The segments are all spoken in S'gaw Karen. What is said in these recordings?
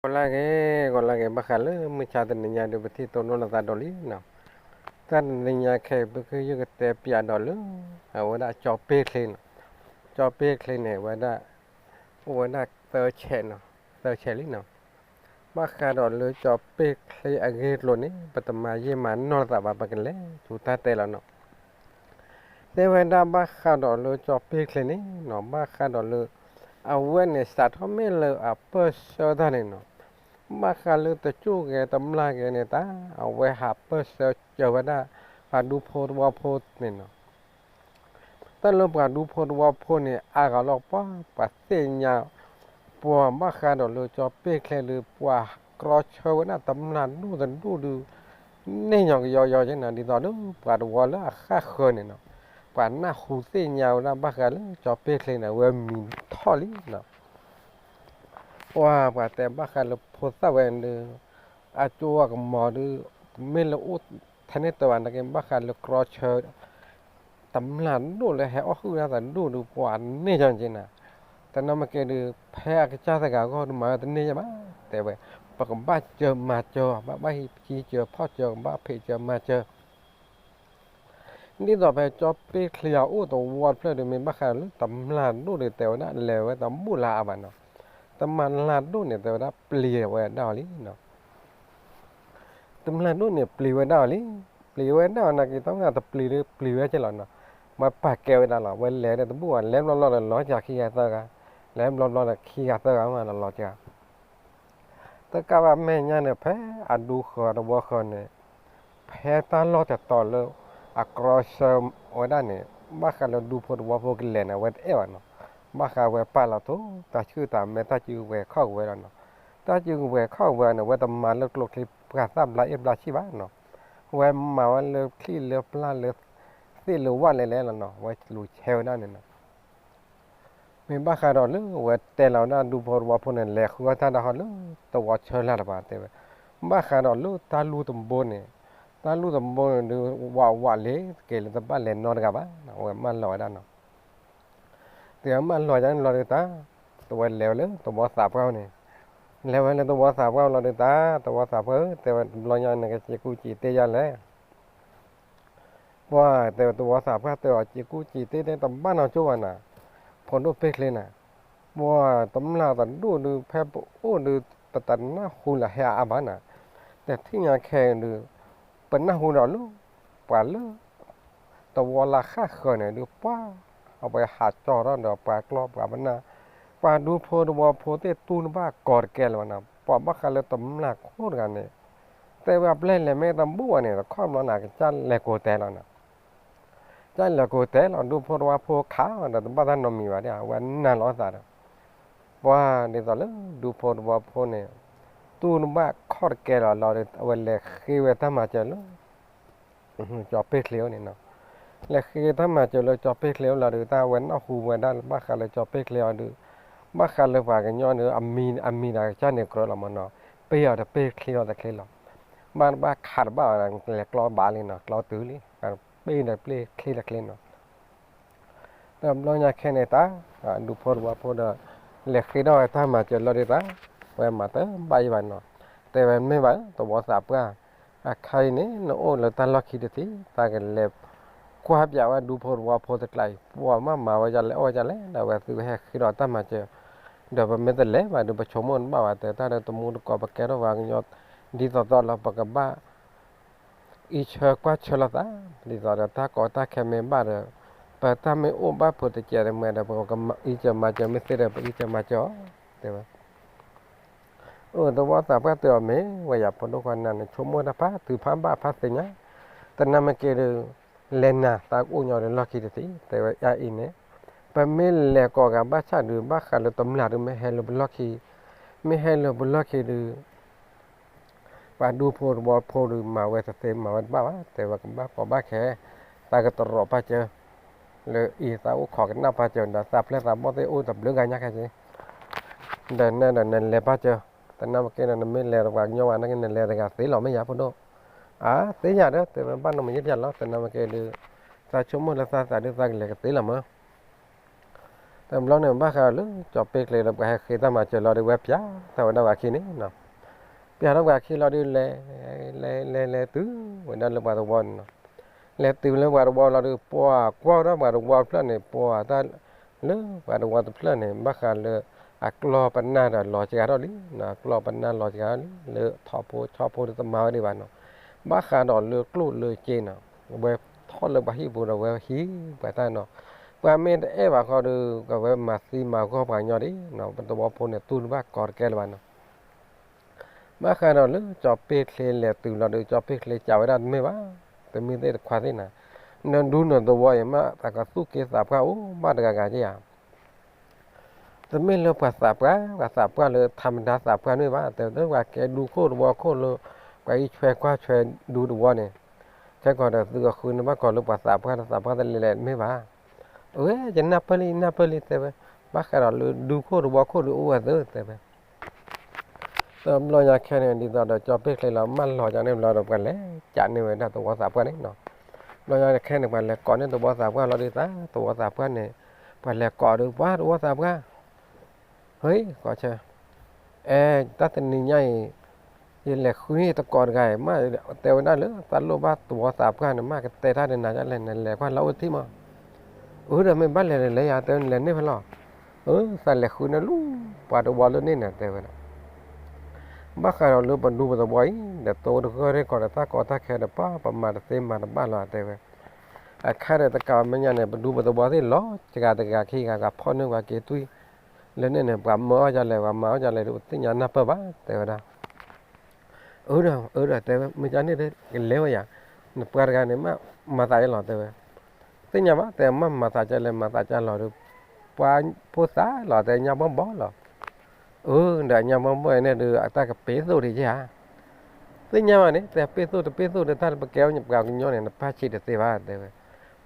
ဂီၤလၢဂ့ၤ, ဂီၤလၢဂ့ၤ, ဘၣ်ဃးလၢမုၢ်ဆါတနံၤညါဒီး ပထံၣ်တိၢ်နီၣ်လိာ်သးဒီးလံနီၤ. တၢ်တနံၤညါခဲအံၤ ပကယုၢ်ကတဲပၠးဒီးလၢ အဝဲဒၣ်ကၠီပ့ၢ်ချ့နီၤ. ကၠီပ့ၢ်ချ့န့ၣ် အဝဲဒၣ် အိၣ်ဝဲဒၣ်သၢဆဲးနီၤ, သၢဆဲးလံနီၤ. ဘၣ်ဃးဒီးလၢကၠီပ့ၢ်ချ့အဂ့ၢ်အကျိၤန့ၣ် ပတမၤယံာ်မၤနီၢ်လိာ်သးဘၣ်, ပကလဲၤဆူတၢ်တဲလီၤနီၤ. တဲဝဲဒၣ်ဘၣ်ဃးဒီးလၢကၠီပ့ၢ်ချ့န့ၣ်နီၤ, ဘၣ်ဃးဒီးလၢ အဝဲန့ၣ် စးထီၣ်မ့ၢ်လၢအပၢၢ်ဆၢတၢ်န့ၣ်နီၤ, ဘၣ်ဃးလၢတကၠိၣ်ဂဲၤတမျၢ်ဂဲၤန့ၣ် တၢ်အဝဲဟးပၢၢ်ဆၢစၢၤဝဲဒၣ် ပှၤဒူဖိသဝီဖိန့ၣ်နီၤ. တၢ်လၢပှၤဒူဖိသဝီဖိန့ၣ် အါဂၤလီၤပှၤ, ပှၤသ့ၣ်ညါ ပှၤဘၣ်ဃးဒီးလၢကၠီပ့ၢ်ချ့ဒီး ပှၤကြီဆၢဝဲဒၣ်တမျၢ်ဒိၣ်တဒိၣ်ဒီး န့ၢ်ညီကယီယီက့နီၤ, ဒ်သိးဒီးပှၤတဝီလၢအဃၣ်ဃၢၤန့ၣ်နီၤ, ပှၤနၢ်ဟူသ့ၣ်ညါဝဲဒၣ်ဘၣ်ဃးလၢကၠီပ့ၢ်ချ့န့ၣ် အဝဲမံၤထီၣ်လံနီၤ. ပှၤပှၤတဲဘၣ်ဃးလၢဖိသၣ်ဝဲဒီး အကၠိအကမီၤဒီး မ့ၢ်လၢအိၣ်ထဲန့ၣ်တဘၣ်နာ်က့ ဘၣ်ဃးလၢကြီဆၢ တမျၢ်ဒိၣ်လၢဟဲအီၣ်ဟုၣ်ဒၣ်သးဒိၣ်ဒီး ပှၤန့ၢ်ညီက့နၤ, တနီၤမ့ၢ်က့ဒီး ဖဲအကစၢ်တဂၤအဂီၢ်ဒီး မၤဝဲတန့ၢ်ယဲဘၣ်, တဲဝဲ, ပကဘၣ်စၢၤမၤစၢၤ, ဘၣ်ဘၣ်ဟံးစၢၤဖီၣ်စၢၤ, ကဘၣ်ဖံးစၢၤမၤစၢၤ ဒ်သိးဖဲကၠီပ့ၢ်ချ့အအိၣ်သဝီတဖျၢၣ်ဒီး မ့ၢ်ဘၣ်ဃးလၢတမျၢ်ဒိၣ်ဒီး တဲဝဲဒၣ်လဲၤဝဲတဘူၣ်လၢအါဘၣ်နီၤ, တမျၢ်ဒိၣ်န့ၣ် တဲဝဲဒၣ်ပျံၤဝဲဒၣ်အီၤလံနီၤ. တမျၢ်ဒိၣ်န့ၣ် ပျံၤဝဲဒၣ်အီၤလံ, ပျံၤဝဲဒၣ်အီၤနာ်က့ တၢ်မ့ၢ်တပျံၤဒီး ပျံၤဝဲက့လီၤနီၤ, မ့ၢ်ပာ်ကဲဝဲဒၣ်လီၤ, ဝဲလဲၤဒီးတဘူၣ်ဘၣ်, လဲၤဘျီဘျီဒီးလီၤစှၤခံဂၤသၢဂၤ, လဲၤဘျီဘျီဒီးခံဂၤသၢဂၤမးလီၤလီၤစှၤ တကးဘၣ်မဲာ်ညါန့ၣ် ဖဲအဒူဃီၤတဝီဃီၤန့ၣ်, ဖဲတၢ်လီၢ်တတီၤလၢ အကြီဆၢဝဲဒၣ်န့ၣ်, ဘၣ်ဃးလၢဒူဖိသဝီဖိကလဲၤန့ၣ် အဝဲတအဲၣ်ဘၣ်နီၤ, ဘၣ်ဃးဝဲပာ်လီၤထီၣ်တၢ်ဆူၣ်တၢ်မဲာ် တၢ်စုကဝဲၤခီၣ်ကဝဲၤလီၤနီၤ, တၢ်စုကဝဲၤခီၣ်ကဝဲၤန့ၣ် အဝဲတမၤလၢကျိချံပှၤသၣ်ဘျါအ့ၣ်ဘျါဆံၣ်ဘၣ်နီၤ, အဝဲမၤဝဲလၢချံၣ်လၢပျၢ်လၢ သ့ၣ်လၢဝၣ်လဲၤလဲၤလီၤနီၤ, အဝဲလူၤဆဲဝဲဒၣ်န့ၣ်နီၤ မ့ၢ်ဘၣ်ဃးဒီးလၢအဝဲတဲလီၤဝဲဒၣ်ဒူဖိသဝီဖိန့ၣ် လဲၤဃုအီၣ်တၢ်ဒီးဟီၣ်လၢသဝီဆၢလၢ်တပၤတဲဝဲ, ဘၣ်ဃးဒီးလၢတၢ်လူၢ်တဘိန့ၣ်, တၢ်လူၢ်တဘိန့ၣ်ဒုး ဝးဝးလံတက့ၢ်လၢတဘၣ်လဲၤနီတဂၤဘၣ်, အဝဲမၢလီၤဝဲဒၣ်နီၤ, တုၤမၢလီၤယါန့ၣ်လီၤဒုးတၢ်, တဝဲလဲၤဝဲလၢသဝီသးပှၢ်န့ၣ်, လဲၤဝဲလၢသဝီသးပှၢ်လီၤဒုးတၢ်, သဝီသးပှၢ်ဧၢ, တဲဝဲတဘျီညါန့ၣ် ကစ့ကူစံးတ့ၢ်ယၤလဲၣ် ပှၤတဲဝဲသဝီသးပှၢ်တဲအီၤ စ့ကူစံးတ့ၢ်တဘၣ်နီၢ်ကၠိဘၣ်နၤ, ဖိဒိၣ်ပ့ၢ်ချ့နၤ, ပှၤတမျၢ်တဒိၣ်ဒုး ဖဲပအိၣ်ဒုး ပတနၢ်ဟူလၢဟဲအါအါဘၣ်နၤ, တထံၣ်ညါခဲအံၤဒုး ပနၢ်ဟူဒီးလၢ ပှၤလၢ သဝီလၢဃၣ်ဃၢၤန့ၣ်ဒုး ပှၤ အဝဲဟးကၠီထီၣ်ဒီးပှၤကျီၢ်ပှၤပနၢ်, ပှၤဒူဖိသဝီဖိသ့ၣ်တူၢ်တဘၣ်ကီၤတကဲလၢၤဘၣ်နၤ, ပှၤဘၣ်ဃးလၢတမျၢ်ခိၣ်တဂၤန့ၣ် တဲဝဲအပျဲၢ်လဲၤမ့ၢ်တဘူၣ်ဘၣ်န့ၣ် တခီဘျီန့ၣ် ကစၢ်လဲၤကိးတဲလီၤနၤ, ကစၢ်လဲၤကိးတဲလီၤ ဒူဖိသဝီဖိခးဒီးတဘၣ်တၢ်နီတမံၤဘၣ်ဒီး အဝဲနာ်လီၤအသးဒီး ပှၤဒ်သိးလၢဒူဖိသဝီဖိန့ၣ် တူၢ်တဘၣ်ခီၣ်တကဲလီၤလီၤဒီး အဝဲလဲၤဃ့ဝဲတၢ်မၤစၢၤလၢ ကၠီၤပ့ၢ်ချ့အအိၣ်န့ၣ်နီၤ, လဲၤဃ့တၢ်မၤစၢၤလၢကၠီၤပ့ၢ်ချ့အအိၣ်လီၤဒီး တၢ်ဝဲနၢ်ဟူဝဲဒၣ်ဘၣ်ဃးလၢကၠီၤပ့ၢ်ချ့အီၤဒီး ဘၣ်ဃးလၢပှၤကညီန့ၣ် အမံၤဒီးကစၢ်န့ၣ်ကြၢးလီၤမးနီၤ, ပ့ၢ်အီၤတပ့ၢ်ချ့အီၤတချ့လီၤ, ဘၣ်တဘၣ်ခးတဘၣ်အီၤ လဲၤကျီဘးလံနီၤ, ကျီတုၤလံ, ပ့ၢ်ဒီးပ့ၢ်ချ့တချ့နီၤ ဒီးဘျီညါခဲန့ၣ်တၢ် ဒူဖိသဝီဖိဒီး လဲၤဃ့ထီၣ်ဝဲတၢ်မၤစၢၤလီၤဒုးတၢ်, ဝဲမၤတဘၣ်ယံၤဘၣ်နီၤ, တဲဝဲမ့ၢ်ဘၣ်သဝီသးပှၢ်, အခါအံၤန့ၣ် နအိၣ်လၢတၢ်လီၢ်ခံတထံၣ် တၢ်ကလဲၤကွၢ်ပၠးဝဲဒူဖိသဝီဖိတကျါအံၤ ပှၤမ့ၢ်မၤဝဲဒ်လဲၣ်အီၣ်ဝဲဒ်လဲၣ် ဒီးဝဲသုဟဲဃ့ဒီးတၢ်မၤစၢၤ, ဒီးပမ့ၢ်တလဲၤဘၣ်ဒီး ပဆိကမိၣ်တဘၣ်ဘၣ် တဲတၢ်ဒီးတမူတကိး ပကဲထီၣ်ပှၤကညီ ဒ်သိးသိးလီၤ ပကဘၣ် အံးဆၢကွၢ်ဆၢလိာ်သး, ဒ်သိးဒီးတၢ်ကီတၢ်ခဲမ့ၢ်ဘၣ်ဒီး ပတၢ်မ့ၢ်အိၣ်ဘၣ်ဖိတစဲးတမှဲဒီး ပကအံးစၢၤမၤစၢၤမ့ၢ်သ့ဒီး ပအံးစၢၤမၤစၢၤအီၤ, တဲဝဲ. အိၣ်သဝီသးပှၢ်တဲအီၤမ့ၢ်ဝဲယၤဖိဒိၣ်ခွါနၤန့ၣ် ဆိကမိၣ်တၢ်ဖးတုၤဖးဘၣ်ဖးသ့ၣ်ညါ, တနၢ်မ့ၢ်က့ၤဒီး လဲၤနၤသးကအိၣ်ညီဒီးလီၢ်ခံတထံၣ် တဲဝဲအံၤန့ၣ်, ပမ့ၢ်လဲၤကိးဂၤဘၣ်ဆၣ်ဒီး ဘၣ်ဃးလၢတမျၢ်ဒီး မ့ၢ်ဟဲလၢပလီၢ်ခံ, မ့ၢ်ဟဲလၢပလီၢ်ခံဒီး ပှၤဒူဖိသဝီဖိဒီး မၤဝဲတသ့မၤဝဲတဘၣ်ဘၣ်, တဲဝဲကဘၣ်ကီဘၣ်ခဲ, သးကတရီးပာ်စၢၤ, လၢအံၤသးအိၣ်ခိးကနၣ်ပာ်စၢၤဒီး သးပျဲၢ်သးဘီၣ်သ့ၣ်အိၣ်တဘျုးဂၤညါခဲက့ၤ, ဒီးနဲဒီးနလဲၤပာ်စၢၤ, တနၢ်မ့ၢ်က့ၤဒီး နမ့ၢ်လဲၤတပှၤကညီဝဲနာ်က့ နလဲၤတဂၤသ့လီၤမ့ၢ်ယၤဖိဒိၣ်, အါသ့ယၤဒီး တဲဝဲဘၣ်နီၢ်မ့ၢ်ယဲၢ်တယၤလီၤ, တနၢ်မ့ၢ်က့ၤဒီး သးဆိကမိၣ်လၢသးသးဒီး သးကလဲၤကသ့လီၤမ့ၢ် တဘျီန့ၣ် ဘၣ်ဃးလၢကၠီၤပ့ၣ်ချ့လၢပှၤဟဲဃ့တၢ်မၤစၢၤလီၤဒီး ဝဲပျးထီၣ်ဝဲဒၣ်ပှၤခံန့ၣ်နီၤ, ပျးထီၣ်ပှၤခံလီၤဒီး လဲၤ လဲၤ လဲၤ လဲၤတုၤဝဲဒၣ်လၢပှၤတဝီန့ၣ်နီၤ, လဲၤတုၤလၢပှၤတဝီလီၤဒီး ပှၤကွၢ်ထီၣ်ပှၤတဝီတဖျၢၣ်န့ၣ် ပှၤတၢ်လၢပှၤတဝီတဖျၢၣ်န့ၣ် ဘၣ်ဃးလၢ အကျီၢ်ပနၢ်ဒီးလီၤစှၤထီၣ်လံနီၤ, ကျီၢ်ပနၢ်လီၤစှၤလံ လၢထိၣ်ဖိဆီဖိဒီးတမၤဝဲဒံးဘၣ်နီၤ, ဘၣ်ဃးဒီးလၢကျိၣ်လၢစ့နီၤ, ဝဲထီၣ်လၢပှၤဟံၣ်ပူၤဒီးဝဲဟံးပှၤတၢ်နီၤ, ပှၤမ့ၢ်တအဲၣ်ဘၣ်ဃီဒီး ကဝဲမၤသံမၤဂီၢ်ပှၤကညီဒံးနီၤ, ပတဝီဖိန့ၣ်တူၢ်တဘၣ်ကီတကဲလၢၤဘၣ်နီၤ. ဘၣ်ဃးဒီးလၢကၠီၤပ့ၣ်ချ့လဲၤတုၤလီၤဒီး ကၠီၤပ့ၣ်ချ့ကးဝဲဒၣ်တမ့ၢ်ဘၣ်, တမ့ၢ်သ့ၣ်တခွါသ့ၣ်နၤ, နဒူနသဝီအံၤမး သးကသူၣ်က့သးပှၢ်အိၣ်ဘၣ်တဂၤဂၤက့ဧါ တမ့ၢ်လၢပှၤသးပှၢ် ပှၤသးပှၢ်လၢထးမတၤသးပှၢ်န့ၣ်ဘၣ်, တဲဝဲဒၣ်ပှၤကဲဒူခိၣ်တဝီခိၣ်လၢ ပှၤအံးဆွဲကွၢ်ဆွဲဒူတဝီန့ၣ်, ခဲကီးဒီးသုကဃုန့ၢ်ဘၣ်ကီးလၢပှၤသးပှၢ် သးပှၢ်တလဲၤလဲၤတမ့ၢ်ဘၣ်. အဝဲ ယနၢ်ပၢၢ်လံ ယနၢ်ပၢၢ်လံ တဲဝဲ, ဘၣ်ဃးဒီးလၢဒူခိၣ်တဝီခိၣ်ဒုးအိၣ်ဝဲသ့ တဲဝဲ တဘျီညါခဲန့ၣ် ဒ်သိးဒီးကၠီၤပ့ၣ်ချ့လီၤ မၢလီၤကန့ၣ်ဘျီဒီး ပှၤလဲၤကးန့ၢ်ဝဲဒၣ်သဝီသးပှၢ်န့ၣ်နီၤ. တဘျီညါခဲန့ၣ် ပှၤလဲၤကိးန့ၢ်သဝီသးပှၢ်လီၤဒုးသး သဝီသးပှၢ်န့ၣ်, ပှၤလဲၤကိးဒီး ပှၤသဝီသးပှၢ်, ဟ့ ကိးဆၢ, အဲ တၢ်တနံၤညါအံၤ ယလဲၤဃုန့ၢ်တကိးတဂၤအံၤ မ့ၢ်တဲဝဲဒၣ်လၢသးလိၣ်ဘၣ်သဝီသးပှၢ်န့ၣ် မ့ၢ်ကတဲတၢ်ဒီးနၤဒ်လဲၣ် နလဲၤကွၢ်လၢအိၣ်တထံၣ်မး. အၢ ဒီးမ့ၢ်ဘၣ်လဲၤဒီးလဲၤယၤ တဲဝဲနလဲၤန့ၢ်ဖဲလဲၣ်. အၢ သးလဲၤဃုန့ၢ်လၢ ပှၤတဝီလၢန့ၣ်န့ၣ် တဲဝဲဒၣ် ဘၣ်ဃးဒီးလၢပဒူပသဝီအံၤ ဒီးတိတဂၢၢ်ရ့ၣ်ကီးဒီးတၢ်ကီတၢ်ခဲဒီး ပှၤပမၤတသ့မၤတဘၣ်လီၤ တဲဝဲ. အခါဒီးတကးဘၣ်မဲာ်ညါန့ၣ် ပဒူပသဝီသ့ၣ်လီၤ စှၤတဂၤခံဂၤ ဂၤဖီၣ်န့ၢ်ပှၤက့ၤတွံၢ် လၢန့ၣ်န့ၣ် ပှၤမၤအီၣ်ဒ်လဲၣ် ပှၤမၤအီၣ်ဒ်လဲၣ်ဒီး ပသ့ၣ်ညါနၢ်ပၢၢ်ဘၣ် တဲဝဲဒၣ်. အၢ ဒီး အၢ ဒီး တဲဝဲ မ့ၢ်ကန့ၣ်ဒီး ကလဲၤဝဲယၤ, နပှၤတဂၤန့ၣ် မ့ၢ်မၤသးဒ်လဲၣ် တဲဝဲ. သ့ၣ်ညါဘၣ် တဲ မ့ၢ်မၤသးဒ်လဲၣ် မၤသးဒ်လဲၣ်ဒီး ပှၤဖိသၣ်လီၤ တဲညါဘီၣ်ဘီၣ်လီၤ. အၢ ဒီးညါဘီၣ်ဘီၣ်အံၤန့ၣ်ဒီး အတၢ်ကပ့ၤသိၣ်ဒံးဧါ. သ့ၣ်ညါဘၣ်န့ၣ် တဲပ့ၤသိၣ်တပ့ၤသိၣ်ဒီး တၢ်တပကဲဝဲပှၤကညီန့ၣ် နပၢ်ဆံးတသ့ဘၣ် တဲဝဲ.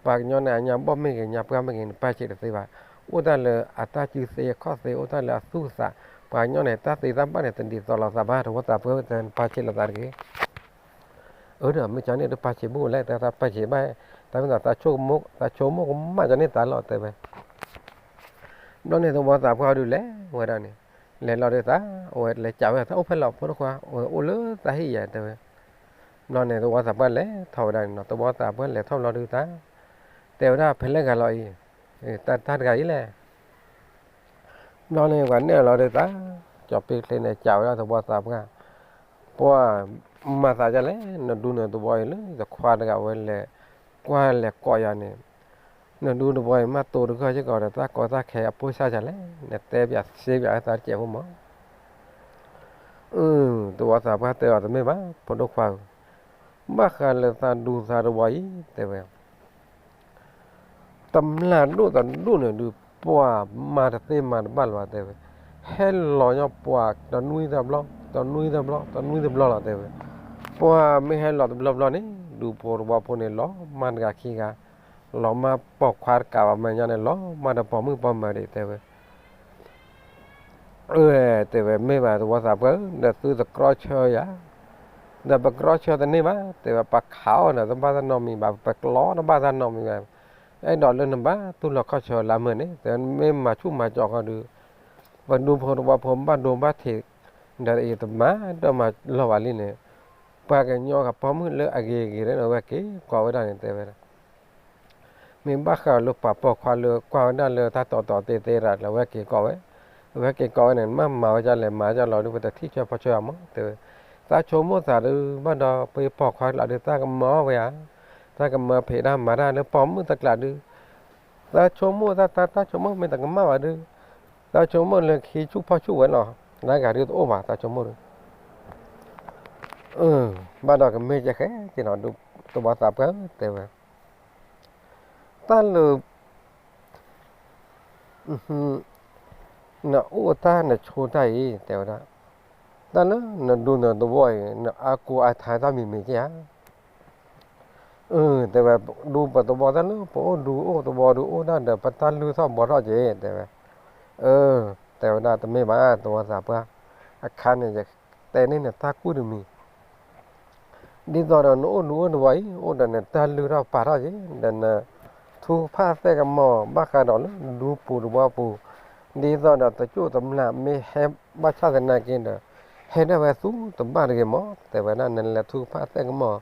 ပှၤကညီန့ၣ် အညါဘီၣ်မ့ၢ်ဂ့ၤ ညါပှၢ်မ့ၢ်ဂ့ၤ နပၢ်ဆံးတသ့ဘၣ်. အိၣ်တၢ်လၢအတၢ်စုသ့အခီၣ်သ့ အိၣ်တၢ်လၢအသူၣ်အသး, ပှၤကညီန့ၣ် တၢ်သ့တၢ်ဘၣ်န့ၣ် တဒ်သိးလိာ်သးဘၣ် သဝီသးပှၢ် တဲနပၢ်ဆံးလိာ်သးတဂ့ၤ. အၢ ဒီးမ့ၢ်ကန့ၣ်ဒီးပၢ်ဆံးဘူၣ်လဲၣ် တဲသးပၢ်ဆံးဘၣ်, တၢ်မ့ၢ်သး သးဆိကမိၣ်ကမၣ်ကန့ၣ်သးလီၤ တဲဝဲ. ဘျီန့ၣ်သဝီသးပှၢ်ဒုးလဲၤဝဲဒၣ်န့ၣ်, လဲၤလီၤဒီးသး, အဝဲလဲၤကးဝဲတၢ်အိၣ်ဖဲလဲၣ် ဖိတခွါ, အဝဲအိၣ်လၢသးဟ့ၣ်ယၤ တဲဝဲ. ဘျီန့ၣ်သဝီသးပှၢ်လဲၤထီၣ်ဝဲဒၣ်န့ၣ်နီၤ, သဝီသးပှၢ်လဲၤထီၣ်ဘျီဒုးသး, တဲဝဲဒၣ်ဖဲလဲၣ်ဂၤလီၤအံၤ, တၢ်တဂၤအံၤလဲၣ်. ဘျီန့ၣ်ပှၤနဲၣ်လီၤဒီးသး, ကၠီၤပ့ၣ်ချ့န့ၣ်ကးဝဲဒၣ်သဝီသးပှၢ်, ပှၤမၤသးဒ်လဲၣ် နဒူနသဝီအံၤလၢယခွါတဂၤဝဲလဲၤကွၢ်လဲၤကိးယၤန့ၣ်, နဒူသဝီအံၤမ့ၢ်တိတဂၢၢ်စ့ၢ်ကီးဒီး တၢ်ကီတၢ်ခဲအပိၢ်စၢ်ဒ်လဲၣ်, နတဲပၠးစ့ပၠးသးတစဲးဖိမး. အၢ သဝီသးပှၢ်တဲအီၤတမ့ၢ်ဘၣ် ဖိဒိၣ်ခွါဧၢ, ဘၣ်ဃးလၢသးဒူသးသဝီအံၤ တဲဝဲ တမျၢ်ဒိၣ်တဒိၣ်န့ၣ်ဒုး ပှၤမၤတသ့မၤတဘၣ်လၢၤဘၣ် တဲဝဲ, ဟဲလီၤညီပှၤတနွံတဘျီ, တနွံတဘျီ, တနွံတဘျီလီၤ တဲဝဲ. ပှၤမ့ၢ်ဟဲလီၤတဘျီဘျီန့ၣ် ဒူဖိတဝီဖိန့ၣ် လီၤမၢ်တဂၤခံဂၤ, လီၤမၢ်ပိာ်ခွါတကးဘၣ် မဲာ်ညါန့ၣ် လီၤမၢ်ဒီးပိာ်မုၣ်ပိာ်မၢၤဒံး တဲဝဲ. အၢ တဲဝဲ မ့ၢ်ဘၣ်သဝီသးပှၢ်ဧၢ, ဒီးသုတကြီဆၢယၤ, ဒီးပကြီဆၢတန့ၢ်ဘၣ် တဲဝဲ, ပခးအီၣ်ဒီးတဘၣ်တၢ်နီတမံၤဘၣ်, ပကျီတဘၣ်တၢ်နီတမံၤဘၣ်, အဲၣ်ဒိးလၢနဘၣ်တူၢ်လိာ်ခီၣ်ဆၢလၢမုၢ်န့ၣ် တဲဝဲ, မ့ၢ်မၤဆူၣ်မၤစီၤဃီဒီး ပဒူဖိတဝီဖိဘၣ်ဒိဘၣ်ထံး, ဒီးယတမၤဒီးမၤလီၤဘၣ်လံန့ၣ်, ပှၤကညီဂၤပိာ်မုၣ်လၢအဂ့ၤဂ့ၤဒီး အဝဲက့ၤကိးဝဲဒၣ်န့ၣ် တဲဝဲဒၣ် မ့ၢ်ဘၣ်ဃးလၢပှၤပိာ်ခွါလၢကွၢ်ဝဲဒၣ်လၢတၢ်တီတီသ့သ့ရၤလၢအဝဲက့ၤကိးဝဲ, အဝဲက့ၤကိးဝဲန့ၣ် မ့ၢ်မၤဝဲဒ်လဲၣ် မၤဒ်လဲၣ်ဒီး ပတထံၣ်ဆၢဖီဆၢအမး တဲဝဲ. သးဆိကမိၣ်သးဒုး ဘၣ်ဒီးပပိာ်ခွါလၢဒုး တၢ်ကမၤအီၣ်ဝဲဧါ, တၢ်ကမၤဖံးတၢ်မၤတၢ်လၢပိာ်မုၣ်တကျးဒုး, သးဆိကမိၣ်တၢ် တၢ်ဆိကမိၣ်မ့ၢ်တကမၣ်ဘၣ်ဒုး, သးဆိကမိၣ်လၢခံဆူၣ်ဖီဆူၣ်ဝဲလီၤ, လၢဂၤဒုးတအိၣ်ဘၣ် သးဆိကမိၣ်ဒုး ဘၣ်ဒီးကမ့ၢ်ကဲဃဲက့ၤနီၤ, သဝီသးပှၢ်ဧၢ တဲဝဲ, တၢ်လၢ နအိၣ်တၢ်နဆိတၢ်အံၤ တဲဝဲဒၣ်, တၢ်လၢနဒူနသဝီအံၤ နအါကိးအါထဲတၢ်မံၤမံၤက့ဧါ. အၢ တဲဝဲ, ဒူပသဝီတၢ်လၢပအိၣ်ဒူအိၣ်သဝီဒုးအိၣ်ဒၣ်ဒီး ပတၢ်လုၢ်ထီၣ်ဘီထီၣ်က့ၤ တဲဝဲ. အၢ တဲဝဲဒၣ် တမ့ၢ်ဘၣ် သဝီသးပှၢ်, အခါန့ၣ် ယတဲန့ၢ်နတၢ်ကူၣ်တမံၤ ဒ်သိးဒီးနအိၣ်ဒူအိၣ်သဝီအံၤ အိၣ်ဒီးနတၢ်လုၢ်ထီၣ်ပာ်ထီၣ်က့ၤ ဒီးနထူ ထူကဖၣ်သဲၣ်ကမီၤ ဘၣ်ဃးဒီးလၢဒူပူၤတဝီပူၤ, ဒ်သိးဒီးတကၠိၣ်တမျၢ်မ့ၢ်ဟဲဘၣ်ဆၣ်သနာ်က့ဒီး ဟဲဒၣ်ဝဲသူတဘၣ်တဂ့ၤမး, တဲဝဲဒၣ် နလဲၤထူကဖၣ်သဲၣ်ကမီၤ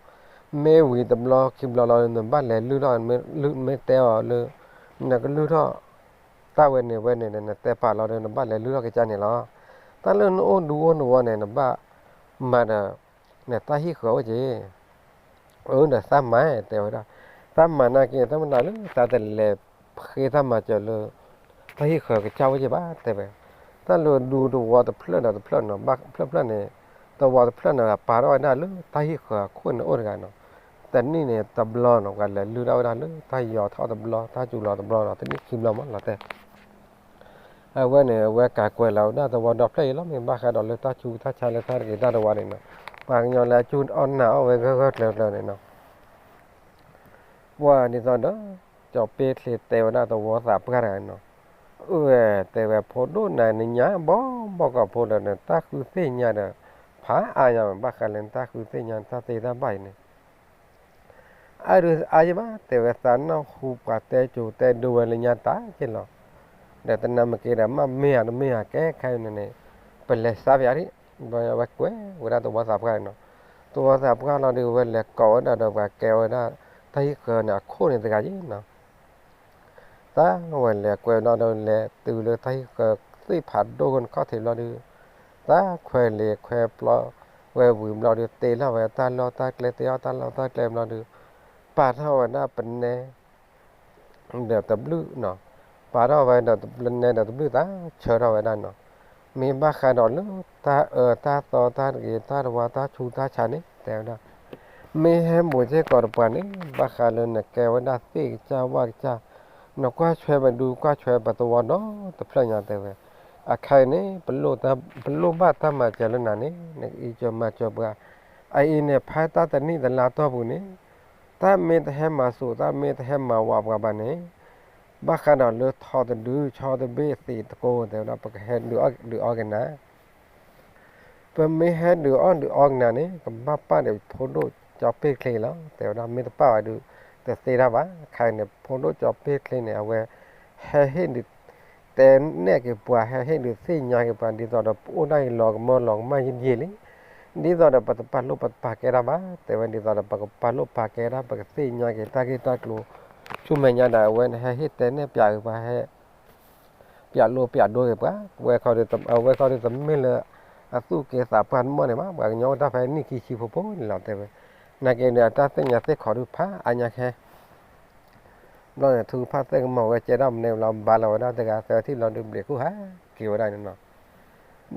မ့ၢ်ဝံၤတဘျီခံဘျီလီၤ နဘၣ်လဲၤလုၢ်ထီၣ် မ့ၢ်တဲအီၤလၢ နကလုၢ်ထီၣ် တၢ်ဝဲန့ၣ်ဝဲန့ၣ်ဒီး နတဲပာ်လီၤဒီး နဘၣ်လဲၤလုၢ်ထီၣ်ကစၢ်န့ၣ်လီၤ. တၢ်လၢနအိၣ်ဒူအိၣ်တဝီန့ၣ် နဘၣ်မၤဒီး နတၢ်ဟံၣ်ဃၢၤအိၣ်က့ၤ အၢ ဒီးသးမၤ တဲဝဲဒၣ်, သးမၤနာ်က့ တၢ်မနုၤလၢသးတလဲၤဃ့တၢ်မၤစၢၤလၢ တၢ်ဟံၣ်ဃၢၤကစၢ်အိၣ်က့ၤဘၣ် တဲဝဲ, တၢ်လၢဒူတဝီတဖျၢၣ်ဒီးတဖျၢၣ်နီၤ ဘၣ်ဖျၢၣ်ဖျၢၣ်န့ၣ် တဝီတဖျၢၣ်န့ၣ် ပာ်ထီၣ်ဝဲဒၣ်လၢတၢ်ဟံၣ်ဃၢၤအခိၣ်န့ၣ်အိၣ်တဂၤနီၤ, တနံၣ်န့ၣ်တဘျီနီၤ ပှၤလဲၤလုၢ်ထီၣ်ဝဲဒၣ်လၢတၢ်ယီၤထီၣ်တဘျီ တၢ်စူၤလီၤတဘျီနီၤ တနံၣ်ခံဘျီမးလီၤတဲ အဝဲန့ၣ် အဝဲကးကွဲးလီၤဝဲဒၣ်သဝီဒီဖျၢၣ်အံၤလီၤ မ့ၢ်ဘၣ်ဃးဒီးလၢတၢ်ဆူးတၢ်ဆါလၢတၢ်တဂ့ၤတၢ်တဝါန့ၣ်နီၤ, ပှၤကညီလၢအစူၢ်အီၣ်နာ်အီၣ်ဝဲဂၢၢ်ဂၢၢ်ကျၢၤကျၢၤန့ၣ်နီၤ, ပှၤဒ်သိးဒီး ကၠီၤပ့ချ့တဲဝဲဒၣ်သဝီသးပှၢ်တဂၤနီၤ, အၢ တဲဝဲ ဖိဒိၣ်နၤ နညါဘီဘီကီၢ်ဖိဒီး နတၢ်ဃုသ့ၣ်ညါဒီး ဖးအါညါ ဘၣ်ဃးလၢနတၢ်ဃုသ့ၣ်ညါနတၢ်သ့တၢ်ဘၣ်အံၤန့ၣ် အါဒုးအါယံၤဘၣ် တဲဝဲ သးနၢ်ဟူပှၤတဲကိၤတဲဒိဝဲလၢညါတၢ်က့ၢ်လီၤ, ဒီးတနၤမ့ၢ်က့ၤဒီး မ့ၢ်မ့ၢ်အတမ့ၢ်ဧါ ကဲခဲအံၤန့ၣ်န့ၣ် ပလဲၤစါပယါဒံး, ဘျီဝဲကွဲးဝဲဒၣ်သဝီသးပှၢ်န့ၣ်နီၤ, သဝီသးပှၢ်လီၤဒုး ဝဲလဲၤကိးဝဲဒၣ်ဒီးပှၤကဲဝဲဒၣ် တၢ်ဟံၣ်ဃၢၤန့ၣ်အခိၣ်န့ၣ်တဂၤက့ၢ်နီၤ တၢ်ဝဲလဲၤကွဲးဘျီဒီး လဲၤတုၤလၢတၢ်ဟံၣ်ဃၢၤသ့ၣ်ဖးဒိၣ်ခိၣ်န့ၣ်ခီၣ်ထံးဘျီဒုး, တၢ်ခွဲးလ့ၤခွဲးပျီဝဲဝံၤဘျီဒုး တ့ထီၣ်ဝဲတၢ်လီၢ်တၢ်ကျဲ တ့ထီၣ်တၢ်လီၢ်တၢ်ကျဲဘျီဒုး, ပာ်ထီၣ်ဝဲဒၣ်ပနဲ ဒီးတဘျုးနီၤ, ပာ်ထီၣ်ဝဲဒီးပနဲဒီးတဘျုး သးဆၢထီၣ်ဝဲဒၣ်နီၤ, မ့ၢ်ဘၣ်ဃးဒီးလၢတၢ်အၢတၢ်သီတၢ်တဂ့ၤတၢ်တဝါတၢ်ဆူးတၢ်ဆါန့ၣ် တဲဝဲဒၣ် မ့ၢ်ဟဲဘူးစ့ၢ်ကီးတပှၤန့ၣ် ဘၣ်ဃးလၢနကဲဝဲဒၣ်သ့ၣ်ကစၢ်ဝၣ်ကစၢ်, နကွၢ်ဆွဲပဒူကွၢ်ဆွဲပသဝီဒီတဖျၢၣ်ညါတဲဝဲ, အခါအံၤန့ၣ် ပလိၣ်ဘၣ်တၢ်မၤစၢၤလၢနၤန့ၣ် နကအံးစၢၤမၤစၢၤပှၤ, အအံၤန့ၣ် ဖဲတၢ်တနံၣ်တလါတီၢ်ပူၤန့ၣ် တၢ်မ့ၢ်တဟဲမၤစိာ် တၢ်မ့ၢ်တဟဲမၤဝးပှၤဘၣ်န့ၣ် ဘၣ်ဃးဒီးလၢထီတဒုဆီတဘ့ၣ်သံးတကိးတဲဝဲဒၣ် ပကဟဲဒုးအီၣ်ဒုးအီက့ၤနၤ ပမ့ၢ်ဟဲဒုးအီၣ်ဒုးအီက့ၤနၤန့ၣ် ကဘၣ်ပာ်ဒီးဖိဒိၣ်ကၠီၤပ့ၣ်ချ့လီၤ တဲဝဲဒၣ် မ့ၢ်တပာ်ဘၣ်ဒုး တသ့တၢ်ဘၣ် ခါအံၤန့ၣ် ဖိဒိၣ်ကၠီၤပ့ၣ်ချ့န့ၣ် အဝဲ ဟဲဟ့ၣ်ဒုး တဲနဲၣ်က့ၤပှၤ ဟဲဟ့ၣ်ဒုးသ့ၣ်ညါက့ၤပှၤ ဒ်သိးဒီးပအိၣ်ဒၣ်အံၤလီၤကမၢလီၤကမၣ်ယံာ်ယံာ်လံ, ဒ်သိးဒီးပတပာ်လိၣ်ပတပာ်ကဲတၢ်ဘၣ် တဲဝဲ ဒ်သိးဒီးပကပာ်လိၣ်ပာ်ကဲတၢ် ပကသ့ၣ်ညါက့ၤတၢ်ဂ့ၢ်တၢ်ကျိၤ ဆူမဲာ်ညါဒၣ် အဝဲန့ၣ် ဟဲဟ့ၣ်တဲနဲၣ်ပၠးက့ၤပှၤ ဟဲ ပၠးလိပၠးဒိက့ၤပှၤ ဝဲခီဒုး အဝဲခီဒုးတမ့ၢ်လၢ အသူၣ်က့သးပှၢ်တမီၢ်န့ၣ်ဘၣ် ပှၤကညီအိၣ်တၢ်ဖဲနံၣ်ခံဆံဖိဖိန့ၣ်လီၤ တဲဝဲ, နာ်က့ဒီး အတၢ်သ့ၣ်ညါသ့ၣ်ခီဒုးဖးအါညါခဲ ဘျီန့ၣ် ထူကဖၣ်သဲၣ်ကမီၤဝဲကဲဒၣ်မနုၤဘျီ ဘါလီၤဝဲဒၣ်တဂၤသၢထံၣ်ဘျီဒုး ဘျံးခိၣ်ဟးက့ၤဝဲဒၣ်န့ၣ်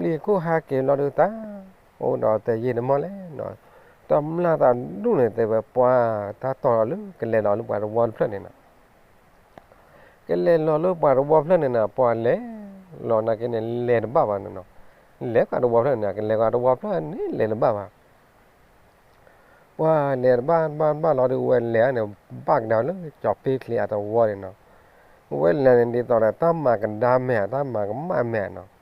နီၤ, ဘျံးခိၣ်ဟးက့ၤဘျီဒုး တၢ် အိၣ်ဒီးတဲယ့ၢ်တမီၢ်လဲၣ်နီၤ, တမျၢ်သးဒူၣ်န့ၣ် တဲဝဲပှၤ တၢ်တီၢ်လီၤလၢကလဲၤလီၤလၢပှၤတဝီတဖျၢၣ်န့ၣ်နီၤ ကလဲၤလီၤလၢပှၤတဝီဖျၢၣ်န့ၣ်နီၤ ပှၤလဲၤလီၤနာ်က့န့ၣ် လဲၤတဘၣ်ဘၣ်န့ၣ်နီၤ, လဲၤပှၤတဝီဖျၢၣ်န့ၣ် ကလဲၤပှၤတဝီဖျၢၣ်န့ၣ် လဲၤတဘၣ်ဘၣ် ပှၤလဲၤတဘၣ်ဘၣ်ဘၣ်လီၤဒုး ဝဲလဲၤန့ၣ် ဘၣ်ကဒါလၢ ကၠီၤပ့ချ့အသဝီန့ၣ်နီၤ, ဝဲလဲၤန့ၣ် ဒ်သိးဒီး တၢ်မၤကဒါမဲာ် တၢ်မၤကမၣ်မဲာ်နီ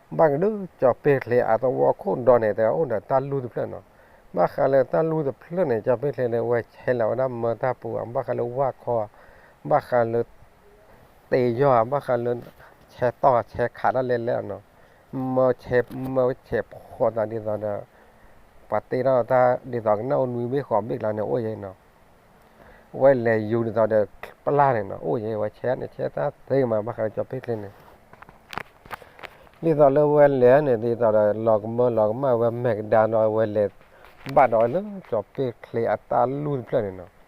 ၤ, ဘၣ်ကဒုး ကၠီၤပ့ချ့အသဝီခိၣ်ဒီန့ၣ် တဲအိၣ်ဒီးတၢ်လူၢ်တဖျၢၣ်နီၤ, ဘၣ်ဃးလၢတၢ်လူၢ်တဖျၢၣ်န့ၣ် ကၠီၤပ့ချ့လၢဝဲဆဲးလီၤဝဲဒၣ်မၢတၢ်ပူၤ ဘၣ်ဃးလၢဝၣ်ခီ ဘၣ်ဃးလၢ တ့ယီၤ ဘၣ်ဃးလၢ ဆဲးတီၢ်ဆဲးခးတၢ်လဲၤလဲၣ်နီၤ, မၢဆဲး မၢဆဲးဖှီၣ်သးဒ်သိးဒီး ပှၤတ့ထီၣ်တၢ်ဒ်သိးကနၣ်အိၣ်နွံဘ့ၣ်ဃိးဘ့ၣ်ကျါန့ၣ်အိၣ်ယဲနီၤ, ဝဲလဲၤယူၤဒ်သိးဒီး ပျၢ်န့ၣ်နီၤ အိၣ်ယဲဝဲဆဲးန့ၣ် ဆဲးတၢ်သ့မး ဘၣ်ဃးလၢကၠီၤပ့ချ့န့ၣ် ဒ်သိးလၢဝဲလဲၤန့ၣ် ဒ်သိးဒီး လီၤကမၢလီၤကမၣ်ဝဲမဲာ်ကဒါလီၤ ဝဲလဲၤဘၣ်ဒီးလၢကၠီၤပ့ချ့အတၢ်လူၢ်တဖျၢၣ်န့ၣ်နီၤ,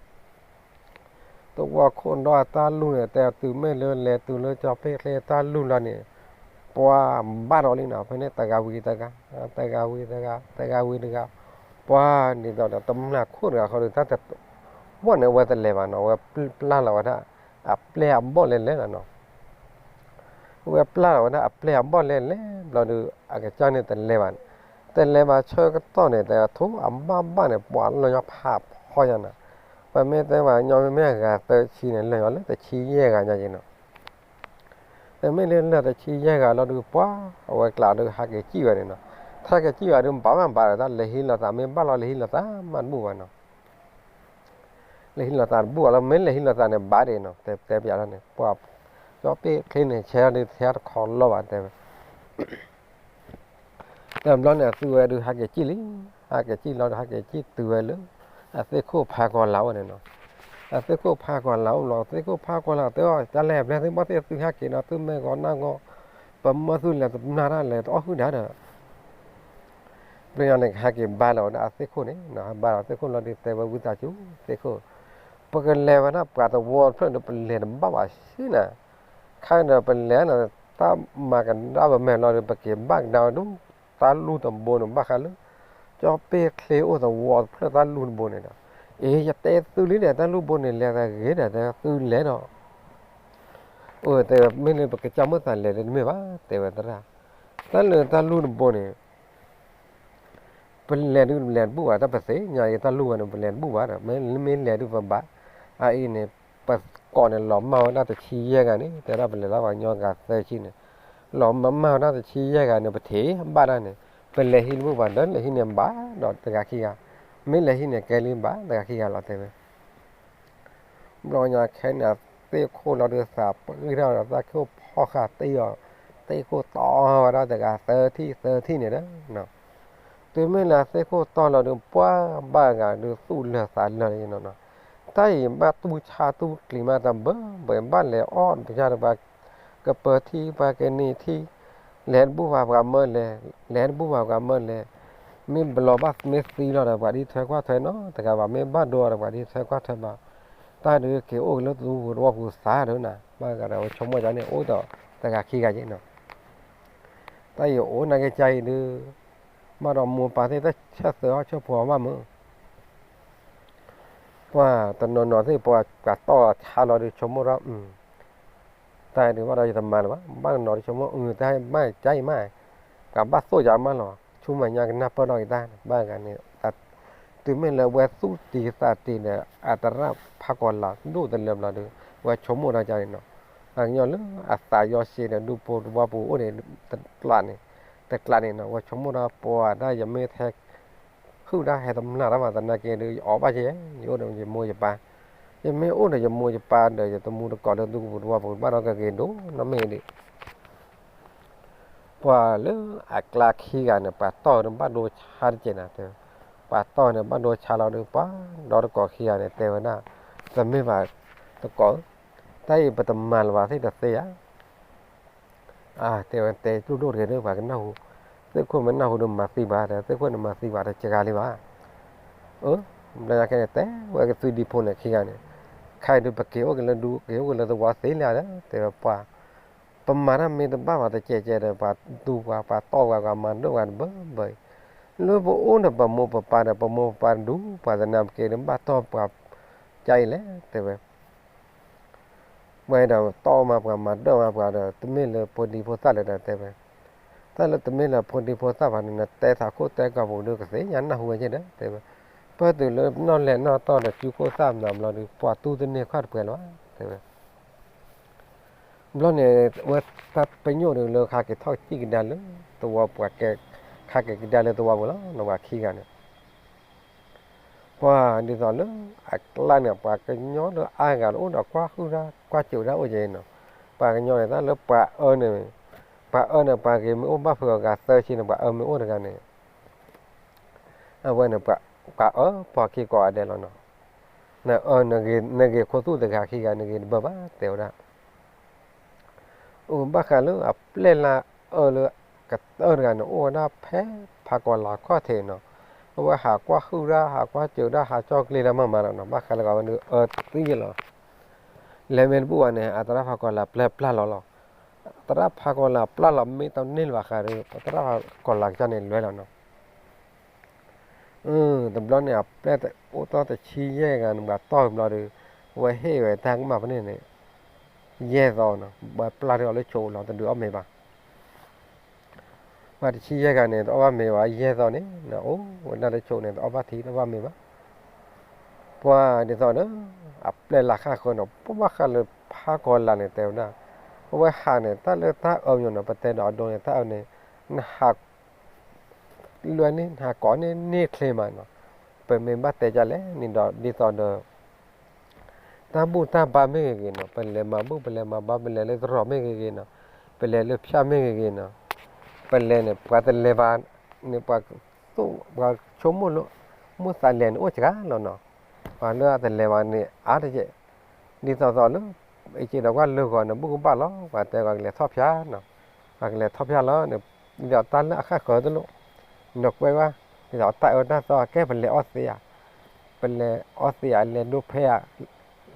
သဝီခိၣ်ဒီအတၢ်လူၢ်န့ၣ် တဲတုၤမ့ၢ်လၢလဲၤတုၤလၢကၠီၤပ့ချ့အတၢ်လူၢ်လီၤန့ၣ်, ပှၤဘၣ်ဒီးလံနီၤ ဖဲန့ၣ်တဂၤဝံၤတဂၤ, တဂၤဝံၤတဂၤ, တဂၤဝံၤတဂၤ, ပှၤဒ်သိးဒီးတမျၢ်ခိၣ်တဂၤဃီဒီး တၢ်တ ဝဲန့ၣ် အဝဲတလဲၤဘၣ်နီၤ အဝဲပျၢ်လီၤဝဲဒၣ် အပျဲၢ်အဘီၣ်လဲၤလဲၤလီၤနီၤ ဝဲပျၢ်လီၤဝဲဒၣ်အပျဲၢ်အဘီၣ်လဲၤလဲၤဘျီဒီး အကစၢ်န့ၣ်တလဲၤဘၣ်, တလဲၤဘၣ်ဆၢကတီၢ်န့ၣ် တဲထိအဘၣ်ဘၣ်န့ၣ် ပှၤလၢာ်ညီဖးဖီညါနီၤ, ပမ့ၢ်တဲပှၤကညီမ့မ့ၢ်အဂၤသၢဆံန့ၣ် လၢာ်ညီလၢတဆံယဲၢ်ဂၤညါက့ၤနီၤ ပမ့ၢ်လၢလၢာ်တဆံယဲၢ်ဂၤလီၤဒုး ပှၤအဝဲကျးဒုးဟးက့ၤစံၣ်ဝဲန့ၣ်နီၤ, ဟးက့ၤစံၣ်ဝဲဒုး ဘၣ်မးဘၣ်ဒီးတၢ်လဲၤဟံးလိာ်သး မ့ၢ်ဘၣ်လီၤလဲၤဟံးလိာ်သးမးတဘူၣ်ဘၣ်နီၤ လဲၤဟံးလိာ်သးတဘူၣ်ဘၣ်လီၤ, မ့ၢ်လဲၤဟံးလိာ်သးန့ၣ် ဘၣ်ဒံးနီၤ, တဲပျးထီၣ်န့ၣ် ပှၤ ကၠီပ့ၣ်ချ့န့ၣ် ဆဲးထီၣ်ဒုးထဲတခီလီၢ်ဘၣ် တဲဝဲ. တဘျီန့ၣ် အသုဝဲဒုးဟးက့ၤစံၣ်လံ, ဟးက့ၤစံၣ်လီၤဒီး ဟးက့ၤစံၣ်တုၤဝဲလၢ အသ့ၣ်ခိၣ်ဖးကီၤလၤအိၣ်န့ၣ်နီၤ. အသ့ၣ်ခိၣ်ဖးကီၤလၤအိၣ်လီၤ, အသ့ၣ်ခိၣ်ဖးကီၤလၤတဲအီၤ တၢ်လဲၣ်ဘျဲ သုဘၣ်သ့ၣ်သုဟဲက့ၤနီၤ, သုမ့ၢ်ဂီၤနၢ်ဂီၤ, ပမၢသုလဲၤတမျၢ်တၢ်လဲၤတအီၣ်ဟုၣ်ဒၣ်ဒီး ပျဲညါန့ၣ် ကဟဲက့ၤဘါလီၤဝဲဒၣ်အသ့ၣ်ခိၣ်န့ၣ်, ဟဲဘါလီၤသ့ၣ်ခိၣ်လီၤဒုး တဲဝဲဝံသးစူၤ သ့ၣ်ခိၣ်, ပကလဲၤဝဲဒၣ်ပှၤသဝီတဖျၢၣ်ဒီး ပလဲၤတဘၣ်ဘၣ်ဆ့နၤ, ခဲအံၤဒီးပလဲၤန့ၣ် တၢ်မၤကဒါပမဲာ်လီၤဒီး ပက့ၤဘၣ်ကဒါဝဲဒၣ် တၢ်လူၢ်တဘိန့ၣ် ဘၣ်ဃးလၢ ကၠီပ့ၣ်ချ့အိၣ်သဝီတဖျၢၣ်တၢ်လူၢ်တဘိန့ၣ်ဒီး, အ့ ယတဲသုလံဒီး တၢ်လူၢ်ဘိန့ၣ် လဲၤသးဂ့ၤဒီး တဲသုလဲၤဒီး အိၣ်တဲဝဲ မ့ၢ်လၢပကစၢ်မိၣ်သးလဲၤဒီးတမ့ၢ်ဘၣ် တဲဝဲသရၣ်, တၢ်လၢတၢ်လူၢ်တဘိန့ၣ် ပလဲၤဒုးပလဲၤတဘူၣ်ဘၣ်, တၢ်ပသ့ၣ်ညါအံၤတၢ်လူၢ်ဝဲန့ၣ် ပလဲၤတဘူၣ်ဘၣ်ဒီး မ့ၢ်လဲၤဒုးပဘၣ်, အအံၤန့ၣ် ပကိးန့ၣ် လီၤမၢ်ဝဲဒၣ်တဆံယဲၢ်ဂၤန့ၣ် တဲဒၣ်ပလဲၤလၢပှၤကညီဂၤသၢဆံန့ၣ်, လီၤမၢ်မၢ်ဝဲဒၣ်တဆံယဲၢ်ဂၤန့ၣ် ပထံၣ်ဘၣ်ဒၣ်န့ၣ် ပလဲၤဟံးတဘူၣ်ဘၣ်ဒီး လဲၤဟံးန့ၣ်ဘၣ်ဒီးတဂၤခံဂၤ, မ့ၢ်လဲၤဟံးန့ၣ်ကဲလံဘၣ်တဂၤခံဂၤလီၤ တဲဝဲ ဘျီညါခဲန့ၣ် အသ့ၣ်ခိၣ်လီၤဒုးသးပှ့ၤထီၣ်ဒီးသးခိၣ်ဖီၣ်ဃာ်တ့ၢ်အီၤ, သ့ၣ်ခိၣ်တီဝဲဒၣ်တဂၤသၢထံၣ်သၢထံၣ်န့ၣ်ဒီး, တုၤမ့ၢ်လၢအသ့ၣ်ခိၣ်တီလီၤဒုး ပှၤဘၣ်ဂၤဒုးသူၣ်လၢာ်သးလၢာ်လံနီၤ, တၢ်အံၤဘၣ်တူၢ်ဆါတူၢ်ကျံၤမးတဘၢဘၢ ဘၣ်လဲၤအီၣ်ပယါဒီးပှၤကပၢၤထံ ပှၤကန့ၢ်ထံ လဲၤတဘူၣ်ဘၣ်ပှၤမၢလဲၤ, လဲၤတဘူၣ်ဘၣ်ပှၤမၢလဲၤ, မ့ၢ်ဘျီဘၣ်မ့ၢ်သံလီၤဒီး ပှၤဒ်ထွဲကွၢ်ထွဲနီတဂၤဘၣ်, မ့ၢ်ဘၣ်ဒိဒီး ပှၤဒ်ထွဲကွၢ်ထွဲဘၣ်, တၢ်ဒုးက့ၤအိၣ်က့ၤလၢသူပူၤသဝီပူၤသးဒီးနၤ, ဘၣ်ဂၤဒီးဝဲဆိကမိၣ်ကန့ၣ် အိၣ်ဒီးတဂၤခံဂၤက့နီၤ, တၢ်အံၤအိၣ်နာ်က့ၤကါအံၤဒုး, ဘၣ်ဒီးမိၢ်ပၢ်သ့ၣ်တဆၢသၢအီၤဆၢဖိအီၤဘၣ်မုၢ် ပှၤတနီၤနီၤသ့ၣ် ပှၤပှၤတီၢ်ဆါလီၤဒုး ဆိကမိၣ်ထီၣ်, တၢ်ဒုးဘၣ်ဒီးယတမၤလၢၤဘၣ်, ဘၣ်တနီၤဒုးဆိကမိၣ် အတၢ်မၤကါအံၤမး, ပှၤဘၣ်သိၣ်ယၤမးလီၤ, ဆူမဲာ်ညါကနၢ်ပၢၢ်ထီၣ်က့ၤတၢ် ဘၣ်ဂၤန့ၣ်, တုၤမ့ၢ်လၢဝဲသူၣ်တံၤသးတံၤဒီး အသရၣ်ဖးကီၤလၤဒိၣ်တလၢဘျီဒုး ဝဲဆိကမိၣ်ထီၣ်ကါန့ၣ်နီၤ, ပှၤကညီလၢအသးယီၤရှဲဒီး ဒူဖိသဝီပူၤအိၣ်န့ၣ် တကျးန့ၣ်, တကျးန့ၣ်နီၤ ဝဲဆိကမိၣ်ထီၣ်ပှၤဒၣ်ယမ့ၢ်ထဲ ဟုၣ်ဒၣ်ဟဲတမျၢ်တၢ်မၤသနာ်က့ဒုး ယအီၣ်ဘၣ်က့ၤ, ယအိၣ်ဒီးယမိၢ်ယပၢ်, ယမ့ၢ်အိၣ်ဒီးယမိၢ်ယပၢ်ဒီး ယတမူတကိးလၢသူကပူၤသဝီပူၤ ဘၣ်ဒီးကက့ၤဒိၣ်နီတမ့ၢ်ဒံး, ပှၤလၢအကျါခံဂၤန့ၣ် ပှၤတီၢ်န့ၣ်ဘၣ်ဒိဆါတက့ၢ်နၤ, ပှၤတီၢ်န့ၣ်ဘၣ်ဒိဆါလီၤဒုး ပှၤဒီတကိးခံဂၤန့ၣ် တဲဝဲဒၣ်, တမ့ၢ်ဘၣ်တကိးဧၢ, တၢ်အံၤပတမၤလၢၤဘၣ်သ့ၣ်တသ့ဧါ တဲဝဲတဲကျိၣ်ဒိၣ်တဂ့ၤဒီး ပှၤကနၢ်ဟူ, သ့ၣ်ခိၣ်မ့ၢ်နၢ်ဟူဒီးမၤသံပှၤဒီး သ့ၣ်ခိၣ်န့ၣ်မၤသံပှၤတစှၤလံဘၣ်, အၢ, ဘျီညါခဲန့ၣ်တဲဝဲကသုဒံဖိန့ၣ်ခံဂၤန့ၣ်, ခဲအံၤဒုးပက့ၤအိၣ်က့ၤလၢဒူ က့ၤအိၣ်က့ၤလၢသဝီသ့လံဧါဒီး တဲဝဲပှၤ, ပမၤတၢ်မ့ၢ်တဘၣ်ဘၣ်တကဲးကဲးဒီး ပှၤတူၢ်ပှၤ ပှၤတီၢ်ပှၤ ပှၤမၤဒၢၣ်ပှၤတဘၢဘၢအံၤ, လၢပအိၣ်ဒီးပမိၢ်ပပၢ်ဒီး ပမိၢ်ပပၢ်တဒူ ပှၤသနာ်က့ဒီး ဘၣ်တီၢ်ပှၤကါအံၤလဲၣ် တဲဝဲ ဝဲဒီးတီၢ်မးပှၤ မၤဒၢၣ်မးပှၤဒီး တမ့ၢ်လၢဖိဒံဖိသၣ်လၢၤဒီး တဲဝဲ, တၢ်လၢတမ့ၢ်လၢဖိဒံဖိသၣ်ဘၣ်န့ၣ် နတဲသးခိၣ်တဲကီၢ်ပူၤဒုးကသ့ၣ်ညါနၢ်ဟူဝဲက့ၤဒီး တဲဝဲ, ပၢၢ်တုၤလၢနီၢ်လဲၤနီၢ်တီၢ်ဒီး စုခိၣ်သၣ်မၤဘျီဒုး ပှၤတူၢ်တန့ၢ်ခီၣ်တပှဲၤလၢၤဘၣ် တဲဝဲ ဘျီန့ၣ် ဝဲတၢ်ပညိၣ်ဒုးလၢ ဟးက့ၤထီၣ်စံၣ်ကဒါလၢသဝီပှၤကဲ, ဟးက့ၤကဒါလၢသဝီပူၤလီၤ ပှၤခံဂၤန့ၣ် ပှၤဒ်သိးလၢအကျါန့ၣ် ပှၤကညီလၢအါဂၤလၢအိၣ်ဒီးကွၢ်ဟုၣ်တၢ် ကွၢ်စၢၤတၢ်အိၣ်က့ၤနီၤ, ပှၤကညီန့ၣ် တၢ်လၢပှၤအၢန့ၣ်, ပှၤအၢန့ၣ် ပှၤဂ့ၤမ့ၢ်အိၣ်ဘၣ်ဖုးအဂၤသၢဆံန့ၣ် ပှၤအၢမ့ၢ်အိၣ်တဂၤန့ၣ် အဝဲန့ၣ် ပှၤအၢပှၤခံကိးဂၤဒဲးလီၤနီၤ, နအၢ နဂ့ၤခိၣ်သူၣ်တဂၤခံဂၤ နဂ့ၤတဘၢဘၣ် တဲဝဲဒၣ် အိၣ်ဘၣ်ဃးလၢအပျဲၢ်လၢအၢလၢကတၢၢ်တဂၤန့ၣ် အိၣ်ဝဲဒၣ်ဖဲဖးကီၤလၤခီၣ်ထံးနီၤ, အဝဲဟးကွၢ်ဟုၣ်တၢ် ဟးကွၢ်စၢၤတၢ် ဟးကၠီၣ်ကျ့တၢ်မးမးလီၤနီၤ, ဘၣ်ဃးလၢအဝဲဒုးအၢသံလီၤ, လဲၤမ့ၢ်တဘူၣ်ဘၣ်န့ၣ် အသရၣ်ဖးကီၤလၤပျဲပျၢ်လီၤလီၤ, သရၣ်ဖးကီၤလၤပျၢ်လီၤ မ့ၢ်တန့ၢ်လၢၤဘၣ်ဃးဒီး သရၣ်ဖးကီၤလၤကစၢ်န့ၣ်လွဲလီၤနီၤ တဘျီန့ၣ် အပျဲၢ်အိၣ်တီၢ်တဆံယဲၢ်ဂၤန့ၣ် ပှၤတီၢ်ဘျီဒီး အဝဲဟ့ၣ်ဝဲတၢ်ကမၣ်ဖဲန့ၣ်န့ၣ် ယဲၢ်သီနီၤ, ဝဲပျၢ်ထီၣ်လၢဆိးလီၤ တဒုးအီၣ်မ့ၤဘၣ်. ပှၤတဆံယဲၢ်ဂၤန့ၣ် တအီၣ်ဘၣ်မ့ၤဘၣ် ယဲၢ်သီန့ၣ် နအိၣ်ဝဲဒၣ်လၢဆိးန့ၣ် တအီၣ်ဘၣ်ထံ တအီၣ်ဘၣ်မ့ၤဘၣ်. ပှၤဒ်သိးဒီး အပျဲၢ်လၢ်ဃၣ်ဃၢၤန့ၣ် ပဘၣ်ဃးလၢဖးကီၤလၤန့ၣ် တဲဝဲဒၣ် အဝဲဟးန့ၣ် တၢ်လၢတၢ်အၢမ့ၢ်နီၤ ပတဲဒီးအဒိန့ၣ် တၢ်အၢန့ၣ် နဟး လွဲန့ၣ် နဟးကိးန့ၢ်န့ၢ်ချ့မးနီၤ, ပမ့ၢ်ဘၣ်တဲဒ်လဲၣ်န့ၣ်ဒီး ဒ်သိးဒီး တၢ်ဘူၣ်တၢ်ဘါမ့ၢ်ဂ့ၤဂ့ၤနီၤ, ပလဲၤမၤဘူၣ် ပလဲၤမၤဘါ ပလဲၤလၢသရိာ်မ့ၢ်ဂ့ၤဂ့ၤနီၤ, ပလဲၤလၢဖၠၣ်မ့ၢ်ဂ့ၤဂ့ၤနီၤ, ပလဲၤန့ၣ် ပှၤတလဲၤဘၣ်န့ၣ် ပှၤသိၣ် ပှၤဆိကမိၣ်လၢ မိၣ်သးလဲၤန့ၣ်အိၣ်စှၤလီၤနီၤ, ပှၤလၢအတလဲၤဘၣ်န့ၣ် အါတက့ၢ်, ဒ်သိးသိးလၢ အက့ဒီးကွၢ်လၢဂီၤန့ၣ် ဘူၣ်ကဘၣ်လီၤ, ပှၤတဲပှၤကလဲၤထီၣ်ဖၠၣ်နီၤ, ပှၤကလဲၤထီၣ်ဖၠၣ်လီၤန့ၣ်, ဒ်သိးတၢ်လၢအဃၣ်ဃၢၤတလိၣ်, နကွဲးဝဲ ဒ်သိးတၢ်အၢတၢ်သီအကဲ ပလဲၤအီသံးဧါ, ပလဲၤအီသံးဧါ လဲၤဒိဖဲဧါ,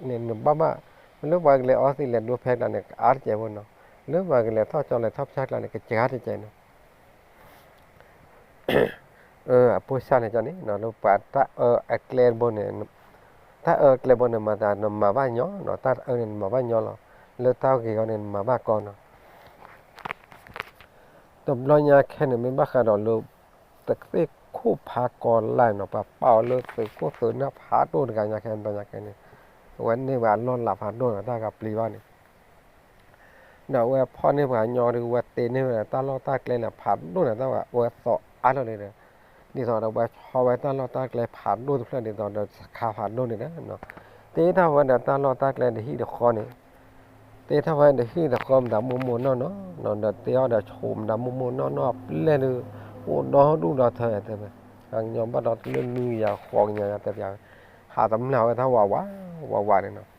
န့ၣ်နဘၣ်ဘၣ်, လၢပှၤကလဲၤအီသံးလဲၤဒိဖဲကျါန့ၣ် ကအါတက့ၢ်ဖိနီၤ, လၢပှၤကလဲၤထီၣ်ကၠီလဲၤထီၣ်ဖၠၣ်ကျါန့ၣ် ကစှၤတက့ၢ်နီၤ. အဖိစၢ်န့ၣ်ကန့ၣ် လၢပှၤတၢ်အၢအကျဲတဘိန့ၣ်, တၢ်အၢအကျဲတဘိန့ၣ် မၤသးနမၤဘၣ်ညီနီၤ, တၢ်အၢန့ၣ်နမၤဘၣ်ညီလီၤ, လၢတၢ်ဂ့ၤဂီၢ်န့ၣ် နမၤဘၣ်ကီနီၤ. တဘျီညါခဲန့ၣ် မ့ၢ်ဘၣ်ဃးဒီးလၢ တသ့ၣ်ခိၣ်ဖးကီၤလါနီၤ, ပှၤပာ်အီၤလၢသုးခိၣ်သုးနၢ်ဖးဒိၣ်တဂၤညါခဲ တဘျီညါခဲန့ၣ်, အဝဲန့ၢ်ဝဲအလီၢ်လၤဖးဒိၣ်နီၤ, တၢ်ဂၤပျံၤဘၣ်န့ၣ် ဒီးအဝဲဖီၣ်န့ၢ်ပှၤကညီဒီး ဝဲတ့န့ၢ်ဝဲဒၣ်တၢ်လီၢ်တၢ်ကျဲန့ၣ် ဖးဒိၣ်န့ၣ် တၢ်ဝဲအဝဲသိးအါလီၤန့ၣ်ဒီး, ဒ်သိးဒီးဝဲဆီဝဲတၢ်လီၢ်တၢ်ကျဲဖးဒိၣ်တဖျၢၣ် ဒ်သိးဒီးစခါဖးဒိၣ်န့ၣ်ဒီး, တ့ထီၣ်ဝဲဒီးတၢ်လီၢ်တၢ်ကျဲတဟံၣ်တဃီန့ၣ်, တ့ထီၣ်ဝဲတဟံၣ်တဃီမတၤမိၢ်မိၢ်နီၢ်နီၢ်, ဒီးတ့အီၣ်ဒီးဆိးမတၤမိၢ်မိၢ်နီၢ်နီၢ်အပျဲၢ်ဒီး, အိၣ်ဒီဒူၣ်ဒီထၢတဲဝဲ, ကညီဘၣ်ဒီးလၢနွံကယၤဃိးကယၤတဲပၠးဝဲ, ဟးတမျၢ်ဝဲတၢ်ဝးဝး, ဝးဝးန့ၣ်နီၤ.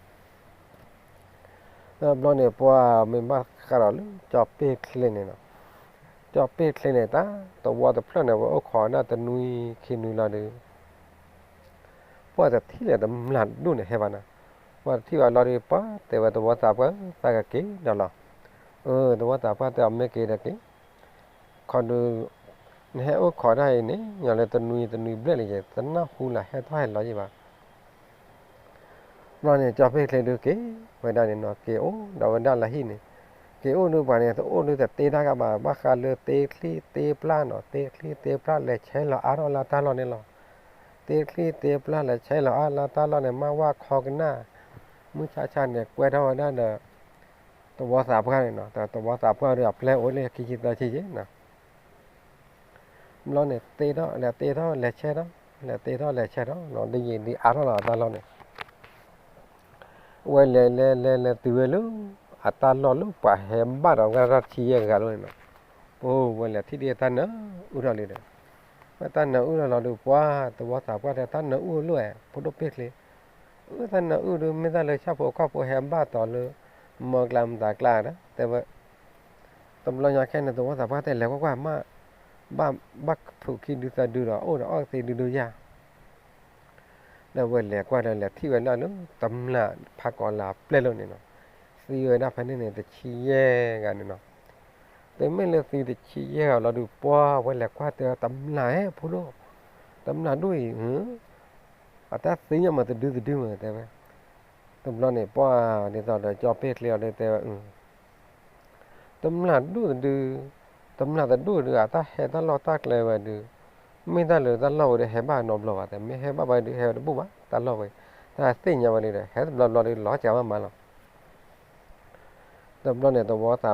တဘျီန့ၣ် ပှၤမ့ၢ်ဘၣ်ဃးဒီးလၢကၠီၤပ့ၢ်ချ့န့ၣ်နီၤ, ကၠီၤပ့ၢ်ချ့န့ၣ် တၢ်သဝီတဖျၢၣ်န့ၣ် ဝဲအိၣ်ခိးဒၣ်တနွံခံနွံလီၤဒီး, ပှၤတထံၣ်လၢၤတမျၢ်ဒူၣ်န့ၣ်ဟဲဘၣ်နီၤ, ပှၤတထံၣ်ဘၣ်လီၤဒီး ပှၤတဲဝဲသဝီသးပှၢ်သးကက့ၤဒီးလီၤ, အၢ သဝီသးပှၢ်တဲအီၤမ့ၢ်က့ၤဒီးက့ၤ, ခီဒုး, နဟဲအိၣ်ခိးတၢ်အံၤန့ၣ် ညီလၢတနွံတနွံဘျဲၣ်လံယဲ တနၢ်ဟူလၢဟဲထီၣ်ဟဲလီၤယံၤဘၣ် ဘျီန့ၣ် ကၠီၤပ့ၢ်ချ့ဒုးက့ၤဝဲဒၣ်န့ၣ်နီၤ, က့ၤအိၣ်ဒီးဝဲဒၣ်လၢဟံၣ်န့ၣ်, က့ၤအိၣ်ဒုးပှၤန့ၣ် တအိၣ်ဒုးတတ့တၢ်ကဘၣ် ဘၣ်ဃးလၢတ့ချံတ့ပျၢ်နီၤ, တ့ချံတ့ပျၢ် လဲၤဆဲးလီၤအါထီၣ်လၢတၢ်လီၢ်န့ၣ်လီၤ. တ့ချံတ့ပျၢ် လဲၤဆဲးလီၤအါလၢတၢ်လီၢ်န့ၣ် မၤဝဲခီကနၣ်, မုၢ်ဆါဆါန့ၣ် ကွဲထီၣ်ဝဲဒၣ်ဒီး သဝီသးပှၢ်န့ၣ်နီၤ, သဝီသးပှၢ်ဒုးအပျဲၢ်အိၣ်လၢခံဆံသၢဆံယဲနီၤ ဘျီန့ၣ် တ့ထီၣ်လဲၤတ့ထီၣ်လဲၤဆဲးထီၣ်, လဲၤတ့ထီၣ်လဲၤဆဲးထီၣ်နီၤ, ဒ်ယံာ်ဒ်အါထီၣ်လီၤအတၢ်လီၢ်န့ၣ်, အဝဲလဲၤလဲၤလဲၤလဲၤတုၤဝဲလၢ အတၢ်လီၢ်လၢပှၤဟဲဘၣ်ဒီးဝဲဒၣ်တဆံယဲၢ်ဂၤလီၤန့ၣ်နီၤ, ပဝဲလဲၤထံၣ်ဒ်တၢ်နၢအုၣ်ထီၣ်လံဒီး, ဝဲတၢ်နၢအုၣ်ထီၣ်လီၤဒီး ပှၤသဝီသးပှၢ်တဲတၢ်နၢအုၣ်လီၤ, ဖိဒိၣ်ပ့ၢ်ချ့ အၢ တၢ်နၢအုၣ်ဒုး မ့ၢ်တၢ်လၢဆၣ်ဖိကီၢ်ဖိဟဲဘၣ်တီၤလၢ မၢကျါမတၤကျါဒီး တဲဝဲ, တဘျီညါခဲန့ၣ် သဝီသးပှၢ်တဲလဲၤကွၢ်ကွၢ်မး, ဘၣ် ဘၣ်ဖုးခံဒုသၢဒုဒီး အိၣ်ဒီးအီၣ်ကသ့ဒုဒုယၤ, ဒီးဝဲလဲၤကွၢ်ဒီး လဲၤထံၣ်ဝဲဒၣ်လၢ တမျၢ်ဖးကီၤလါပျဲၢ်လီၤန့ၣ်နီၤ, သံဝဲဒၣ်ဖဲန့ၣ်န့ၣ် တဆံယဲၢ်ဂၤန့ၣ်နီၤ, တမ့ၢ်လၢသံတဆံယဲၢ်ဂၤလီၤဒုး ပှၤဝဲလဲၤကွၢ်တဲတမျၢ်ဧဲဖိဒိၣ်, တမျၢ်ဒိၣ်အံၤ အတၢ်သံညါမးတဒုတဒုမးတဲဝဲ, တဘျီန့ၣ် ပှၤဒ်သိးဒီးကၠီၤပ့ၢ်ချ့အီၤဒီးတဲဝဲ တမျၢ်ဒိၣ်တဒု, တမျၢ်တဒိၣ်ဒုး အတၢ်ဟဲတၢ်လီၢ်တၢ်ကျဲဝဲဒုး, မ့ၢ်တၢ်လၢတၢ်လီၢ်ဝဲဒီးဟဲဘၣ်နီတဘျီဘၣ်, တမ့ၢ်ဟဲဘၣ်ဝဲဒုး ဟဲဝဲတဘူၣ်ဘၣ် တၢ်လီၢ်ဝဲ, တၢ်သ့ၣ်ညါဝဲဒုး ဟဲတဘျီဘျီဒုး လီၤစှၤမးမးလီၤ. တဘျီန့ၣ် သဝီသး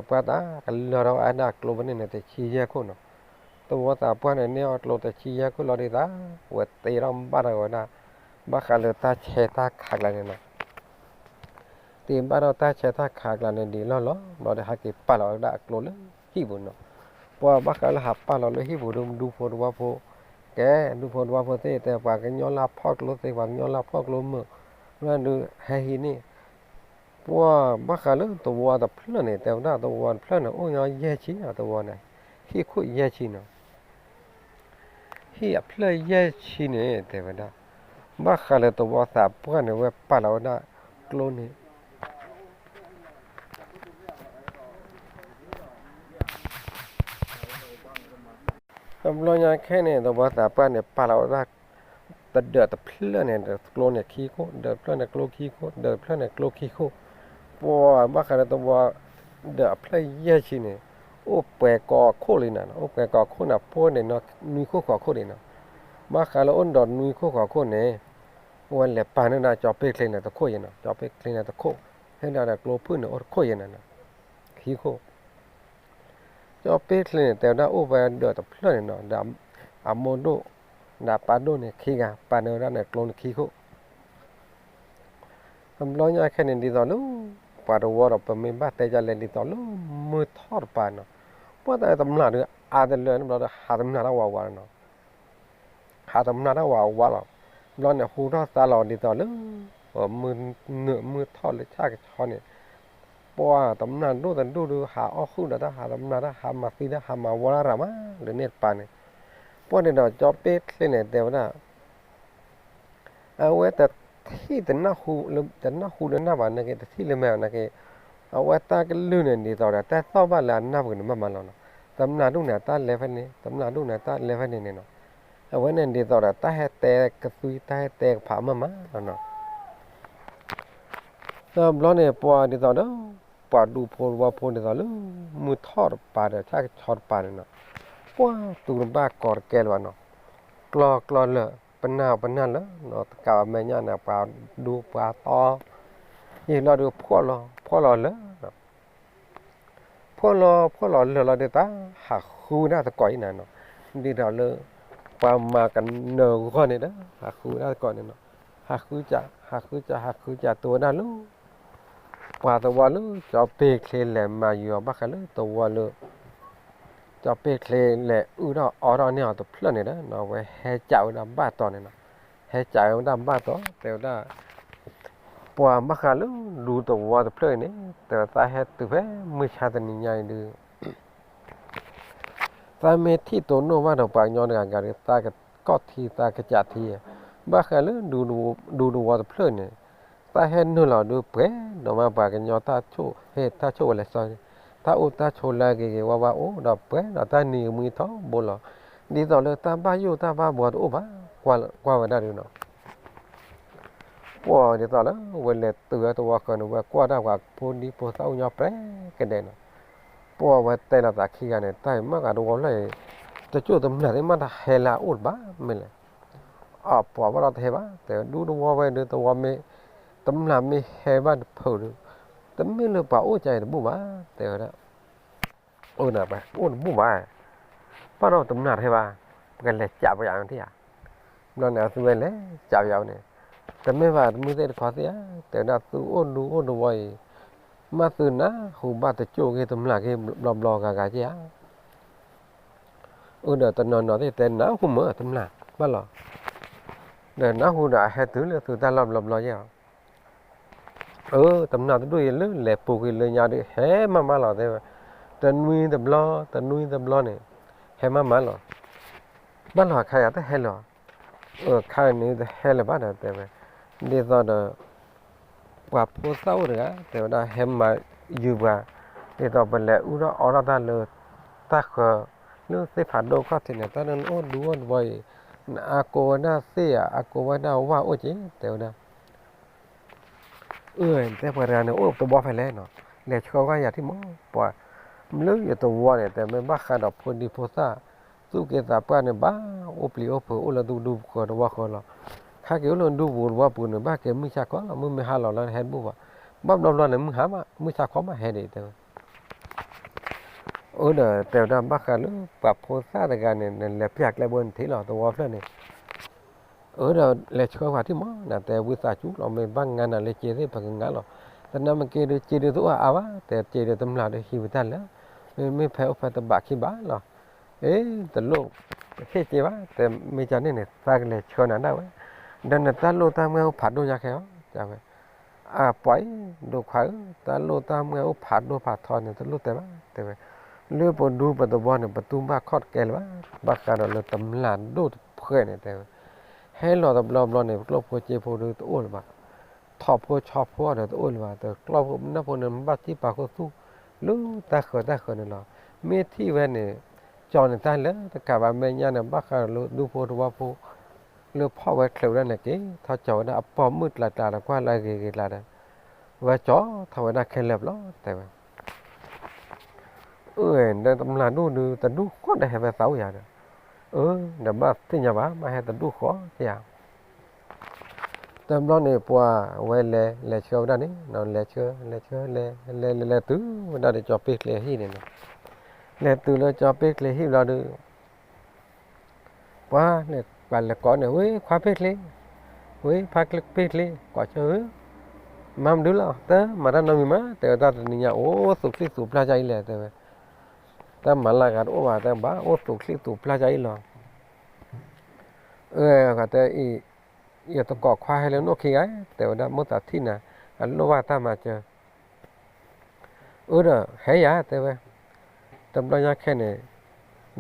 ပှၢ်တၢ်ကလၢထီၣ်ဝဲဒၣ်ကျိဖဲန့ၣ်န့ၣ် တဆံယဲၢ်ခိၣ်နီၤ, သဝီသးပှၢ်န့ၣ် န့ၢ်အီၤကျိတဆံယဲၢ်ခိၣ်လီၤဒုးသး, ဝဲတ့ထီၣ်ဘၣ်ထီၣ်ဝဲဒၣ်, ဘၣ်ဃးလၢတၢ်ဆဲးတၢ်ခးကျါန့ၣ်နီၤ တ့ဘၣ်ထီၣ်တၢ်ဆဲးတၢ်ခးကျါန့ၣ်ဒံးလီၢ်လီၤ, ဘျီဒီးဟဲက့ၤပာ်လီၤဝဲဒၣ်အကျိလၢဟံၣ်ပူၤနီၤ, ပှၤဘၣ်ဃးလၢဟးပာ်လီၤလၢဟံၣ်ပူၤဒုး ဒူဖိတဝီဖိ, ကဲ ဒူဖိတဝီဖိသ့ၣ်တဲ ပှၤကညီလၢဖီၣ်ကျိသ့ ပှၤကညီလၢဖီၣ်ကျိမုာ်, လၢဒုးဟဲဟံးန့ၢ်, ပှၤဘၣ်ဃးလၢသဝီတဖျၢၣ်န့ၣ် တဲဝဲဒၣ်သဝီတဖျၢၣ်န့ၣ် အိၣ်ညီယဲၢ်ဆံနီၤ, သဝီန့ၣ် ဟံၣ်ခိၣ်ယဲၢ်ဆံနီၤ ဟံၣ်အဖျၢၣ်ယဲၢ်ဆံန့ၣ် တဲဝဲဒၣ်, ဘၣ်ဃးလၢသဝီသးပှၢ်န့ၣ် ဝဲပာ်လီၤဝဲဒၣ်ကျိန့ၣ် တဘျီညါခဲန့ၣ် သဝီသးပှၢ်န့ၣ် ပာ်လီၤဝဲဒၣ် တဒၢးတဖျၢၣ်န့ၣ် ကျိန့ၣ်ခံခိၣ်, ဒၢးတဖျၢၣ်န့ၣ်ကျိခံခိၣ်, ဒၢးတဖျၢၣ်န့ၣ်ကျိခံခိၣ်, ပှၤဘၣ်ဃးလၢသဝီ ဒၢးအဖျၢၣ်ယဲၢ်ဆံန့ၣ် အိၣ်ပှဲၤကိးခိၣ်လံနီၤ, အိၣ်ပှဲၤကိးခိၣ်န့ၣ် ပှဲၤန့ၣ်နီၤ နွံခိၣ်ဃိးခိၣ်န့ၣ်နီၤ, ဘၣ်ဃးလၢအိၣ်ဒီးနွံခိၣ်ဃိးခိၣ်န့ၣ် အဝဲလဲၤပာ်န့ၢ်ဒၣ်ကၠီၤပ့ၢ်ချ့န့ၣ်တခိၣ်ယဲနီၤ, ကၠီၤပ့ၢ်ချ့န့ၣ်တခိၣ်, ဟဲဒၣ်ဒီးကျိဖုၣ်န့ၣ်အိၣ်တခိၣ်ယဲနီၤ, ခံခိၣ် ကၠီၤပ့ၢ်ချ့န့ၣ် တဲဝဲဒၣ်အိၣ်ဝဲဒၢးတဖျၢၣ်န့ၣ်နီၤ, ဒီးအမိၢ်ဒိၣ် ဒီးအပၢ်ဒိၣ်န့ၣ်ခံဂၤ ပာ်န့ၢ်ဝဲဒၣ်န့ၣ်ကျိန့ၣ်ခံခိၣ်, ပ တဘျီညါခဲန့ၣ်ဒ်သိးလၢ ပှၤတဝီဒီး ပမ့ၢ်ဘၣ်တဲဒ်လဲၣ်ဒ်သိးလၢ မုၢ်ထီၣ်တပၤနီၤ, ပှၤတၢ်တမျၢ်ဒီး အါတလၢန့ၣ်ဘျီဒီး ဟးတမျၢ်တၢ်ဝးဝးလီၤနီၤ. ဟးတမျၢ်တၢ်ဝးဝးလီၤ. ဘျီန့ၣ် ဟူထီၣ်သါလီၤဒ်သိးလၢ မုၢ်နုာ်မုၢ်ထီၣ်လၢဆၣ်ကဆီန့ၣ်, ပှၤတမျၢ်ဒိၣ်တဒူၣ်ဒီး ဟးအီၣ်ဃုာ်ဒီးတၢ် ဟးတမျၢ်တၢ် ဟးမၤသံတၢ် ဟးမၤဝီတၢ်ရၤမး လၢန့ၣ်တပၤန့ၣ်, ပှၤန့ၣ်ဒီး ကၠီပ့ၣ်ချ့န့ၣ် တဲဝဲဒၣ် အဝဲတထံၣ်တနၢ်ဟူ, တနၢ်ဟူလၢနၢ်ဘၣ်နာ်က့ တထံၣ်လၢမဲာ်နာ်က့, အဝဲတၢ်ကလုၢ်န့ၣ်ဒ်သိးဒီး တၢ်သီၣ်ဘၣ်လၢအနၢ်ပူၤန့ၣ် မ့ၢ်မၤလီၤနီၤ. တမျၢ်ဒိၣ်န့ၣ် တၢ်လဲၤဖဲန့ၣ်, တမျၢ်ဒိၣ်န့ၣ် တၢ်လဲၤဖဲန့ၣ်န့ၣ်နီၤ. အဝဲန့ၣ်ဒ်သိးဒီး တၢ်ဟဲတဲကသွံ တၢ်ဟဲတဲကဖးမ့ၢ်မၤလီၤနီၤ. တဘျီန့ၣ် ပှၤဒ်သိးဒီး ပှၤဒူဖိတဝီဖိဒ်သိးလၢ မုၢ်ထီၣ်တပၤဒီး ဆၣ်ကဆီတပၤန့ၣ်နီၤ, ပှၤတူၢ်တဘၣ်ကီတကဲလၢၤဘၣ်နီၤ. ကျီကျီလၢာ် ပနၢ်ပနၢ်လၢာ်နီၤ, တကးဘၣ်မဲာ်ညါန့ၣ် ပှၤဒူပှၤတီ ယံာ်လီၤဒီး ဖှီၣ်လီၤဖှီၣ်လီၤလၢာ် ဖှီၣ်လီၤဖှီၣ်လီၤလၢာ်လီၤဒီး တၢ်ဟးဃုဒၣ်သကိးအံၤန့ၣ်နီၤ, ဒ်သိးလၢ ပှၤမၤကနၢၤဂီၢ်န့ၣ်ဒီး ဟးဃုဒၣ်သကိးန့ၣ်နီၤ, ဟးဃုကး ဟးဃုကး ဟးဃုကး တိဝဲဒၣ်လၢ ပှၤသဝီလၢ ကၠီပ့ၣ်ချ့လဲၤမၤယုာ်အီၤ ဘၣ်ဃးလၢသဝီလၢ ကၠီပ့ၣ်ချ့လဲၤအုၣ်ထီၣ်အီထီၣ်န့ၢ်အီၤတဖျၢၣ်န့ၣ်ဒီး အဝဲဟဲကးဝဲဒၣ်ဘၣ်တီၤန့ၣ်နီၤ, ဟဲကးဝဲဒၣ်ဘၣ်တီၤ တဲဝဲဒၣ် ပှၤဘၣ်ဃးလၢဒူသဝီတဖျၢၣ်အံၤန့ၣ် တဲဝဲသးဟဲတုၤဖဲမုၢ်ဆါတနံၤညါအံၤဒီး သးမ့ၢ်ထံၣ်တိၢ်နီၣ်ဘၣ်ဒီးပှၤကညီတဂၤဂၤဒီး သးကကီၢ်ထံသးကစးထံ, ဘၣ်ဃးလၢ ဒူသဝီတဖျၢၣ်န့ၣ် သးဟဲနုာ်လီၤဒီးပှဲၤဒီးမး ပှၤကညီတၢ်ဆိၣ်ဟ့ၣ်တၢ်ဆိၣ်ဝဲလဲၤစီ, တၢ်အိၣ်တၢ်ဆိးလၢအဂ့ၤဂ့ၤဝါဝါအိၣ်ဒီးပှဲၤဒီးတၢ်နံၤကမှံထီဘိလီၤ, ဒ်သိးလၢတၢ်ဘၣ်ယိၣ်တၢ်ဘၣ်ဘှီတအိၣ်ဘၣ်, ကွၢ်ဝဲဒၣ်ဒုးနီၤ ပှၤဒ်သိးလၢ ဝဲလဲၤတုၤဝဲသဝီဃၢၤန့ၣ် ဝဲကွၢ်တၢ်ပှၤဖိဒံဖိသၣ်အိၣ်ညီပှဲၤကဒဲးနီၤ, ပှၤဝဲတဲလီၤသးခံဂၤန့ၣ် တၢ်အံၤမ့ၢ်ဂၤတဝီဖျၢၣ်အံၤ တကၠိၢ်တမျၢ်သ့ၣ်မးတဟဲလၢအအိၣ်တဘၣ်မ့ၢ်လဲၣ်, အပှၤဘၣ်ဒီးတဟဲဘၣ် တဲဝဲ ဒူသဝီဝဲဒီးသဝီမ့ၢ် တမျၢ်မ့ၢ်ဟဲဘၣ်တဖုးဒီး တမ့ၢ်လၢပှၤအိၣ်ကါအံၤတဘူၣ်ဘၣ် တဲဝဲဒၣ် အိၣ်နၤပှၤအိၣ်တဘူၣ်ဘၣ်, ဘၣ်ဒီးတမျၢ်တဟဲဘၣ်, ပကလဲၤကးပယီၤထံၣ်ဧါ, ဘျီန့ၣ် အသုဝဲလဲၤကးပယီၤန့ၣ်, တမ့ၢ်ဘၣ်တမုၢ်သ့ၣ်တခီသ့ၣ်ဧါ, တဲဝဲဒၣ်သုအိၣ်ဒူအိၣ်သဝီအံၤ, မ့ၢ်သုနၢ်ဟူဘၣ်တကၠိၢ်ဂ့ၤတမျၢ်ဂ့ၤဘျီဘျီဂၤဂၤက့ဧါ, အိၣ်ဒီးတနီၤနီၤသ့ၣ်တဲနၢ်ဟူမၢ်တမျၢ်ဘၣ်လီၤ, ဒီးနၢ်ဟူဒီးအဟဲတုၤလၢသုတၢ်လီၢ်ဘျီဘျီယဲၢ်ဧါ အၢ တမျၢ်တဒူၣ်အံၤလၢလဲၤပူၤကွံာ်လၢညါဒီး ဟဲမးမးလီၤတဲဝဲ, တနွံတဘျီ တနွံတဘျီန့ၣ် ဟဲမးမးလီၤ, ဘၣ်လီၤခါယၤတဟဲလၢၤ, အၢ ခါန့ၣ်တဟဲလၢၤဘၣ်ဒီးတဲဝဲ, ဒ်သိးဒီး ပှၤဖိသၣ်အိၣ်တဂၤ တဲဝဲဒၣ်ဟဲမၤယုၤပှၤ, ဒ်သိးပလဲၤအုၣ်ထီၣ်အီထီၣ်တၢ်လၢ တၢ်ဃၢၤ လၢသ့ၣ်ဖးဒိၣ်ခီၣ်ထံးန့ၣ် တၢ်လၢနအိၣ်ဒူအိၣ်သဝီအံၤ, နအါကိးဝဲဒၣ်သ့ၣ်ဧါ အါကိးဝဲဒၣ်ဝၣ်အိၣ်က့ၤ တဲဝဲဒၣ် အၢ တဲပှၤတဂၤန့ၣ် အိၣ်သဝီဖဲလဲၣ်နီၤ, လဲၤဆှၢကွၢ်ယၤထံၣ်မး, ပှၤ လၢယသဝီန့ၣ် တဲမ့ၢ်ဘၣ်ဃးဒီးဖိဒံဖိသၣ် သူၣ်က့သးပှၢ်န့ၣ် ဘၣ်အိၣ်ပျံၤအိၣ်ဖုး အိၣ်လၢဒူပူၤဃၢၤသဝီဃၢၤလီၤ, ခါက့ၤအိၣ်လၢဒူပူၤသဝီပူၤန့ၣ် ဘၣ်က့ၤမုၢ်ဆါခီလီၤ, မုၢ်မ့ၢ်ဟါလီၤလၢဟဲတဘူၣ်ဘၣ်, ဘၣ်ဘျီဘျီန့ၣ် မုၢ်ဟါမး မုၢ်ဆါခီမးဟဲဒံးတဲဝဲ အၢ ဒီးတဲဝဲဒၣ်ဘၣ်ဃးလၢပှၤဖိသၣ်တဂၤန့ၣ် နလဲၤပျၢ်ကျဲဘိန့ၣ်ထံၣ်လီၤ သဝီဖျၢၣ်န့ၣ်, အၢ ဒီးလဲၤဆှၢကွၢ်ထံၣ်မး နတဲဝံသးစူၤလီၤ မ့ၢ်ဘၣ်ငါနၤလၢက့သ့ၣ်ပကငါလီၤ, တနာ်မ့ၢ်က့ဒီးက့ဒီးတအိၣ်အါအါဘၣ် တဲက့ဒီးတမျၢ်ဒီးဟံးဝံတၢ်လၢာ်, မ့မ့ၢ်ဖဲအိၣ်ဖဲတဘးခံဘးလီၤ, အ့ တလိၣ်ဟ့ၣ်က့ဘၣ် တဲမ့ၢ်ကန့ၣ်န့ၣ် သးကလဲၤဆှၢနၤဒၣ်ဝဲ, ဒီးနတၢ်လိၣ်တၢ်မၢအိၣ်ဖးဒိၣ်ညါခဲအီၤ တဲဝဲ အပှၤအံၤ ဒိခွါဧၢ, တၢ်လိၣ်တၢ်မၢအိၣ်ဖးဒိၣ်ဖးထီန့ၣ် တလိၣ်တဲဘၣ် တဲဝဲ, လၢပဒူပသဝီန့ၣ် ပတူၢ်ဘၣ်ခီၣ်တကဲလၢၤဘၣ်, ဘၣ်ဃးဒီးလၢတမျၢ်ဒိၣ်တဖှဲးန့ၣ် တဲဝဲ, ဟဲလီၤတဘျီဘျီန့ၣ် ပကျိၣ်ဖိစ့ဖိဒီးတအိၣ်လၢၤဘၣ်, ထိးဖိဆီဖိဒီးတအိၣ်လၢၤဘၣ်, တကျီၢ်ဖိနၢ်ဖိန့ၣ် ဘၣ်စံၣ်ပာ်ခူသူၣ် လၢတၢ်ဃၢၤတၢ်ဃၢၤန့ၣ်လီၤ, မ့ၢ်ထံၣ်ဝဲန့ၣ် ကၠီန့ၣ်တၢ်လၢတကးဘၣ်မဲာ်ညါန့ၣ် ဘၣ်ဃးဒီးလၢဒူဖိသဝီဖိ လၢဖီၣ်ဝဲချုးဝဲဒၣ်န့ၣ်က့ၤ ထီၣ်ကၠီၤဝဲဒၣ်အပိာ်မုၣ်ကျးကျးဒီးကွၢ်လၢအဂ့ၤဂ့ၤကျးဒီး ဝဲကၠီထီၣ်ဝဲဒၣ်ခဲလၢာ်ဘျီ တဲဝဲ, အၢ ဒီးတမျၢ်ဒိၣ်ဒုး တဒူၣ်ဃီဒီးဟဲဖဲသးအိၣ်ယၤဒီး, အၢ ဒီးဘၣ်သ့ၣ်ညါဘၣ် မ့ၢ်ဟဲတဒူၣ်ဃီသ့ဧါ, တဘျီန့ၣ် ပှၤဝဲလဲၤ လဲၤဆှၢဝဲဒၣ်န့ၣ် လဲၤဆှၢ လဲၤဆှၢ လဲၤ လဲၤ လဲၤ လဲၤတုၤဝဲဒၣ်ဒီးကၠီၤပ့ၢ်ချ့ဟံၣ်န့ၣ်လီၤ, လဲၤတုၤလၢကၠီၤပ့ၢ်ချ့ဟံၣ်ဘျီဒီး ပှၤန့ၣ် ပှၤလဲၤကိးန့ၣ် ဝ့ ခွါပ့ၢ်ချ့, ဝ့ ခွါပ့ၢ်ချ့ ကိးဆၢဧၢ, မၤမနုၤလီၤ, တမၤတၢ်နီတမံၤမး, တဲဝဲဒၣ်, တနံၤညါအိၣ်သူၣ်ချံသူၣ်ပျၢ်ကအံၤလဲၣ်, တဲဝဲ, တၢ်မၤလၢဂၤတအိၣ်ဘၣ်, တဲဘၣ်အိၣ်သူၣ်ချံသူၣ်ပျၢ်ကအံၤလီၤ. အၢ တဲအံၤ, ယသကိးခွါဟဲလၢနအိၣ်ခံဂၤ, တဲဝဲဒၣ်, မိၢ်သးထံၣ်နၤ, အလိၣ်ဘၣ်တၢ်မၤစၢၤ. အၢဒီး ဟဲယၤ, တဲဝဲ, တဘျီညါခဲန့ၣ်,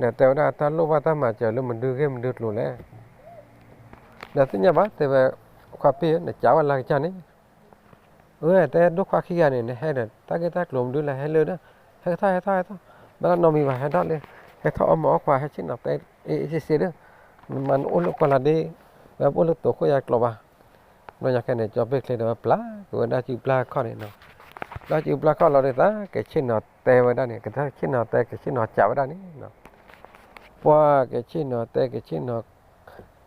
နတဲဝဲဒၣ်တၢ်လိၣ်ဘၣ်တၢ်မၤစၢၤလၢမနုၤဂ့ၢ်မနုၤကျိၤလဲၣ်. ဒီးသ့ၣ်ညါဘၣ်, တဲဝဲ, ခွါပ့ၢ်ဧၢ, နကးဝဲလၢကစၢ်န့ၣ်. အၢ တဲဒိၣ်ခွါခံဂၤန့ၣ် နဟဲဒီး တၢ်ဂ့ၢ်တၢ်ကျိၤမနုၤလဲၣ်, ဟဲလၢဒီး, ဟဲထီၣ် ဟဲထီၣ် ဟဲထီၣ်, ဘၣ်တၢ်နီတမံၤဘၣ်, ဟဲထီၣ်လၢ, ဟဲထီၣ်အီၣ်မၤအီၣ်ကွၢ်, ဟဲဆ့ၣ်နီၤတဲ အ့ၣ်အ့ၣ်စ့စ့ဒီး, နမၤနအိၣ်လၢကီၢ်လၤဒ့, ဝဲပအိၣ်လၢတိၤခိၣ်ယါကျိၤဘၣ်. ဘျီညါခဲန့ၣ် ကၠီၤပ့ၣ်ချ့ဒီးဝဲပျၢ်က့ၤဝဲဒၣ်စုပျၢ်ခီၣ်န့ၣ်နီၤ. ဘျီစုပျၢ်ခီၣ်လီၤဒီး သးကဆ့ၣ်နီၤတဲဝဲဒၣ်န့ၣ်, ကဆ့ၣ်နီၤတဲ ကဆ့ၣ်နီၤစံးဝဲဒၣ်န့ၣ်နီၤ. ပှၤကဆ့ၣ်နီၤတဲ ကဆ့ၣ်နီၤ,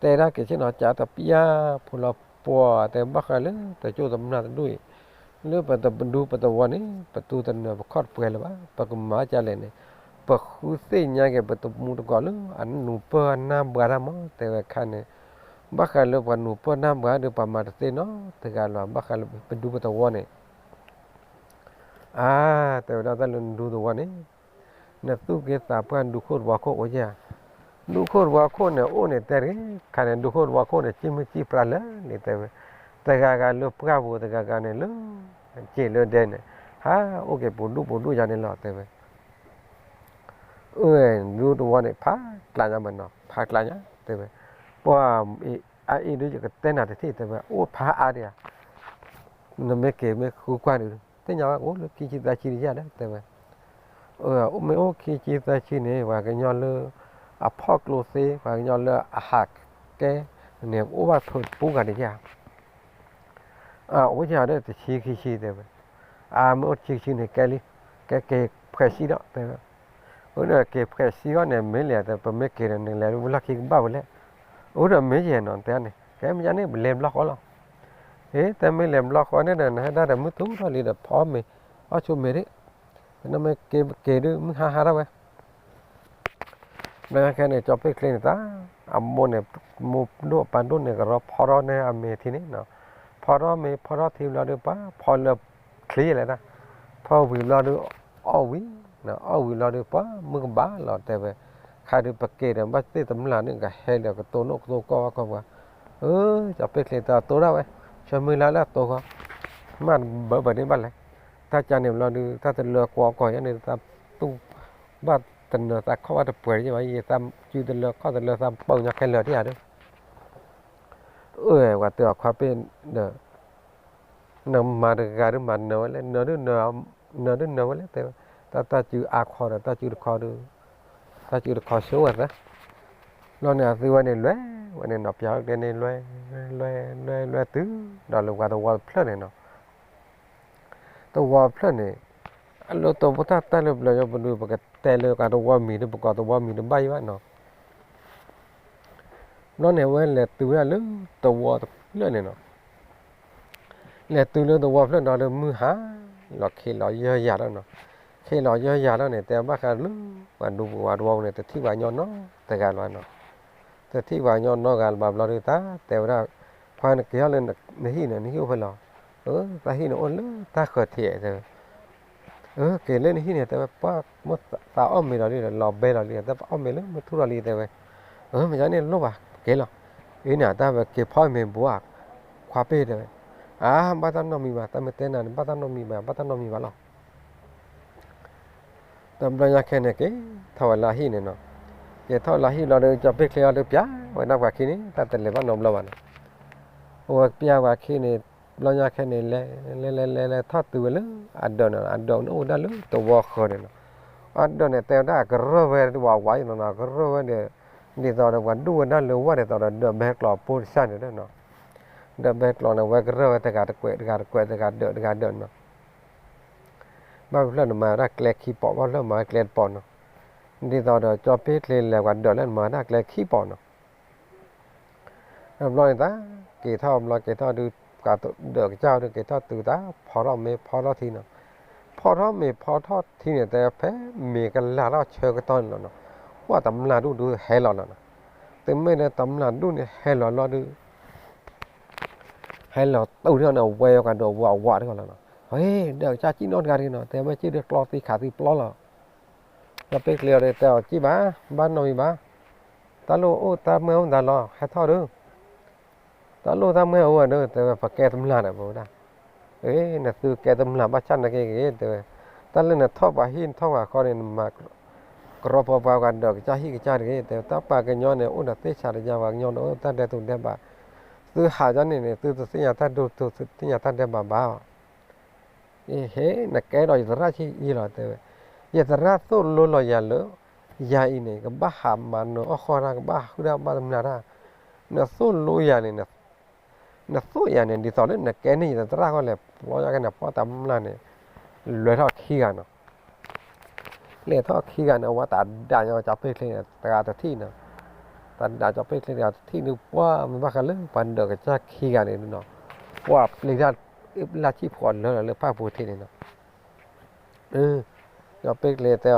တဲဒၣ်ကဆ့ၣ်နီၤစံးတပျၢ်ဖိလီၤ, ပှၤတဲဘၣ်ဃးလၢ တကၠိၣ်တမျၢ်တဒူၣ်အံၤ, လၢပတဒူပတဝီန့ၣ် ပတူၢ်တနၢၤပခီၣ်တပှဲၤလၢၤဘၣ်, ပကမၤဒ်လဲၣ်န့ၣ်, ပဃုသ့ၣ်ညါက့ၤပတမူတကိးလၢအနူၤပၢၢ်နၢ်ဘှါတၢ်မး, တဲဝဲခါန့ၣ်, ဘၣ်ဃးလၢပှၤနူၤပၢၢ်နၢ်ဘှါဒီး ပှၤမၤတသ့နီတဂၤလၢၤ, ဘၣ်ဃးလၢပဒူပတဝီန့ၣ် အါ, တဲဝဲဒၣ်တၢ်လၢနဒူသဝီန့ၣ်, နသူၣ်က့သးပှၢ်ဒူခိၣ်သဝီခိၣ်အိၣ်ဧါ, ဒူခိၣ်သဝီခိၣ်န့ၣ်အိၣ်န့ၣ်တဲတဂ့ၤ, ခါန့ၣ် ဒူခိၣ်သဝီခိၣ်န့ၣ် စံၣ်မုၢ်စံၣ်ပြါလၢာ်န့ၣ်တဲဝဲ, တဂၤဂၤလၢပှၢ်ပူၤတဂၤဂၤန့ၣ်လၢ စံာ်လၢဒဲန့ၣ်, ဟးအိၣ်က့ၤပူၤဒူၣ်ပူၤဒူၣ်ယါန့ၣ်လီၤတဲဝဲ. အၢ ဒူသဝီန့ၣ် ဖးကျါညါမးနီၤ, ဖးကျါညါတဲဝဲ, ပှၤအံၤဒုးယကတဲနၤတထံၣ်တဲဝဲ, အိၣ်ဖးအါဒံးဧါ, နမ့ၢ်က့ၤမ့ၢ်ဃုကွၢ်ဒုး သ့ၣ်ညါဝဲအိၣ်လၢခံဆံသၢဆံတယါဒီးတဲဝဲ, မ့ၢ်အိၣ်ခံဆံသၢဆံန့ၣ် ပှၤကညီလၢအဖီၣ်ကျိသ့ ပှၤကညီလၢအဟးကဲန့ၣ် အိၣ်ဘၣ်ဖုးတပူၤဂၤတယါ, အိၣ်ယါဒီးတဆံခံဆံတဲဝဲ, အမ့ၢ်အိၣ်တဆံခံဆံန့ၣ် ကဲလံ, ကဲက့ၤဖှဲးဆံဒီးတဲဝဲ, အိၣ်ဒီးက့ၤဖှဲးဆံအီၤန့ၣ် မ့ၢ်လဲၤဒီး ပမ့ၢ်က့ၤဒီးနလဲၤဝဲလီၢ်ခံကဘၣ်ဝဲလဲၣ်, အိၣ်ဒီးမ့ၢ်ယဲၢ်နီၤတဲန့ၣ် ကဲမ့ၢ်ယါန့ၣ် ပလဲၤဘျီဃီလီၤ, ဟ့ တဲမ့ၢ်လဲၤဘျီဃီန့ၣ်ဒီး နဟဲဒၣ်ဒီးမုၢ်ထူၣ်ထီၣ်လံဒီး ဖီမ့ၤ အီၣ်ဆိမ့ၤဒၣ်, နမ့ၢ်က့ၤက့ၤဒုး မုၢ်ဟါဟါထီၣ်ဝဲ ဘျီညါခဲန့ၣ် ကၠီၤပ့ၣ်ချ့န့ၣ်တၢ်, အမိၢ်န့ၣ် မိၢ်ဒိၣ်ပၢ်ဒိၣ်န့ၣ် ကရီဖီထီၣ်န့ၢ်အမ့ၤထံန့ၣ်နီၤ, ဖီထီၣ်မ့ၤဖီထီၣ်ထံဘျီဒီး ပှၤဖီလၢချ့လဲၣ်တၢ်, ဖီဝံၤဘျီဒီး အီၣ်ဝံၤ, အီၣ်ဝံၤဘျီဒီး ပှၤမုၢ်ကဘၣ်လီၤတဲဝဲ, ခါဒုးပက့ၤဒီး ဘၣ်သ့ၣ်တမျၢ်န့ၣ် ကဟဲဒီးကတိၤနီၣ်ကတိၤကီၢ်ဝဲကီၢ်ပှၤ, အၢ ကၠီၤပ့ၣ်ချ့တၢ်တိၤဒၣ်ဝဲ, ဆၢမုၢ်လၢ်လၢအတိၤဃီ, မ့ၢ်ဘၢဘၢဒ့ဘၣ်လဲၣ်, တၢ်ကန့ၣ်ဘျီဒီး တၢ်တလၢကွီကီၢ်ယါန့ၣ် တၢ်တူၢ်ဘၣ်တနၢၤသးခီၣ်ဘၣ်တပှဲၤဒံးဘၣ်, ယသးစုတလၢခီၣ်တလၢသးပၢညါခဲလၢာ်ထံၣ်ဧါဒီး, အၢ ပှၤတဲအီၤခွါပ့ၢ်ဒီး နမၤတဂၤဒုးမၤနၢၤဝဲလဲၣ်, နၢၤဒုးနၢၤဝဲလဲၣ်တဲဝဲ, တၢ်တၢ်စုအါခီဒီး တၢ်စုတခီဒီး, တၢ်စုတခီဆိဝဲသၢ, ဘျီန့ၣ် အသုဝဲန့ၣ်လွဲၢ်ဝဲန့ၣ်နီၤ, ပျၢ်ဝဲကျဲန့ၣ်လွဲၢ်, လွဲၢ် လွဲၢ် လွဲၢ်တုၤဒီးလၢပှၤသဝီတဖျၢၣ်န့ၣ်နီၤ သဝီဖျၢၣ်န့ၣ်, အလၢတၢ်ဖိတၢ်တၢ်လၢပျၢၤ ပဒုးပကတဲလၢပှၤသဝီမံၤဒီး ပကိးသဝီမံၤတဘၣ်ယံၤဘၣ်နီၤ, ဘျီန့ၣ် အဝဲလဲၤတုၤဝဲဒၣ်လၢသဝီတဖျၢၣ်န့ၣ်နီၤ, လဲၤတုၤလၢသဝီဖျၢၣ်ဒီး မုၢ်ဟါလီၤခ့လီၤယၢၢ်ယၤလီၤနီၤ, ခ့လီၤယၢၢ်ယၤလီၤန့ၣ် တဲဘၣ်ဃးလၢ ပှၤဒူပှၤသဝီန့ၣ် တထံၣ်ပှၤကညီနီတဂၤလီၤနီၤ, တထံၣ်ပှၤကညီနီတဂၤလၢၤဘၣ်ဘျီဒီး တၢ်တဲဝဲဒၣ်, ခွါနက့ၤထီၣ်လၢနဟံၣ်န့ၣ် နဟံၣ်အိၣ်ဖဲလဲၣ်, အၢ တၢ်ဟံၣ်န့ၣ်အိၣ်လၢတၢ်ဃၢၤထံးတဲဝဲ အၢ က့ၤလၢနဟံၣ်န့ၣ် တဲဝဲ ပှၤမ့ၢ်သးအီၣ်မ့ၤလီၤလံဒီး လီၤဘဲလီၤလံ တၢ်ပအီၣ်မ့ၤလၢမုၢ်ထူၣ်လီၤလံ တဲဝဲ, အၢ မ့ၢ်ယါန့ၣ်လိၣ်ဘၣ် က့ၤလီၤ, အံၤန့ၣ် တၢ်ဝဲက့ၤဖီမ့ၤဘိးဧါ, ခွါပ့ၢ်တဲဝဲ, အါ ဘၣ်တၢ်နီတမံၤဘၣ် တၢ်မ့ၢ်တဲနၤန့ၣ် ဘၣ်တၢ်နီတမံၤဘၣ် ဘၣ်တၢ်နီတမံၤဘၣ်လီၤ. တဘျီညါခဲန့ၣ် က့ၤထီၣ်ဝဲလၢဟံၣ်န့ၣ်နီၤ, က့ၤထီၣ်လၢဟံၣ်ဘျီဒီး ကၠီၤပ့ၢ်ချ့အီၤဒီး ပျၢ်ဝဲဒၣ်ပှၤခံန့ၣ် တၢ်တလဲၤဘၣ်နီတဘျီဘၣ်နီၤ, အဝဲပျၢ်ပှၤခံန့ၣ် ဘျီညါခဲန့ၣ် လဲၤလဲၤလဲၤလဲၤထီၣ်တုၤဝဲလၢအဒၢးန့ၣ် အဒၢးန့ၣ်အိၣ်ဝဲဒၣ်လၢသဝီဃၢၤန့ၣ်နီၤ, အဒၢးန့ၣ် တဲဝဲဒၣ်အကရၢၢ်ဝဲဝးဝးအံၤနီၤနီၤ အကရၢၢ်ဝဲဒီး ဒ်သိးဒီးပှၤဒူၣ်ဝဲဒၣ်လၢဝၢ်ဒ်သိးဒီးဒၢးဘဲကျိးဖိတစၢ်န့ၣ်နီၤ, ဒၢးဘဲကျိးန့ၣ် ဝဲကရၢၢ်ဝဲတဂၤတကွဲးတဂၤတကွဲးတဂၤဒၢးတဂၤဒၢးနီၤ ဘၣ်ဖျၢၣ်န့ၣ်မၤဝဲဒၣ်ကျဲခံပီး ဘၣ်ဖျၢၣ်မၤဝဲကျဲတပီးနီၤ, ဒ်သိးဒီးကၠီၤပ့ၢ်ချ့လဲၤပှၤဒၢးလၢန့ၣ်မၤဝဲဒၣ်ကျဲခံပီးနီၤ, တဘျီန့ၣ်သး က့ၤထီၣ်ဘျီက့ၤထီၣ်ဒုး ပှၤဒၢးကစၢ်ဒုးက့ၤထီၣ်တုၤသး ဖီထီၣ်မ့ၤဖီထီၣ်ထံနီၤ, ဖီထီၣ်မ့ၤဖီထီၣ်ထံန့ၣ် တဲဖဲမ့ၤကလၤထီၣ်ဆၢကတီၢ်န့ၣ်လီၤနီၤ, ပှၤတမျၢ်ဒူၣ်ဒုးဟဲလီၤလီၤနီၤ, တမ့ၢ်လၢတမျၢ်ဒူၣ်န့ၣ်ဟဲလီၤလီၤဒုး ဟဲလီၤတူၢ်ထံၣ်အီၤန့ၣ် အဝဲယီၤကဒီးဝၤအဝၤတဂၤလီၤနီၤ. ဟဲဒီးကစၢ်စံၣ်နီတဂၤတဂ့ၤနီၤ, တဲဝဲစံၣ်ဒုးကျီသံခးသံပျီလီၤ. ဒီးပ့ကျ့အီၤဒီးတဲအီၤ စံၣ်ဘၣ်, ဘၣ်နီတမံၤဘၣ်, တၢ်လိၣ်အိၣ်တၢ်မုၢ်အိၣ်မတၤလီၤ ဟဲထီၣ်ဒီး တၢ်လိၣ်တၢ်မုၢ်အိၣ်ဝဲဒီး တဲဝဲ ပကဲတမျၢ်ဒီး ပဝဲဒၣ်, နသုကဲတမျၢ်ဘၣ်ဆၣ်နာ်က့ဂ့ၤ တဲဝဲ, တၢ်လၢနထီၣ်ပှၤဟံၣ်နထီၣ်ပှၤဃီန့ၣ် နမၤကရီပှၤပှၤဂၤဒီးကစၢ်ဟံၣ်ကစၢ်တဂ့ၤ တဲဝဲ, တၢ်ပှၤကညီန့ၣ် အိၣ်ဒီးသ့ၣ်ဆးတယါ ပှၤကညီန့ၣ် အိၣ်တၢ်ဒဲးတူၢ်ဒဲးဘး, သုဟးကန့ၣ်န့ၣ် သုတသ့ၣ်ညါတၢ်ဒဲးတူၢ် သုတသ့ၣ်ညါတၢ်ဒဲးဘးဘၣ် အဟ့ နကဲဒီးယသရၣ်ဆံးယံာ်လီၤ တဲဝဲ, ယသရၣ်သိၣ်လိလီၤယၤလၢ ယၤအံၤန့ၣ် ကဘၣ်ဟးမၤနၢၤအီၣ်ဃီတၢ် ကဘၣ်ဟုၣ်တၢ်ဘၣ်တမျၢ်တၢ်, နသိၣ်လိယၤန့ၣ် နသိၣ်ယၤန့ၣ် ဒ်သိးလၢနကဲန့ၢ်ယသရၣ်ဃီလဲၣ် ပျီယါကဲန့ၣ် ပှၤတမျၢ်န့ၣ် လဲၤထီၣ်ခံဂၤနီၤ လဲၤထီၣ်ခံဂၤန့ၣ် အဝဲတၢ်ဒၣ်ညီကၠီၤပ့ၣ်ချ့န့ၣ် တဂၤတထံၣ်နီၤ, တၢ်ဒၣ်ကၠီၤပ့ၣ်ချ့တဂၤတထံၣ်ဒုး ပှၤမ့ၢ်ဘၣ်ဃးလၢ ပှၤဒၢးကစၢ်ခံဂၤန့ၣ်နီၤ, ပှၤပျံၤတၢ်အ့ၣ်လၢဆံၣ်ဖိးလၢလၢလၢဖၣ်ပူၤထံးန့ၣ်နီၤ, ကၠီၤပ့ၣ်ချ့တဲအီၤ,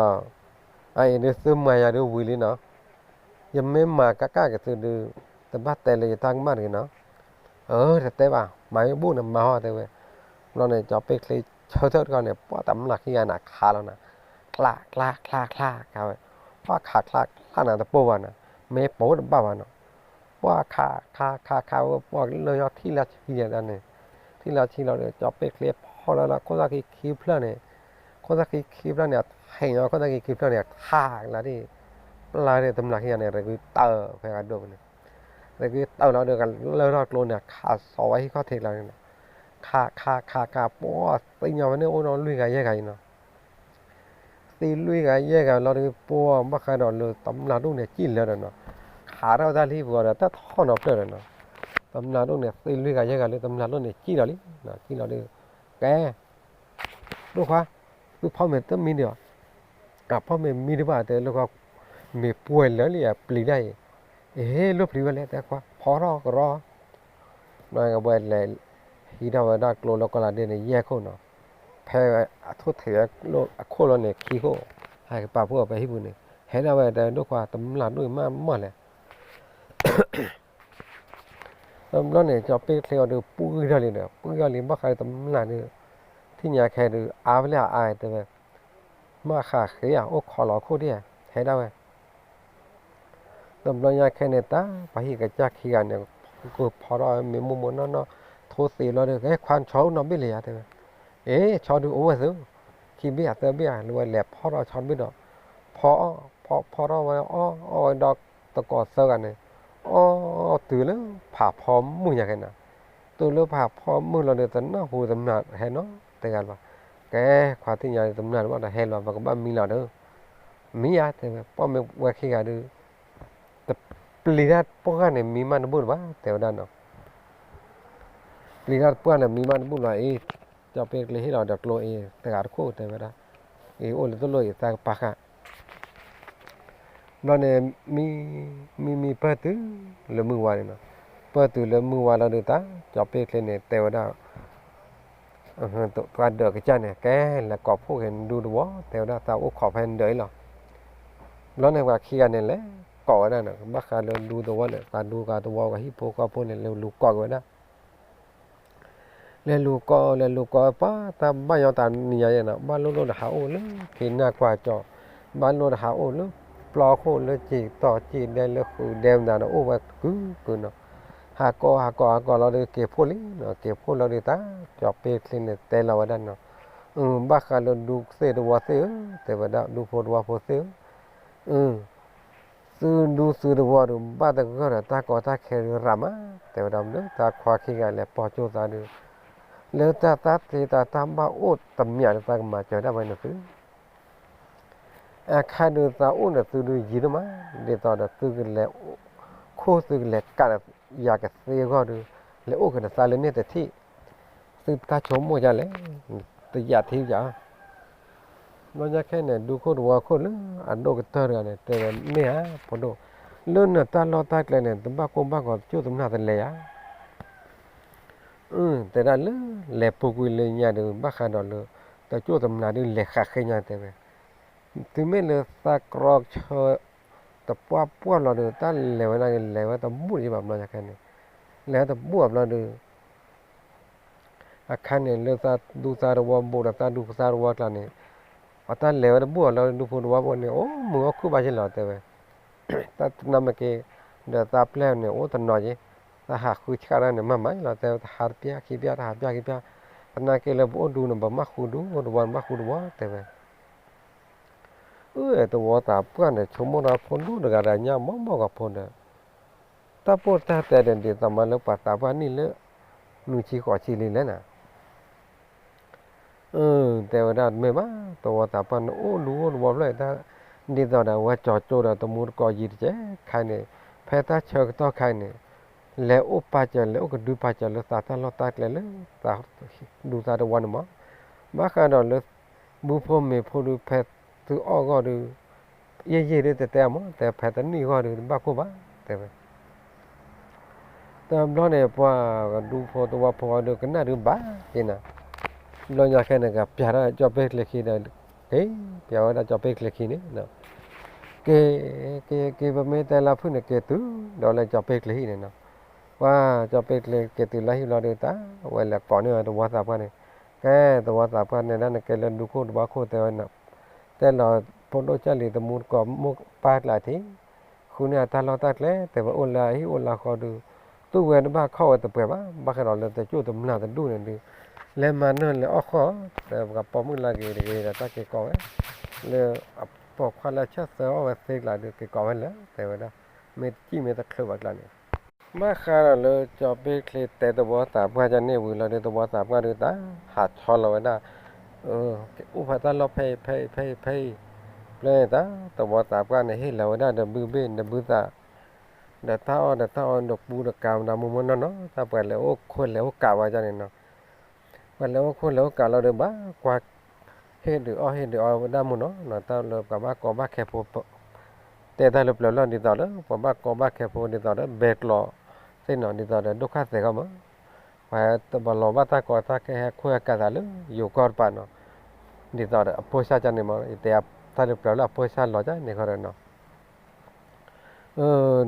အအံၤဒုးသုမၤယၤဒုးဝံၤလံနီၤ, ယမ့ၢ်မၤကးကးက့ၤသုဒုး တဘၣ်တဲလၢယတၢ်ကမၣ်တဂ့ၤနီၤ, အၢ တတဲဘၣ် မၤမ့ၢ်ဘူၣ်န့ၣ်မၤဟီတဲဝဲ, ဘျီန့ၣ် ကၠီၤပ့ၣ်ချ့ဆၢထၢၣ်တခီန့ၣ် ပှၤတမျၢ်ခံဂၤန့ၣ်ခးလီၤနီၤ, ချးချးချးချးခးဝဲ, ပှၤခးချးချးန့ၣ်တပိၢ်ဘၣ်နီၤ, မ့ၢ်ပိၢ်တဘၣ်ဘၣ်နီၤ, ပှၤခးခးခးခးဝဲ ပှၤလၢယီၤထံၣ်လၢဆံယဲၢ်န့ၣ်, ထံၣ်လၢဆံလီၤဒီး ကၠီၤပ့ၣ်ချ့ဖီၣ်လီၤလၢခိၣ်သၣ်ခံခံဖျၢၣ်န့ၣ်, ခိၣ်သၣ်ခံခံဖျၢၣ်န့ၣ် အထံၣ်ညီခိၣ်သၣ်ခံခံဖျၢၣ်န့ၣ် ခးကလါဒၣ်, ပျၢ်ဒၣ်တမျၢ်ခံဂၤန့ၣ် ရဂုတၢၢ်ဖဲဂၤဒိၣ်န့ၣ်, ရဂုတၢၢ်လီၤဒီး ကလၢထီၣ်ကျိန့ၣ် ခးစီၤဝဲဟံၣ်ခီၣ်ထံးကျါန့ၣ်, ခးခးခးခး ပှၤသ့ၣ်ညါဝဲန့ၣ် အိၣ်ဒီးလွံၢ်ဂၤယဲၢ်ဂၤအံၤနီၤ သံလွံၢ်ဂၤယဲၢ်ဂၤလီၤဒီး ပှၤဘၣ်ဃးဒီးလၢတမျၢ်ဒိၣ်န့ၣ် စံၣ်လၢာ်ဒီးနီၤ, ခးထီၣ်တၢ်လၢဟံၣ်ပူၤဒီး တၢ်ထီၣ်နီၤဖျၢၣ်ဒီးနီၤ, တမျၢ်ဒိၣ်န့ၣ် သံလွံၢ်ဂၤယဲၢ်ဂၤလၢတမျၢ်ဒိၣ်န့ၣ် စံၣ်လီၤလံ, စံၣ်လီၤဒီး ကဲ ဒိၣ်ခွါ, သုဖီမ့ၤတမံၤဒီး, အဖီမ့ၤမံတဘၣ်တဲ လၢခီ, မ့ၤပှဲၤလၢာ်လံအပျံၤတၢ်အံၤ, အ့ လိၣ်ပျံၤဝဲလဲၣ် တဲခွါ ဖီထီၣ်ကရီ ဘျီဝဲလဲၤဟံးထီၣ်ဝဲဒၣ်ကျိလၢကီၢ်လၤဒ့န့ၣ် ယဲၢ်ခိၣ်နီၤ, ဖဲအထိၣ်ထံးဝဲအခိၣ်လီၤန့ၣ် ခံခိၣ်, ဟဲကပာ်ဖှိၣ်ဖဲဟံၣ်ပူၤန့ၣ် ဟဲဒၣ်ဝဲတဲ ဒိၣ်ခွါ တမျၢ်ဒိၣ်အံၤမးမးလဲၣ် ဘျီန့ၣ် ကၠီၤပ့ၣ်ချ့အီၤဒီး ပှံၢ်ထီၣ်လံဒီး ပှံၢ်ထီၣ်လံ ဘၣ်ဃးဒီးတမျၢ်ဒီး ထံၣ်ညါခဲဒုး အါဖဲလဲၣ်အအါတဲဝဲ, မ့ၢ်ဃးဃ့ဧါ အိၣ်ခိးလီၤခိၣ်ဒံဧါ ဟဲဒၣ်ဝဲ တဘျီညါခဲန့ၣ် တၢ်ပှၤဟံၣ်ကစၢ်ခံဂၤန့ၣ် ကဖီထီၣ်မ့ၢ်မိၢ်မိၢ်နီၢ်နီၢ် ထိသ့ဘျီဒီး ကဲခွါဆီအိၣ်နီတဘ့ၣ်လၢယၤတဲဝဲ, အ့ ဆီဒုးအိၣ်ဝဲသု, ခံဘ့ၣ်ဧါသၢဘ့ၣ်ဧါ လၢဝဲလဲၤဖီထီၣ်ဆီတဘ့ၣ်ဒီး ဖီအီၣ် ဖီထီၣ်ဝဲအီၣ် အီၣ်ဝဲဒီးတကိးသၢဂၤန့ၣ် အီၣ်တုၤလၢဖးဖီမုၢ်ညါခဲန့ၣ်, တုၤလၢဖးဖီမုၢ်လီၤဒီး တနၢ်ဟူတမျၢ်ဟဲနီတဂၤလၢၤဘၣ်, ကဲခွါသ့ၣ်ညါတမျၢ်တဘၣ်ဒီးဟဲလီၤ ပကဘၣ်မံလီၤဒီး, မံယါတဲဝဲ ပီၣ်မ့ၢ်ဝဲခံဂၤဒီး တပျံၤတၢ်ပှၢ်န့ၣ် မံမးတဘူၣ်လၢၤဘၣ် တဲဝဲဒၣ်နီၤ, ပျံၤတၢ်ပှၢ်န့ၣ် မံမးတဘူၣ်လီၤအံၤ, ကၠီၤပ့ၣ်ချ့ဟ့ၣ်လီၤဒီးကျိအံၤ တဂၤတခိၣ်တဲဝဲဒၣ်, အံၤအိၣ်လၢတလိၣ်အံၤသးကပာ်ဃာ် ဘျီန့ၣ် မံ မံမံပၢၢ်တုၤလၢမုၢ်ဝါန့ၣ်နီၤ, ပၢၢ်တုၤလၢမုၢ်ဝါလီၤဒီးတၢ် ကၠီၤပ့ၣ်ချ့န့ၣ် တဲဝဲဒၣ် ပှၤဒၢးကစၢ်န့ၣ် ကဲလဲၤကိးဖှိၣ်က့ၤဒူသဝီ တဲဝဲဒၣ် သးအိၣ်ခိးဖဲဒၢးအံၤလီၤ. ဘျီန့ၣ် ပှၤခံဂၤန့ၣ် လဲၤကိးဝဲဒၣ်န့ၣ် ဘၣ်ဃးလၢဒူသဝီန့ၣ် ပှၤဒူကၤသဝီ ပှၤဟံၣ်ဖိဃီဖိန့ၣ် လဲၤလူၤကိးက့ၤဝဲဒၣ် လဲၤလူၤကိး လဲၤလူၤကိး ပှၤတၢ်ဘၣ်ညီတၢ်နံၤညါယဲနီၤ ဘၣ်လိၣ်လိၣ်ဒီးဟးအိၣ်လၢ က့ၤနၢ်ကွၢ်ကၠီၤ, ဘၣ်လိၣ်ဒီးဟးအိၣ်လၢ ပျီခိၣ်လၢက့ၤတီၢ်က့ၤဒဲလၢဃုာ်ဒဲမတၤဒီး အိၣ်ဝဲကုာ်ကုာ်နီၤ, ဟးကိးဟးကိးဟးကိးလီၤဒီး က့ၤဖှိၣ်လံနီၤ, က့ၤဖှိၣ်လီၤဒီးတၢ် ကၠီၤပ့ၣ်ချ့န့ၣ် တဲလီၤဝဲဒၣ်နီၤ, ဘၣ်ဃးလၢဒူသ့ၣ်သဝီသ့ၣ်ဧၢ, တဲဝဲဒၣ် ဒူဖိသဝီဖိသ့ၣ်ဧၢ သုဒူသုသဝီဒီး ဘၣ်သဂၢၢ်ဒီးတၢ်ကီတၢ်ခဲဒုးရၤမး, တဲဝဲဒၣ်လၢတၢ်ခွါခံဂၤလဲၤပိာ်ကၠိသးဒီး, လၢတၢ်သးတ့တၢ်တၢ်ဘၣ်အိၣ်တမံၤဒီး တၢ်ကမၤစၢၤဒၣ်ဝဲန့ၣ်သု အခါဒုးသးအိၣ်န့ၣ်သုဒုးယံၤဒိၣ်မး, ဒ်သိးဒီးသုကလဲၤ ခိၣ်သုကလဲၤကးဒီး ယၤကသ့အဂီၢ်ဒီး လဲၤအိၣ်က့ၤဒီးသးလၢန့ၣ်တထံၣ်, သုတၢ်ဆိကမိၣ်ယါလဲၣ်, တယးထံယါ ဘျီညါခဲန့ၣ် ဒူခိၣ်သဝီခိၣ်လၢအဒိၣ်ကတၢၢ်တဂၤန့ၣ် တဲဝဲမ့ၢ်ဧါ ဖိဒိၣ်, လၢနတၢ်လီၢ်တၢ်ကျဲန့ၣ် တဘၣ်ကိၢ်ဘၣ်ဂီၤတကၠိၣ်တမျၢ်တလဲၤဧါ အၢ တဲဒၣ်လၢ လဲၤပူၤကွံာ်လၢညါဒီး ဘၣ်ဃးဒီးလၢ တကၠိၣ်တမျၢ်ဒုးလဲၤဃးဃ့ညါတဲဝဲ, တုၤမ့ၢ်လၢသးကြီဆၢ တပှၢ်ပှၢ်ဘျီဒီး တၢ်လဲၤဝဲဒၣ်လဲၤဝဲတဘူၣ်ဒံးဘၣ်ဘျီညါခဲန့ၣ်, လဲၤဝဲတဘူၣ်ဘျီဒီး အခါန့ၣ်လၢသးဒူသးတဝီဘူးဒီးသးဒူသးတဝီကျါန့ၣ်, အတၢ်လဲၤဝဲတဘူၣ်အီၤလၢဒူဖိတဝီဖိန့ၣ် အိၣ်မုာ်အီၣ်ခုၣ်ဘၣ်ယ့ၢ်လီၤတဲဝဲ, တၢ်တနၢ်မ့ၢ်က့ၤ, ဒီးသးပျဲၢ်န့ၣ် အိၣ်တနီၤယ့ၢ်, တၢ်ဟးဃုဆၣ်တၢ်န့ၣ် မၤမၤယ့ၢ်လီၤတဲဝဲ, တဟးတပျၢ်ခံပျၢ် တဟးပျၢ်ခံပျၢ်, သနာ်က့လၢပအိၣ်ဒူန့ၣ် ပမၣ်ဃူဒူ တဝီန့ၣ်မၣ်ဃူတဝီတဲဝဲ အၢ တဝီသးပှၢ်န့ၣ် ဆိကမိၣ်တၢ်ဖိဒိၣ်တဂၤဒီးညၣ်မီၢ်မီၢ်ဂီၤဖိဒီး, တၢ်ပိၢ်တၢ်တဲဒီးဒ်သိးမးလၢပှၤသးပှၢ်နံၣ်လၢ နွံဆံဃိးဆံလံလဲၣ်နၤ, အၢ တဲဝဲဒၣ်တမ့ၢ်ဘၣ်, တဝီသးပှၢ်န့ၣ်အိၣ်ဒူအိၣ်တဝီဖျၢၣ်အံၤ ဒ်သိးဒီးအဝဲကၠီၤကၠိဒီးတမူတကိးယံၤတကဲးခါန့ၣ်, ဖဲတၢ်ဆၢကတီၢ်ခါအံၤန့ၣ်, လဲၤအိၣ်ပာ်စၢၤ လဲၤအိၣ်ကဒုပာ်စၢၤလၢသးတၢ်လီၢ်တၢ်ကျဲလၢ သးဒူသးတဝီန့ၣ်မး, ဘၣ်ဃးဒီးလၢ ဘုဖိမ့ၤဖိဒုးဖဲသုအီၣ်ဂီၢ်ဒုး, ယံာ်ယံာ်ဒုးတတဲအမး တဲဖဲတနံၣ်ဂီၢ်ဒုးတဘၣ်ခိၣ်ဘၣ်, တဲဝဲ တဘျီန့ၣ် ပှၤကဒူဖိတဝီဖိဒုးကနၣ်ဒုးဘၣ်က့ၤနၤ, ဘျီညါခဲန့ၣ် ကပျးထီၣ်ကၠီၤပ့ၢ်ချ့ခံဒီး, က့ၤပျးဝဲဒၣ်ကၠီၤပ့ၢ်ချ့ခံန့ၣ်, က့ၤ, က့ၤ က့ၤ ပမ့ၢ်တဲလၢဖုၣ်န့ၣ် က့ၤတုၤဒီးလၢကၠီၤပ့ၢ်ချ့ဟံၣ်န့ၣ်နီၤ, ပှၤကၠီၤပ့ၢ်ချ့က့ၤတုၤလၢဟံၣ်ဘျီဒုးတၢ်, ဝဲလဲၤကိးန့ၢ်ဝဲတဝီသးပှၢ်န့ၣ်, ကဲ တဝီသးပှၢ်န့ၣ်ဒၣ်နကဲလၢဒူခိၣ်တဝီခိၣ်တဲဝဲနီၤ, တဲလီၤဖိဒိၣ်ကၢ်လံၤတမူတကိးမိၢ်ပၢ်ကျါထံး, ဃုန့ၢ်အတၢ်လီၢ်တၢ်ကျဲ တဲဝဲအိၣ်လၢအဟံၣ်အိၣ်လၢဃီဒုး, သူၣ်ဝဲတဘၣ်ခီၣ်ဝဲတပှဲၤဘၣ်, ဘၣ်ဃးဒီးလၢတကၠိၣ်တမျၢ်တဒူၣ်န့ၣ်ဒုး, လဲၤမၤနၢၤလဲၤအီၣ်ဃီ, တဲပှၤပိာ်မုၣ်လၢအဂ့ၤတဂ့ၤဒီးတၢ်က့ၤကိးဝဲ, လၢအပိာ်ခွါလၢအဆၢသၢအီၣ်ဝဲသ့ကျါဒုးက့ၤကိးဝဲလၢ တဲဝဲဒၣ်, မ့ၢ်တစံၣ်မ့ၢ်တချုးဘၣ်ကျါန့ၣ် ဘၣ်ဃးဒီးလၢကၠီၤပ့ၢ်ချ့တဲတဝီသးပှၢ်ကန့ၣ်ဝံၤလီၤဒီး တဝီသးပှၢ်ဒုးတၢ်ဟးဆီလီၤဝဲဒၣ်, အိၣ်ဖဲတၢ်လီၢ်ဖဲအံၤဖဲအံၤဖဲအံၤ, ဖဲအံၤတၢ် တဝီသးပှၢ်န့ၣ် ဟ့ၣ်လီၤဝဲဒၣ်ဒီးဘုဘ့ၣ်ဒီးဘုသး, ဒီးတၢ်အီၣ်ဒီးတၢ်အီဒီးပူဒီးကၤမတၤမိၢ်မိၢ်နီၢ်နီၢ် တၢ်ပှၤလဲၤအိၣ်ခိၣ်လဲၤအိၣ်ကးဝဲဒၣ်န့ၣ်နီၤ, ပှၤလဲၤအိၣ်ခိၣ်လဲၤအိၣ်ကးလီၤဒီးဘၣ်ကွၢ် ဟ့ၣ်ဒုးအီၣ်ဟ့ၣ်ဒုးအီဝဲဒၣ်မ့ၢ်နီၤ, တၢ်လၢပှၤဘၣ်ကီဘၣ်ခဲဖိ တဲတၢ်လၢပျၢၤလီၤဒ်သိးလၢ ပှၤဘၣ်ကီဘၣ်ခဲဖိဒ်သိးလၢဘဲကျိးသ့ၣ်နီၤ ဒ်သိးဒီးဒိၣ်ခၣ်သဲးဂီၢ်မး, ပှၤတဘၣ်လီၤဘၣ်တၢ်ကီတၢ်ခဲဟဲခိၣ်ဟဲကၤသးလၢယိၤကီၢ်တပၤနီၤ, ဒ်သိးဒီးအဖိဆၢကန့ၣ်မး ယတဲတၢ်လၢပျၢၤလၢအဖိဆၢလီၤကန့ၣ်ဃီဒီး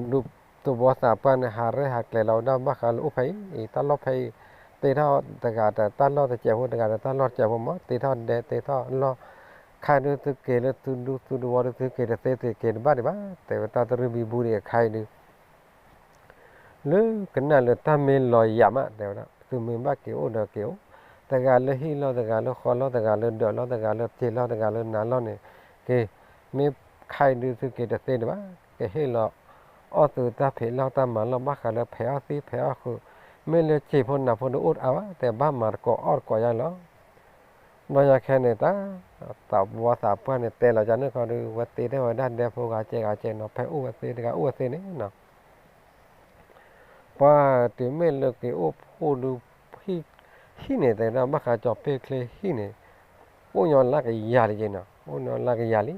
နီၤ တဝီသးပှၢ်န့ၣ် ဟးရဲၣ်ဟးကျဲၤလီၤဝဲဒၣ်ဘၣ်ဃးလၢအိၣ်ဖဲအံၤ တၢ်လီၢ်ဖဲအံၤ တ့ထီၣ်တဂၤဒီးတၢ်လီၢ်တစဲးဖိ တဂၤဒီးတၢ်လီၢ်တစဲးဖိမး တ့ထီၣ်ဒဲတ့ထီၣ်လီၢ်, ခါဒုးသုက့ၤလၢသုဒူသုတဝီဒုးသုက့ၤတသ့ သုက့ၤတဘၣ်ဒံးဘၣ် တဲဝဲတၢ်တရံးဘံဘူဒံးအခါအံၤဒုး လၢကနၣ်လၢတၢ်မ့ၢ်လီၤယၤမး တဲဝဲဒၣ် သုမ့ၢ်ဘၣ်က့ၤအိၣ်ဒီးက့ၤအိၣ်, တဂၤလၢဟံၣ်လီၢ် တဂၤလၢဃီလီၢ် တဂၤလၢဒၢးလီၢ် တဂၤလၢစ့လီၢ် တဂၤလၢနၤလီၢ်န့ၣ် က့ၤ, မ့ၢ်ခါအံၤဒုးသုက့ၤတသ့ဒံးဘၣ် ကဟ့ၣ်လီၤအီၣ်သုတၢ်ဖံးလီၢ်တၢ်မၤလီၢ် ဘၣ်ဃးလၢဖဲးအီၣ်သံဖဲးအီၣ်ဃုာ်, မ့ၢ်လၢစ့ဖိနၤဖိဒုးအိၣ်တအါဘၣ် တဲဘၣ်မၤတကိးအီၣ်တကိးယါလီၤ ဘျီညါခဲန့ၣ် တၢ်သးဝီသးပှၢ်န့ၣ် တဲလီၤကန့ၣ်ခီဒုး ဝဲတ့ထီၣ်ဝဲဒၣ်ဒဲဖိဂၤစဲးဂၤစဲးနီၤ ဖဲအိၣ်ဝဲသ့တဂၤအိၣ်ဝဲသ့န့ၣ်နီၤ, ပှၤတုၤမ့ၢ်လၢက့ၤအိၣ်ဖှိၣ်ဒုး ဟံၣ်န့ၣ် တဲဒၣ်ဘၣ်ဃးကၠီၤပ့ၢ်ချ့ဟံၣ်န့ၣ် အိၣ်ညီလၢကယၤလံက့နီၤ အိၣ်ညီလၢကယၤလံ,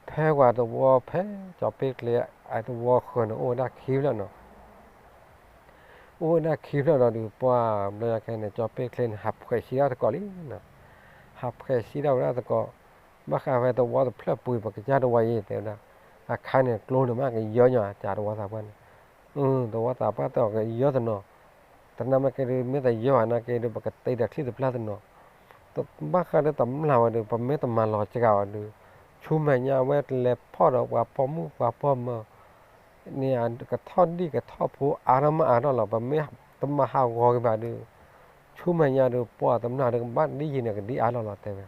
ဖဲပှၤတဝီဖဲကၠီၤပ့ၢ်ချ့အတဝီဃၢၤန့ၣ် အိၣ်ဝဲဒၣ်ခံဖျၢၣ်နီၤ အိၣ်ဝဲဒၣ်ခံဖျၢၣ်လီၤဒုး ပှၤဘျီညါခဲန့ၣ် ကၠီၤပ့ၢ်ချ့န့ၣ် ဟးဖှဲးဆံးဒၣ်တကိးလံနီၤ, ဟးဖှဲးဆံးဒၣ်ဝဲဒၣ်တကိး, ဘၣ်ဃးဖဲတဝီတဖျၢၣ်ပူၤ ပကစၢ်တဝီအံၤ တဲဝဲဒၣ်, အခါန့ၣ် ကျိန့ၣ်မးကယီညီ တၢ်တဝီသးပှၢ်န့ၣ်, တဝီသးပှၢ်တဲအီၤကယီတနီၤ, တနာ်မ့ၢ်က့ဒုး မ့ၢ်တယီဘၣ်နာ်က့ဒုး ပကတ့ဒီးချံတပျၢ်တနီၤ, ဘၣ်ဃးဒီးတမျၢ်ဝဲဒုး ပမ့ၢ်တမၤလီၤစှၤအီၤဒုး ဆူမဲာ်ညါဝဲတလဲၤဖီၣ်ဒီးပှၤပိာ်မုၣ်ပှၤပိာ်မၢၤ န့ၣ် ကထီၣ်ဒံၣ်ကထီၣ်ဖိအါထီၣ်မးအါထီၣ်လီၤ. ပမ့ၢ်တမၤဟးဂီၤက့ၤဘၣ်ဒုး ဆူမဲာ်ညါဒုး ပှၤတမျၢ်ဒုးကဘၣ်ဒ်ယံၤန့ၣ် ကဒံအါထီၣ်လီၤ တဲဝဲ.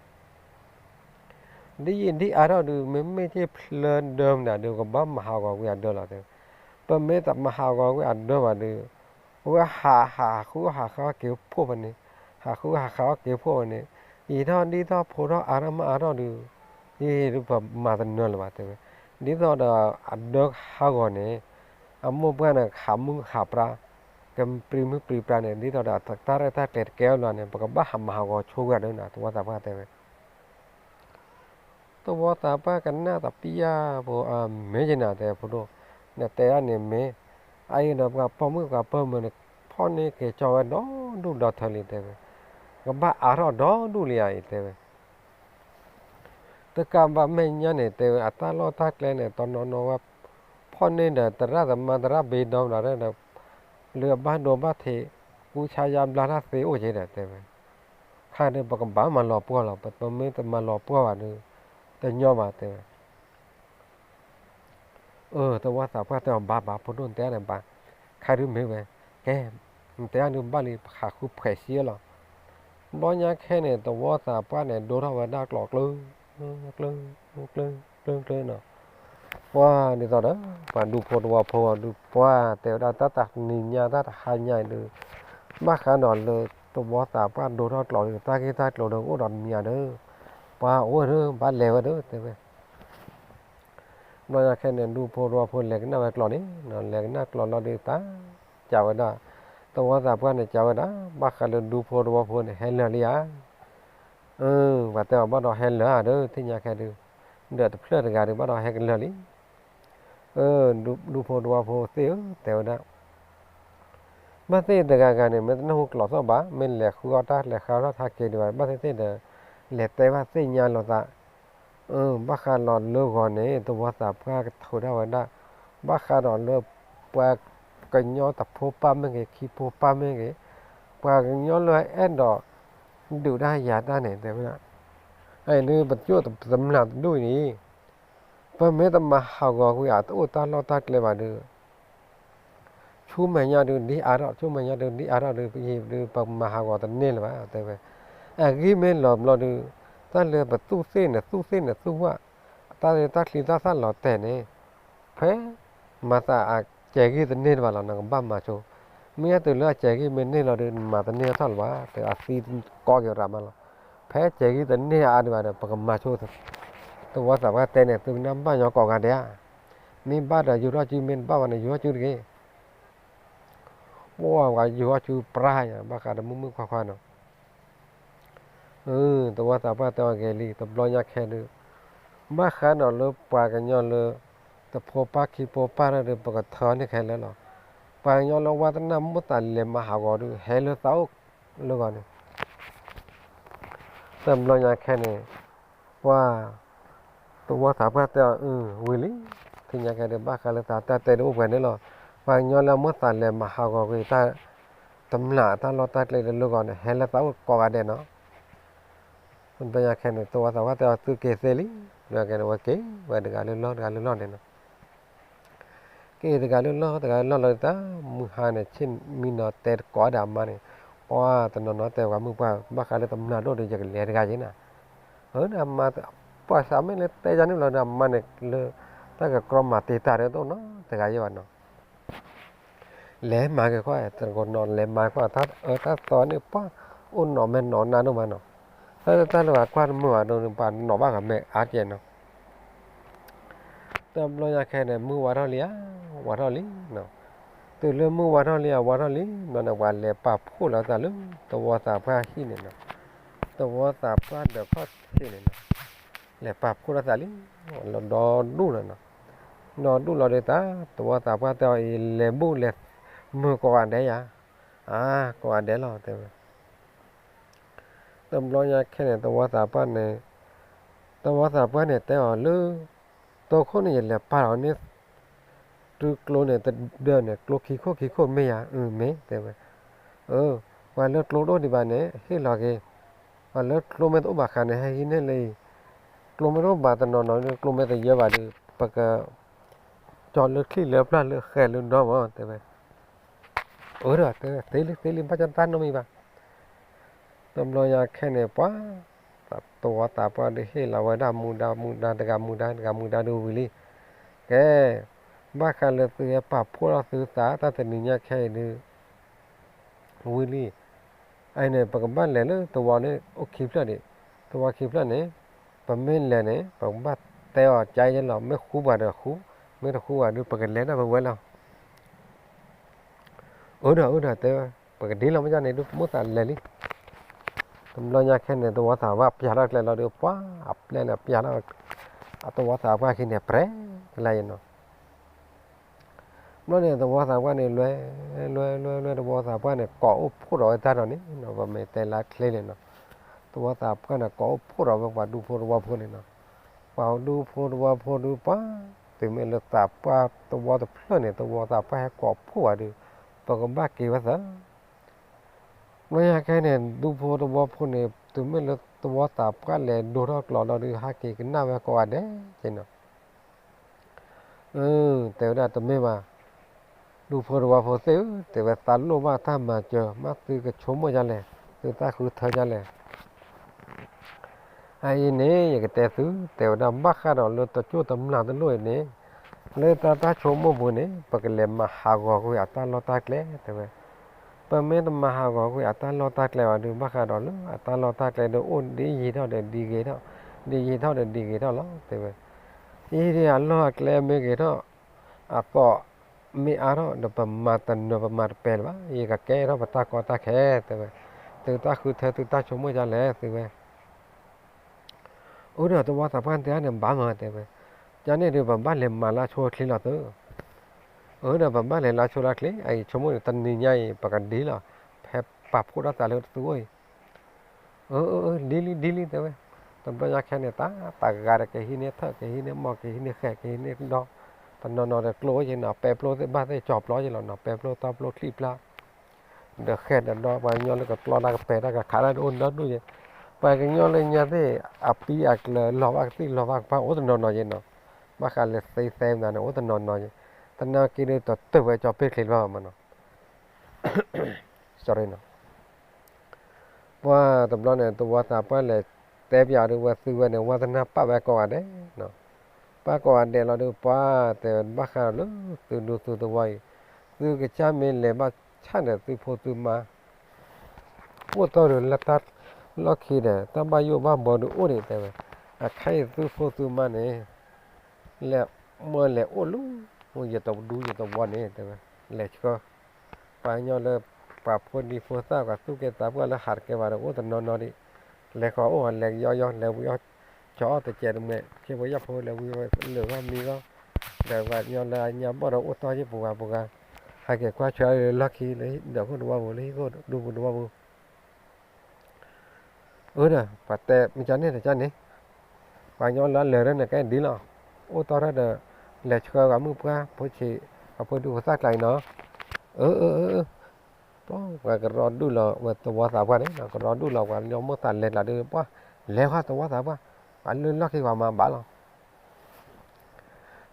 ဒ်ယံၤဒံအါထီၣ်ဒုး မ့မ့ၢ်က့ဖျၢၣ်ဒၢမနုၤဒုး ကဘၣ်မၤဟးဂီၤကွံာ်အဒၢလီၤ တဲဝဲ. ပမ့ၢ်တမၤဟးဂီၤကွံာ်အဒၢဘၣ်ဒုး အဝဲဟးဟးဃုဟးဃီက့ၤဖှိၣ်ဖဲန့ၣ်, ဟးဃုဟးဃီက့ၤဖှိၣ်ဖဲန့ၣ်, ယံာ်ထီၣ်ဒံထီၣ်ဖိထီၣ်အါထီၣ်မးအါထီၣ်ဒုး ယံၤဒုးပမၤတနၢၤလၢၤဘၣ် တဲဝဲ. ဒ်သိးဒီးအဒၢဟးဂီၤန့ၣ် အမိၢ်ပှၢ်န့ၣ် ဟးမုၢ်ဟးပြါ ကပြံမုၢ်ပြံပြါန့ၣ် ဒ်သိးဒီးတၢ်ရဲၣ်တၢ်ကျဲၤတကဲအီၤလီၤန့ၣ် ပကဘၣ်ဟးမၤဟးဂီၤဆိကွံာ်အဒၢနၤ သဝီသးပှၢ်တဲဝဲ. သဝီသးပှၢ်ကနၣ်သးပျၢ်ဖိ မ့ၢ်ယနၤ တဲဖိဒိၣ်, နတဲအီၤန့ၣ်မ့ၢ်, အအံၤဒီးပှၤပိာ်မုၣ်ပှၤပိာ်မၢၤန့ၣ် ဖီၣ်န့ၢ်က့ၤကၠီဝဲဒီဒူၣ်ဒီထၢလံ တဲဝဲ. ကဘၣ်အါထီၣ်ဒီဒူၣ်လံဧါအံၤ တဲဝဲ. တကးဘၣ်မဲာ်ညါန့ၣ် တဲဝဲ အတၢ်လီၢ်တၢ်ကျဲန့ၣ် တနီၤနီၤဝဲ ဖီၣ်န့ၢ်ဒီးသရၣ်သမါသရၣ်ဘ့ဒီမတၤဒီး လၢအဘၣ်ဒိဘၣ်ထံး ကူဆါယါဘျါတၢ်သ့အိၣ်က့ဒီး တဲဝဲ. ခါဒုးပကဘၣ်မၤလီၤပှီၢ်လီၤ, ပမ့ၢ်တမၤလီၤပှီၢ်ဘၣ်ဒီး တညီဘၣ်တဲဝဲ. အၢ သဝီသးပှၢ်တဲအီၤ ဘၣ်ဘၣ် ဖိဒိၣ်တဲန့ၣ်ဘၣ်, ခါဒုးမ့ၢ်ဝဲ, ကဲ, နတဲအီၤဒုးဘၣ်လံ ပဟးဃုဖှဲးစံလီၤ. ဘျီညါခဲန့ၣ် သဝီသးပှၢ်န့ၣ် ဒိထီၣ်ဝဲဒၣ်ကျိးကျၢ, ကျၢ, ကျၢ, ကျၢ, ကျၢနီၤ. ပှၤဒ်သိးဒီး ပှၤဒူဖိသဝီဖိဒုး ပှၤတဲဝဲဒၣ်တၢ်တနံၤညါတၢ်တဟါညါအံၤဒုး ဘၣ်ဃးဒီးလၢသဝီသးပှၢ်ဒိထီၣ်ကျိးဒုး တၢ်ဂ့ၢ်တၢ်ကျိၤဒီးအိၣ်ဒီးတမံၤဧါဒီး ပှၤအိၣ်ဝဲဒီး ဘၣ်လဲၤဝဲဒီးတဲဝဲ. ဘျီညါခဲန့ၣ် ဒူဖိသဝီဖိလဲၤကနၣ်ဝဲကျိးန့ၣ်, လဲၤကနၣ်ကျိးလီၤဒုး တၢ်ကးဝဲဒၣ်, သဝီသးပှၢ်န့ၣ်ကးဝဲဒၣ် ဘၣ်ဃးလၢဒူဖိသဝီဖိန့ၣ် ဟဲလၢာ်လံဧါ. ပှၤတဲအီၤဘၣ်ဒီးဟဲလၢာ်ဧါဒီး သ့ၣ်ညါခဲဒုး, ဒီးတဖျၢၣ်တဂၤဒုး ဘၣ်ဒီးဟဲကလၢာ်လံ. ဒူဖိသဝီဖိသ့ၣ်ဧၢ တဲဝဲဒၣ် ဘၣ်သ့ၣ်တဂၤဂၤန့ၣ် မ့ၢ်တနၢ်ဟူကျိးသီၣ်ဘၣ်, မ့ၢ်လဲၤဃုအီၣ်တၢ်လဲၤဃုအီၣ်တၢ်ထါက့ၤဒံးဘၣ်, ဘၣ်သ့ၣ်သ့ၣ်ဒီး လဲၤတဲဘၣ်သ့ၣ်ညါလိာ်သး. ဘၣ်ဃးဒီးလၢဂီၤန့ၣ် သဝီသးပှၢ်ကထိးဒၣ်ဝဲဒၣ်, ဘၣ်ဃးဒီးလၢ ပှၤကညီတဖိပၢ်မ့ၢ်ဂ့ၤ ခံဖိပၢ်မ့ၢ်ဂ့ၤ, ပှၤကညီလၢအဲၣ်ဒိး ဒုးတၢ်ယၤတၢ်န့ၣ် တဲဝဲဒၣ်, အအံၤဒုး ပကၠိၣ်တမျၢ်တဒူၣ်အံၤန့ၣ် ပမ့ၢ်တမၤဟးဂီၤကွံာ်အတအိၣ်တၢ်လီၢ်တၢ်ကျဲဘၣ်ဒီး ဆူမဲာ်ညါဒုးဒ်အါထီၣ်, ဆူမဲာ်ညါဒုးဒ်အါထီၣ်ဒီး ပဟံၣ်ဒုး ပမၤဟးဂီၤတန့ၢ်လၢၤဘၣ် တဲဝဲ. အဂ့ၢ်မ့ၢ်လီၤဘျီဒုး တၢ်လၢပသူၣ်သ့ၣ်န့ၣ် သူၣ်သ့ၣ်န့ၣ်သူၣ်ဝၣ်, တၢ်လၢတၢ်ချံတၢ်သၣ်လီၤတဲာ်န့ၣ် ဖဲ မၤသးအစဲၤဂံၢ်တန့ၢ်တဘၣ်လီၤ နကဘၣ်မၤဆိ, မ့ၢ်အတုၤလၢအစဲၤဂံၢ်မ့ၢ်န့ၢ်လီၤဒီး နမၤတန့ၢ်ထီၣ်လၢၤဘၣ် တဲအသံကီက့ၤရၤမးလီၤ. ဖဲစဲၤဂံၢ်တန့ၢ်အါဒံးဘၣ်ဒီး ပကမၤဆိ သဝီသးပှၢ်တဲန့ၣ် သုကနၣ်ဘၣ်ညီကိးဂၤဒဲးဧါ. မ့ၢ်ဘၣ်ဒီးယူၤထီၣ်စု မ့ၢ်တဘၣ်ဘၣ်န့ၣ် ယူၤထီၣ်စုတဂ့ၤ. ပှၤယူၤထီၣ်စုပြါယၤ ဘၣ်ဃးဒီးမုၢ်မုၢ်ခွါခွါနီၤ. သဝီသးပှၢ်တဲအီၤဂ့ၤလံ တဘျီညါခဲဒုး ဘၣ်ဃးဒီးလၢပှၤကညီလၢ တဖိပၢ်ခံဖိပၢ်တၢ်ဒီး ပကထၢန့ၢ်ခဲလၢာ်လီၤ. ပှၤကညီလၢဝါတနၢ်မိၣ်သးလဲၤမၤဟးဂီၤဒီး ဟဲလၢသးအိၣ်လၢဂီၤန့ၣ် တဘျီညါခဲန့ၣ် ပှၤ သဝီသးပှၢ်တဲအီၤ အၢ ဝံၤလံ, သ့ၣ်ညါခဲဒုး ဘၣ်ဃးလၢသးတၢ်တဲဒုးအိၣ်ပှဲၤန့ၣ်လီၤ. ပှၤကညီလၢအမိၣ်သးလဲၤမၤဟးဂီၤကွံာ်တၢ် တမျၢ်တၢ်လီၢ်တၢ်ကျဲလၢလၢဂီၤန့ၣ် ဟဲလၢသးအိၣ်ကိးဂၤဒဲးနီၤ. တဘျီညါခဲန့ၣ် သဝီသးပှၢ်တဲအီၤ သုက့ၤသ့လံ, ဘျီညါခဲန့ၣ် ဝဲက့ၤဝဲတဂၤလၢလီၢ် တဂၤလၢလီၢ်န့ၣ်နီၤ. က့ၤတဂၤလၢလီၢ် တဂၤလၢလီၢ်လီၤ တၢ်မုၢ်ဟါန့ၣ် ဆ့ၣ်မံနီၤတဲတကိးဒီးအမါန့ၣ်, ပှၤတနီၤနီၤတဲပှၤမုၢ်ပှၢ် ဘၣ်ဃးလၢတမျၢ်ဒိၣ်ဒီး ယကလဲၤတဂၤယဲနၤ. အၢ ဒီးအမါ ပှၤသးမ့ၢ်လၢတဲယၤန့ၣ်ဘျီဒီး အမါန့ၣ်လၢ တၢ်ကကြီမၤတ့ၢ်တၢ်ဒီးတအိၣ်နီတဂၤယဲဘၣ်နီၤ. လဲၤမၤက့ၤကွၢ် တကိးနီၤ လဲၤမၤကွၢ် တၢ်အၢတၢ်သီန့ၣ် ပှၤ အိၣ်နီၣ်မဲာ်နီၣ်နါဒိၣ်မးနီၤ. တၢ်လၢတၢ်လၢပှၤကွၢ်တမုာ်ဘၣ်ဒိၣ်န့ၣ် ပှၤနီၣ်ဘၣ်ဂၤမဲာ်အါကဲနီၤ. တဘျီညါခဲန့ၣ် မုၢ်ဝါထီၣ်လံဧါ, ဝါထီၣ်လံနီၤ. တုၤလၢမုၢ်ဝါထီၣ်လံဧါ ဝါထီၣ်လံ ဘျီန့ၣ် ပှၤလဲၤပာ်ဖှိၣ်လီၤသးလၢ သဝီသးပှၢ်ဟံၣ်န့ၣ်နီၤ. သဝီသးပှၢ်ဒီးခီၣ်ထံးန့ၣ်နီၤ. လဲၤပာ်ဖှိၣ်လီၤသးလံ, လီၤဒီဒူၣ်လီၤနီၤ. ဒီဒူၣ်လီၤဒီးတၢ် သဝီသးပှၢ်တဲအီၤအံၤ လဲၤဘူၣ်လဲၤမုာ်ကိးဂၤဒဲးယၤ. အါ ကိးဂၤဒဲးလီၤ တဲဝဲ. တဘျီညါခဲန့ၣ် သဝီသးပှၢ်န့ၣ်, သဝီသးပှၢ်န့ၣ်တဲအီၤလၢ တိခိၣ်န့ၣ် ယလဲၤပာ်လီၤန့ၢ် တုၤကျိန့ၣ် တဒၢန့ၣ် ကျိခံခိၣ်ခံခိၣ်မ့ၢ်ယၤ, အၢ မ့ၢ် တဲဝဲ. အၢ ပှၤလၢကျိတအိၣ်ဒံးဘၣ်န့ၣ် ဟ့ၣ်လီၤက့ၤ, ပှၤလၢကျိမ့ၢ်တအိၣ်ဘၣ်ဃးန့ၣ် ဟဲဟံးန့ၢ်လၢအံၤ, ကျိမ့ၢ်တအိၣ်ဘၣ်တနီၤနီၤ ကျိမ့ၢ်တယၢဘၣ်ဒီး ပက ကၠီလၢချံၣ်လၢပျၢ်လၢဃဲလၢဒီမး တဲဝဲ. အၢ ဒီးတဲဝဲ သ့လံ သ့လံ ဘၣ်ကၠီတၢ်နီတမံၤဘၣ်. တဘျီညါခဲန့ၣ် ပှၤ သဝီသးပှၢ်ဒုးဟ့ၣ်လီၤဝဲဒၣ်မူဒါမူဒါ တဂၤမူဒါ တဂၤမူဒါဒုးဝံၤလံ. ကဲ ဘၣ်ဃးလၢသုဟဲပာ်ဖှိၣ်ထီၣ်သုသး တၢ်တနံၤညါခဲအံၤဒုး ဝံၤလံ. အန့ၣ် ပကဘၣ်လဲၤလၢသဝီန့ၣ် အိၣ်ခံဖျၢၣ်ဒံး, သဝီခံဖျၢၣ်န့ၣ် ပမ့ၢ်လဲၤန့ၣ် ပကဘၣ်တဲအီၤကါယဲလီၤ, မ့ၢ်ဃူပှၤဒီးဃူ, မ့ၢ်တဃူပှၤဒုး ပကလဲၤဒၣ်ပဝဲလီၤ. အၢ ဒီး အၢ ဒီး တဲဝဲ ပကဒ်လီၤမ့ၢ်ကန့ၣ်ဒုး မိၣ်သးလဲၤလံ. တဘျီညါခဲန့ၣ် သဝီသးပှၢ်ပျၢ်ထီၣ်ကျဲလီၤဒီး ပှၤအပျဲၢ်န့ၣ်ပျၢ်ထီၣ် အသဝီသးပှၢ်ခံန့ၣ် ပြဲကလဲာ်နီၤ. ဘျီန့ၣ် သဝီသးပှၢ်န့ၣ် လွဲ လွဲ လွဲ လွဲ သဝီသးပှၢ်န့ၣ် ကိးအိၣ်ဖှိၣ်ဒီးဝဲတၢ်ဒီးန့ၣ်နီၤ, ပမ့ၢ်တဲလၢချ့န့ၣ်နီၤ, သဝီသးပှၢ်န့ၣ် ကိးအိၣ်ဖှိၣ်ဒီးဝဲပှၤဒူဖိသဝီဖိန့ၣ်နီၤ, ပှၤဒူဖိသဝီဖိဒုးပှၤ, တုၤမ့ၢ်လၢသးပှၢ်သဝီတဖျၢၣ်န့ၣ် သဝီသးပှၢ်ဟဲကိးအိၣ်ဖှိၣ်ဝဲဒီး ပကဘၣ်က့ၤဝဲသး ဘျီညါခဲန့ၣ် ဒူဖိသဝီဖိန့ၣ် တုၤမ့ၢ်လၢသဝီသးပှၢ်လဲၤဒိထီၣ်ကျိးဒီးဒုး ဟဲက့ၤကနၣ်ဝဲကိးဂၤဒဲးက့နီၤ. အၢ တဲဝဲဒၣ်တမ့ၢ်ဘၣ်, ဒူဖိသဝီဖိသ့ၣ်ဧၢ, တဲဝဲသးလိၣ်ဘၣ်တၢ်မၤစၢၤ, မ့ၢ်သုကဆိကမိၣ်ဒ်လဲၣ်, သုတၢ်ဃုထၢဒ်လဲၣ်. အအံၤန့ၣ် ယကတဲသု, တဲဝဲဒၣ်ဘၣ်ဃးဒီးလၢတကၠိၢ်တမျၢ်တလိၣ်အံၤန့ၣ်, လၢတၢ်တၢ်ဆိကမိၣ်ပူၤန့ၣ် ပကလဲၤမၤဟးဂီၤကွံာ်အတၢ်လီၢ်တၢ်ကျဲ တဲဝဲ. ပမ့ၢ်တမၤဟးဂီၤကွံာ်အတၢ်လီၢ်တၢ်ကျဲဘၣ်ဒီး ဘၣ်ဃးဒီးလၢအတၢ်လီၢ်တၢ်ကျဲဒီးအိၣ်ဒ်ယံာ်ထီၣ်ဒီးဒ်ဂ့ၤထီၣ်, ဒ်ယံာ်ထီၣ်ဒီးဒ်ဂ့ၤထီၣ်လီၤ တဲဝဲ. အံၤဒ်အလီၢ်အကျဲမ့ၢ်ဂ့ၤထီၣ်, အသီၣ်မ့ၢ်အါထီၣ်ဒီး ပမၤတနၢၤပမၤတပှဲၤလၢၤဘၣ်, ယကကဲထီၣ်ပတၢ်ကီတၢ်ခဲ တဲဝဲ. သုတၢ်ဃုထၢသုတၢ်ဆိကမိၣ်ဒ်လဲၣ် တဲဝဲ. အၢ ဒီးသဝီသးပှၢ်တဲန့ၣ် ဘၣ်မး တဲဝဲ, ကန့ၣ်ဒီး ပဘၣ်လဲၤမၤလၢဆိလၢချ့လီၤသု. အၢ ဒီးပဘၣ်လဲၤလၢဆိလၢချ့, အအံၤဆိကမိၣ်န့ၣ် တနံၤညါအံၤ ပကဒ်လီၤ, ဖဲပာ်ဖှိၣ်ထီၣ်သးလၢတသူအိၣ်အံၤ. အၢ အၢ အၢ ဒ်လံ ဒ်လံ တဲဝဲ. တဘျီညါခဲန့ၣ် တၢ်တဂၤဒီးကဟံးန့ၢ်ထၢၣ် ကဟံးန့ၢ်မီၢ် ကဟံးန့ၢ်ဃဲၣ် ကဟံးန့ၢ်ဒီ, တနီၤနီၤဒီးကျိၣ်အိၣ်က့နီၤ, ပဲပျိသ့ၣ်ဘၣ်သ့ၣ်ကၠီၤပျီက့လီၤနီၤ, ပဲပျိတီပျိချံၣ်ပျါ ဒီးဃဲၣ်ဒီးဒီ ပှၤကညီလၢကကျီတၢ်ကပဲာ်တၢ်ကခးတၢ်န့ၣ်အိၣ်နီတဒူၣ်က့, ပှၤကညီလၢညါသ့ၣ် အပံအကျၢၤလီၤဘၣ်ကသံၣ်လီၤဘၣ်ကပၤ အိၣ်တနီၤနီၤက့နီၤ, ဘၣ်ဃးလၢသ့သဲမနုၤန့ၣ် အိၣ်တနီၤနီၤက့, တနာ်က့ဒီးတတၢၢ်ဝဲကၠီၤပ့ၢ်ချ့လၢၤဘၣ်မးနီၤ. ပှၤတဘျီန့ၣ် သဝီသးပှၢ်လဲၤတဲပၠးဒီးဝဲသုဝဲန့ၣ် ဝဲသနာ်ပာ်ဝဲကိးဂၤဒဲး, ပာ်ကိးဂၤဒဲးလီၤဒီး ပှၤတဲဝဲဘၣ်ဃးဒီးလၢသုဒူသုသဝီအံၤ, သုကစၢ်မ့ၢ်လဲၤဘၣ်ဆၣ်န့ၣ် သုဖိသုမါ အိၣ်တီၢ်ဒီးလၢတၢ်လီၢ်ခံဒီး တၢ်ဘၣ်ယိၣ်ဘၣ်ဘီဒုးအိၣ်ဒံး တဲဝဲ. အခဲအံၤသုဖိသုမါန့ၣ် လဲၤမၢလဲၤအိၣ်လၢ ယတဒူယတဝီန့ၣ် တဲဝဲ, လဲၤဆှၢ ပှၤကညီလၢ ပှၤဖိဒံဖိသၣ် ပှၤသူၣ်ကဲသးပှၢ်လၢဟးတကဲဘၣ်ဒီး အိၣ်တနီၤနီၤဒံး, လဲၤဃီၤအိၣ်ဃီၤ လဲၤကယီယီ လဲၤဝံၤအီၣ်ကၠီအီၣ်တစဲးတမဲာ် ခ့ဖိယာ်ဖိ လဲၤဝံၤဝဲလၢာ်ဂီၢ်မံဂီၢ်, ဒီးပှၤကညီလၢအညါဘီၣ်ဒီး အိၣ်တီၢ်ယ့ၢ်ပူၤဂၤပူၤဂၤ, ဟဲက့ၤကွၢ်ဆှၢလၢလီၢ်ခံ လၢဒီးခိၣ်တဝီပူၤ လၢဟံၣ်ခိၣ်ဒူပူၤတဝီပူၤ အၢ ဒီးပှၤတဲမ့ၢ်ကန့ၣ်တကန့ၣ်, ပှၤကညီလၢအလၢာ်ဒၣ်န့ၣ် ကဲဒ်လီၤ, အိၣ်တီၢ်ထီၣ်ဒီး လဲၤဆှၢဂၤမုၣ်ပှၢ်ဖိဆံး အဖိဒံဖိသၣ်ကျါအံၤနီၤ, အၢ အၢ အၢ အၢ, ပှၤကရီဒူၣ်လီၤဝဲသဝီသးပှၢ်န့ၣ် ကရီဒူၣ်လီၤ ပှၤကညီမိၢ်သးလဲၤကျါဒီး ပှၤလဲၤဃီသဝီသးပှၢ်, ပှၤလၢလီၢ်ခံပှၤမၤဘၣ်လီၤ.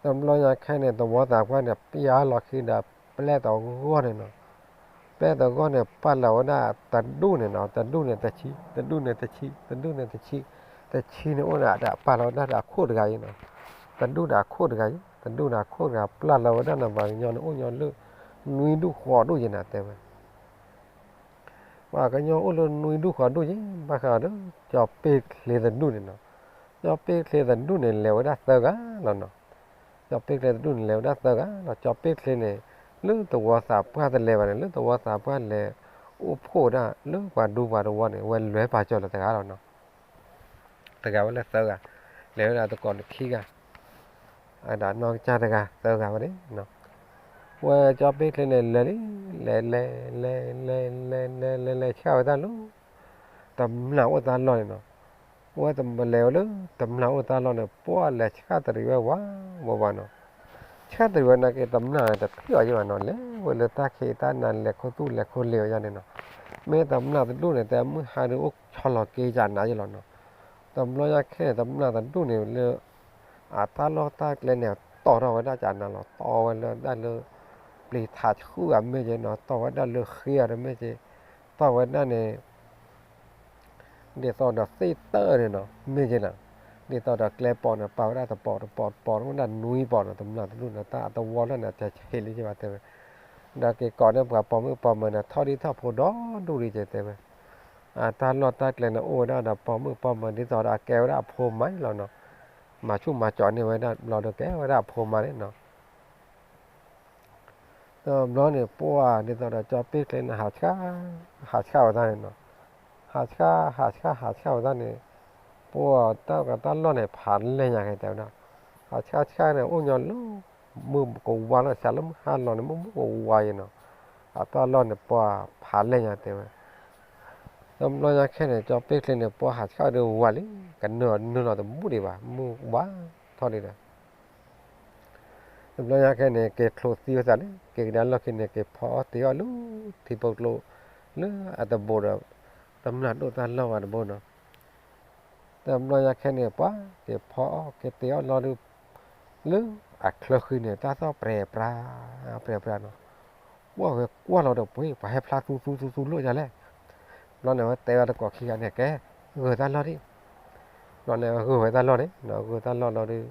တဘျီညါခဲန့ၣ် သဝီသးပှၢ်န့ၣ် ပျၢ်လီၤခံဒီး ပျဲၢ်တဂီၢ်န့ၣ်နီၤ, ပျဲၢ်တဂီၢ်န့ၣ် ပာ်လီၤဝဲဒၣ်တဒူၣ်န့ၣ်နီၤ, တဒူၣ်န့ၣ်တဆံ, တဒူၣ်န့ၣ်တဆံ, တဒူၣ်န့ၣ်တဆံ, တဆံန့ၣ်အိၣ်ဒီး ပာ်လီၤဝဲဒၣ်ဒီးအခိၣ်တဂၤအံၤနီၤ, တဒူၣ်ဒီးအခိၣ်တဂၤအံၤ, တဒူၣ်ဒီးအခိၣ်တဂၤ ပျၢ်လီၤဝဲဒၣ်န့ၣ် ပှၤကညီန့ၣ်အိၣ်ညီလၢ နွံဒူၣ်ဃိးဒူၣ်ယဲနီၤ တဲဝဲ ပှၤကညီအိၣ်လၢနွံဒူၣ်ဃိးဒူၣ်ယဲ, ဘၣ်ဃးဒီး ကၠီၤပ့ၢ်ချ့တဒူၣ်န့ၣ်နီၤ, ကၠီၤပ့ၢ်ချ့တဒူၣ်န့ၣ် လဲၤဝဲဒၣ်သၢဂၤလီၤနီၤ, ကၠီၤပ့ၢ်ချ့တဒူၣ်န့ၣ် လဲၤဝဲဒၣ်သၢဂၤလီၤ. ကၠီၤပ့ၢ်ချ့န့ၣ် လၢသဝီသးပှၢ်တလဲၤဘၣ်န့ၣ် လၢသဝီသးပှၢ်လဲၤအိၣ်ဖှိၣ်ဝဲဒၣ် လၢပှၤဒူပှၤတဝီန့ၣ် ဝဲလဲၤပာ်စၢၤလီၤတဂၤလီၤနီၤ တဂၤဝဲလၢသၢဂၤ, လဲၤဝဲဒၣ်သကိးတခံဂၤ, အဒၣ်နီၢ်ကစၢ်တဂၤ သၢဂၤဝဲန့ၣ်, ဝဲကၠီၤပ့ၢ်ချ့န့ၣ် လဲၤလံ, လဲၤ လဲၤ လဲၤ လဲၤ လဲၤ လဲၤ လဲၤ လဲၤဆှၣ်ဝဲတၢ်လၢ တမျၢ်အိၣ်တၢ်လီၢ်န့ၣ်နီၤ, ဝဲလဲၤဝဲလၢ တမျၢ်အိၣ်တၢ်လီၢ်န့ၣ် ပှၤလဲၤဆှၣ်တရံးဝဲဝးဝးဝးနီၤ, ဆှၣ်တရံးဝဲနာ်က့ တမျၢ်န့ၣ် တထံၣ်အီၤယဲဘၣ်နီၤ, လဲၤဝဲလၢတၢ်ခံးတၢ်နၤ လဲၤခိၣ်သူၣ်လဲၤခိၣ်လ့ၤဝဲယါန့ၣ်နီၤ, မ့ၢ်တမျၢ်တဒူၣ်န့ၣ် တဲမုၢ်ဟါဒုးအိၣ်ဆီလီၤက့ၤကနၤယဲလီၤနီၤ, တဘျီညါခဲန့ၣ် တမျၢ်တဒူၣ်န့ၣ်လၢ အတၢ်လီၢ်တၢ်ကျဲန့ၣ် တီၢ်ထီၣ်ဝဲဒၣ်ကနၤလီၤ, တီၢ်ဝဲလၢဒၣ်လၢ ပျံၤထးဆှုၣ်ဂၤမ့ၢ်က့နီၤ, တီၢ်ဝဲဒၣ်လၢဃ့အီၤတမ့ၢ်က့, တီၢ်ဝဲဒၣ်န့ၣ် ဒ်သိးဒီးသ့ၣ်တၢၢ်န့ၣ်နီၤ မ့ၢ်က့နီၤ, ဒ်သိးဒီးကျဲပိာ်န့ၣ် ပာ်ဝဲဒၣ်တပိာ်တပိာ်တပိာ် ဝဲဒၣ်နွံပိာ်နီၤ, တမျၢ်တဒူၣ်န့ၣ် တၢ်အတဝီလၢန့ၣ် တဆံးလံက့ဘၣ်တဲဝဲ, ဒီးက့ၤကိးန့ၢ်ပှၤပိာ်မုၣ်ပိာ်မၢၤန့ၣ် ထီၣ်ဒံထီၣ်ဖိဒီဒူၣ်လံက့တဲဝဲ, အတၢ်လီၢ်တၢ်ကျဲန့ၣ် အိၣ်ဝဲဒၣ်ဒီးပိာ်မုၣ်ပိာ်မၢၤ ဒ်သိးဒီးအကဲဝဲဒၣ်အဖိမါလီၤနီၤ, မၤဆူၣ်မၤကၠီၤန့ၢ်ဝဲဒၣ်ဘျီဒီးကဲဝဲဒၣ်အဖိမါန့ၣ်နီၤ တဘျီန့ၣ် ပှၤဒ်သိးဒီးကၠီၤပ့ၢ်ချ့န့ၣ် ဟးဆှၣ် ဟးဆှၣ်ဝဲဒၣ်န့ၣ်နီၤ, ဟးဆှၣ် ဟးဆှၣ် ဟးဆှၣ်ဝဲဒၣ်န့ၣ်, ပှၤတၢ်ကတၢ်လီၢ်န့ၣ် ဖးလဲၢ်ညါက့တဲဝဲဒၣ်, ဟးဆှၣ်ဆှၣ်န့ၣ် အိၣ်ညီလၢ မုၢ်ကဝါလီၤ စးလၢမုၢ်ဟါလီၤန့ၣ် မုၢ်မုၢ်ကဝါယဲနီၤ, အတၢ်လီၢ်န့ၣ် ပှၤဖးလဲၢ်ညါတဲဝဲ တဘျီညါခဲန့ၣ် ကၠီၤပ့ၢ်ချ့န့ၣ် ပှၤဟးဆှၣ်ဒုးဝးလံ, ကနၢၤနၢၤလီၤတဘူၣ်ဒံးဘၣ်, မုၢ်ဝါထီၣ်ဒံးဒီး တဘျီညါခဲန့ၣ် က့ၤချိးသံဝဲသးလံ, က့ၤကဒါလီၢ်ခံန့ၣ် က့ၤဖီအီၣ်တ့ၤအီၣ်လၢ ထံဖိကျိ လၢအတဘိဒီး တမျၢ်ဒိၣ်တၢ်လီၢ်ဝဲတဘိနီၤ, တဘျီညါခဲန့ၣ် ပှၤက့ၤဖီအီၣ်က့ၤတ့ၤအီၣ်လီၤဒုး လၢအချၢဃံန့ၣ် တၢ်သီၣ်ပြဲၤပြါ ပြဲၤပြါနီၤ, ပှၤဝဲကွၢ်လီၤဒီးပှ့ၤ ပှၤဟဲဖျါသူသူသူသူလိာ်ယၤလဲၣ်. ဘျီန့ၣ်ဝဲတဲဝဲတကိးခံဂၤန့ၣ် ကဲ ဂၢၢ်တၢ်လီၢ်ဒံး, ဘျီန့ၣ်ဝဲဂၢၢ်ဝဲတၢ်လီၢ်န့ၣ် ဂၢၢ်တၢ်လီၢ်လီၤဒုး